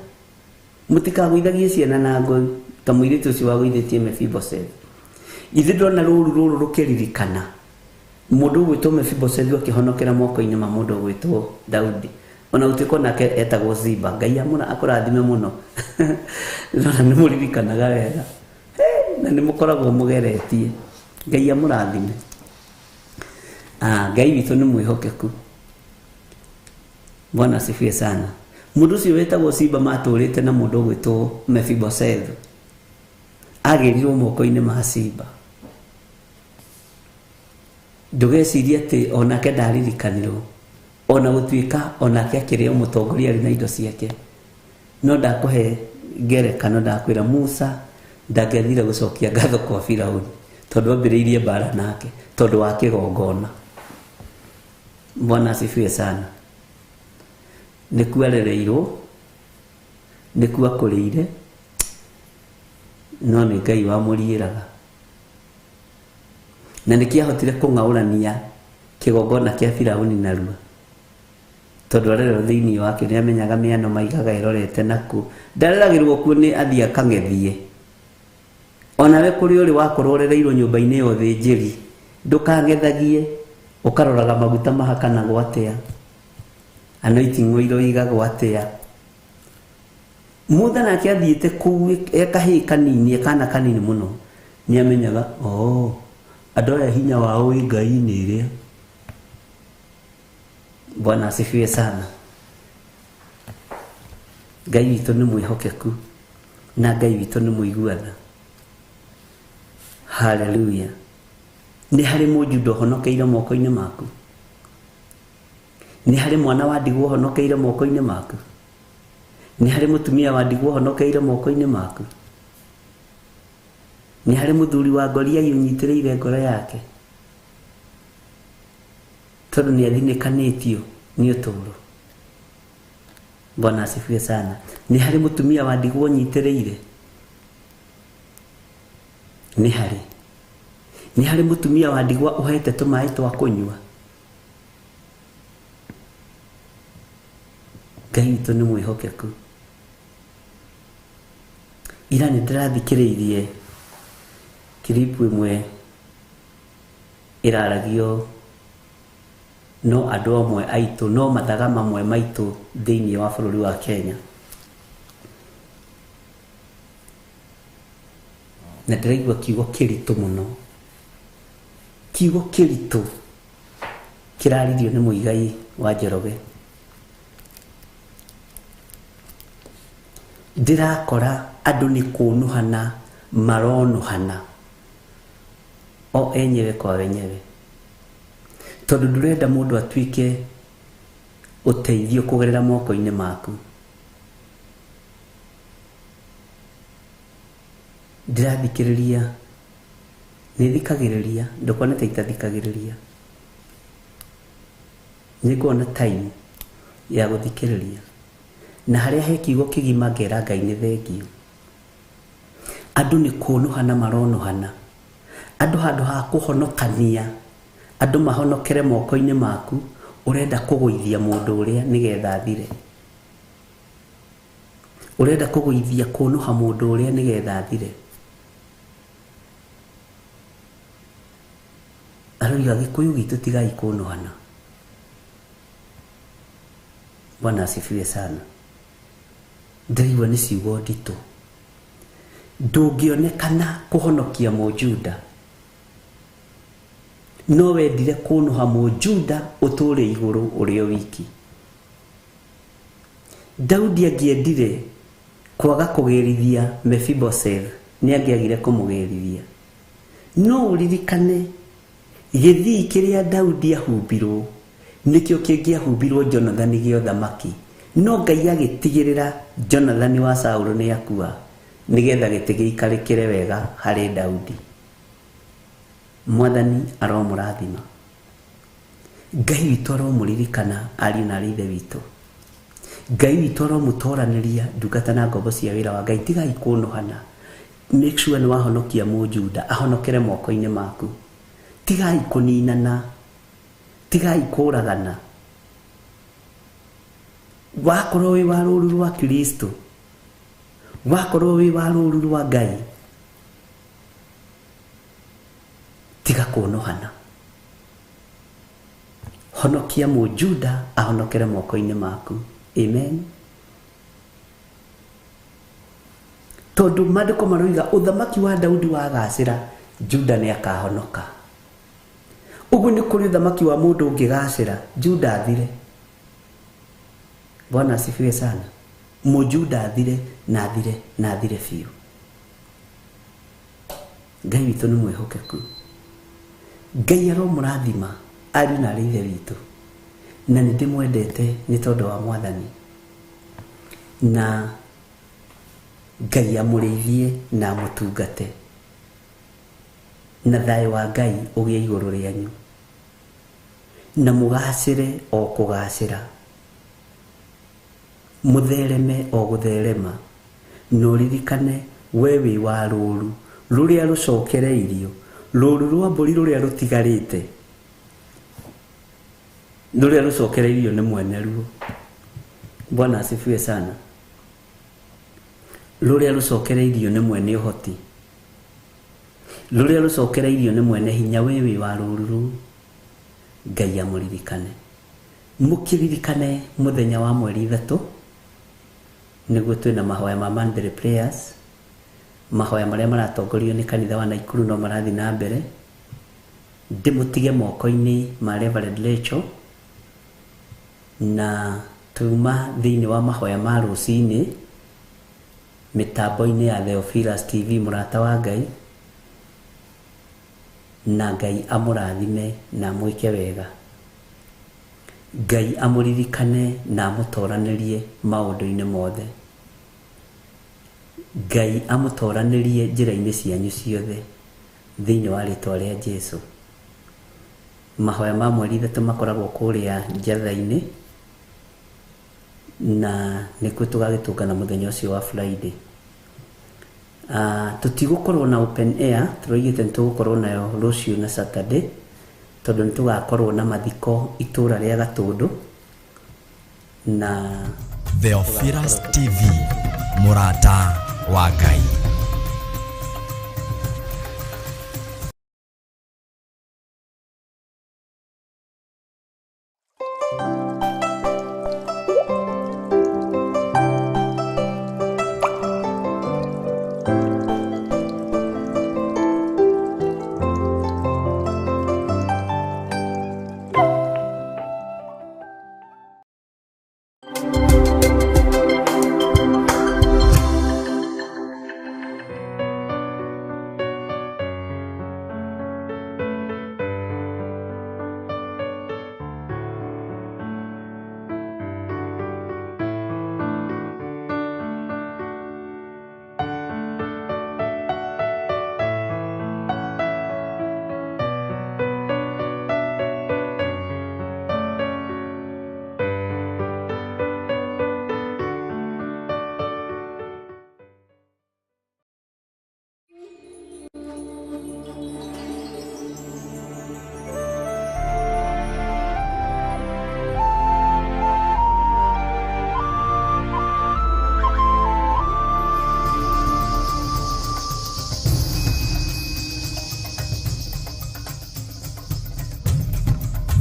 mũtikagũithagie ciana na ngũi ta mũirĩtu ũcio wagũithĩtie Mefiboshethu. Ithuĩ ndona rũru rũrũ rũkĩririkana mũndũ ũgwĩtwo Mefiboshethu akĩhonokera moko-inĩ ma mũndũ ũgwĩtwo Daudi, ona gũtuĩka onake etagwo Ziba. Ngai amũra akũrathime mũno. Ndona nĩ mũririkanaga wega na nĩ mũkoragwo mũgeretie. Ngai amũrathime. Ngai witũ nĩ mwĩhokeku. Bwana asifiwe sana. Mũndũ ũcio wetagwo Ziba matũrĩte na mũndũ ũgwĩtwo Mefiboshethu. Agĩrirwo moko-inĩ ma Ziba. Ndũgecirie atĩ onake ndaririkanirwo. Ona gũtuĩka onake akĩrĩ o mũtongoria arĩ na indo ciake, no ndakũhe ngerekano, ndakwĩra Musa ndangĩathire gũcokia ngatho kwa Firauni tondũ ambĩrĩirie mbara nake tondũ wa kĩgongona. Bwana asifiwe sana. Nĩkuo arereirwo, nĩkuo akũrĩire, no nĩ Ngai wamũriĩraga. Na nĩkĩo ahotire kũng'aũrania kĩgongona kĩa Firauni narua, tondũ arererwo thĩinĩ wake nĩ amenyaga mĩano maigaga ĩrorete nakuo. Ndareragĩrwo kuo nĩ athiĩ akang'ethie. Onawe kũrĩa ũrĩ wakorwo ũrereirwo nyũmba-inĩ ya ũthĩnjĩri, ndũkang'ethagie, ũkaroraga maguta mahakanagwo atĩa, anointing oil ĩigagwo atĩa. Mutha nake athiĩte kũu e kahĩĩ kanini, e kana kanini mũno, nĩ amenyaga oh, andũ aya hinya wao wĩ Ngai-inĩ ĩrĩa. Bwana asifiwe sana. Ngai witũ nĩ mwĩhokeku na Ngai witũ nĩ mũigua tha. Hallelujah. Nĩ harĩ mũjuda ũhonokeire moko-inĩ maku? Nĩ harĩ mwana wa ndigwa ũhonokeire moko-inĩ maku? Nĩ harĩ mũtumia wa ndigwa ũhonokeire moko-inĩ maku? Nĩ harĩ mũthuri wa ngoriai ũnyitĩrĩire ngoro yake tondũ nĩ athinĩkanĩtio nĩ ũtũũro? Bwana asifiwe sana. Nĩ harĩ mũtumia wa ndigwa ũnyitĩrĩire? Nĩ harĩ. Nĩ harĩ mũtumia wa ndigwa ũhete tũmaĩ twa kũnyua? Ngai witũ nĩ mwĩhokeku. Ira nĩ ndĩrathikĩrĩirie kiripu ĩmwe ĩraragio no andũ amwe aitũ, no mathaga mamwe maitũ thĩinĩ wa bũrũri wa Kenya. Na ndĩraigua kiugo kĩritũ mũno, kiugo kĩritũ kĩraririo nĩ Muigai wa Njoroge. Ndĩrakora andũ nĩ kũnũhana maronũhana o enyewe kwa wenyewe, tondũ ndũrenda mũndũ atuĩke ũteithio kũgerera moko-inĩ maku. Ndĩrathikĩrĩria, nĩ thikagĩrĩria, ndũkone ta itathikagĩrĩria. Nĩ nguona time ya gũthikĩrĩria, na harĩa he kiugo kĩgima ngera Ngai nĩ thengio. Andũ nĩ kũnũhana maronũhana, andũ handũ ha kũhonokania, andũ mahonokere moko-inĩ maku, ũrenda kũgũithia mũndũ ũrĩa nĩgetha athire. Ũrenda kũgũithia kũnũha mũndũ ũrĩa nĩgetha athire. Aroiga Gĩkũyũ gitũ tigai kũnũhana. Bwana asifiwe sana. Ndĩraigua nĩ ciugo nditũ. Ndũngĩonekana kũhonokia mũjuda, no wendire kũnũha mũjuda ũtũũre igũrũ ũrĩ o wiki. Daudi angĩendire kwaga kũgĩrithia Mephibosheth, nĩ angĩagire kũmũgĩrithia. No ũririkane gĩthii kĩrĩa Daudi ahumbirwo nĩkĩo kĩngĩahumbirwo Jonathani gĩa ũthamaki, no Ngai agĩtigĩrĩra Jonathani wa Saũlũ nĩ akua nĩgetha gĩtĩ gĩikarĩkĩre wega harĩ Daudi. Mwathani aromũrathima. Ngai witũ aromũririkana ariũ na aarĩ ithe witũ. Ngai witũ aromũtoranĩria ndungata na ngombo cia wĩra wa Ngai. Tigai kũnũhana. Make sure nĩ wahonokia mũjuda ahonokere moko-inĩ maku. Tigai kũninana, tigai kũragana. Wakorwo wĩ wa rũũru rwa Kristo, wakorwo wĩ wa rũũru rwa Ngai, tiga kũnũhana. Honokia mũjuda ahonokere moko-inĩ maku. Amen. Tondũ maandĩko maroiga ũthamaki wa Daudi wagacĩra, Juda nĩ akahonoka. Ũguo nĩ kũrĩ ũthamaki wa mũndũ ũngĩgacĩra, Juda athire. Bwana asifiwe sana. Mũjuda athire na athire na athire biũ. Ngai witũ nĩ mwĩhokeku. Ngai aromũrathima ariũ na aarĩ ithe witũ. Na nĩ ndĩmwendete nĩ tondũ wa Mwathani. Na Ngai amũrĩithie na amũtungate. Na thayũ wa Ngai ũgĩe igũrũ rĩanyu. Na mũgacĩre o kũgacĩra. Mũthereme o gũtherema. Na ũririkane we wĩ wa rũru rũrĩa rũcokereirio, rũru rwa mbũri rũrĩa rũtigarĩte, rũrĩa rũcokereirio nĩ mwene ruo. Bwana asifiwe sana. Rũrĩa rũcokereirio nĩ mwene ũhoti, rũrĩa rũcokereirio nĩ mwene hinya, we wĩ wa rũru rũu. Ngai amũririkane. Mũkĩririkane mũthenya wa mweri 3 nĩguo twĩna mahoya ma monthly prayers, mahoya marĩa maratongorio nĩ kanitha wa Naikuru no marathiĩ na mbere. Ndĩmũtige moko-inĩ ma Reverend Rachel, na tuma thĩinĩ wa mahoya ma rũcinĩ mĩtambo-inĩ ya Theophilus TV, mũrata wa Ngai, na Ngai amũrathime na amwĩke wega. Ngai amũririkane na amũtoranĩrie maũndũ-inĩ mothe. Ngai amũtoranĩrie njĩra-inĩ cianyu ciothe thĩinĩ wa rĩtwa rĩa Jesu. Mahoya ma mweri 3 makoragwo kũrĩa Njatha-inĩ, na nĩkuo tũgagĩtũngana mũthenya ũcio wa Friday. Tũtigũkorwo na open air, tũroigĩte nĩ tũgũkorwo nayo rũciũ na Saturday, tondũ nĩ tũgakorwo na mathiko itũra rĩa Gatũndũ. Na Theophilus TV, mũrata wa Ngai.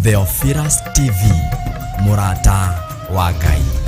Theophilus TV, mũrata wa Ngai.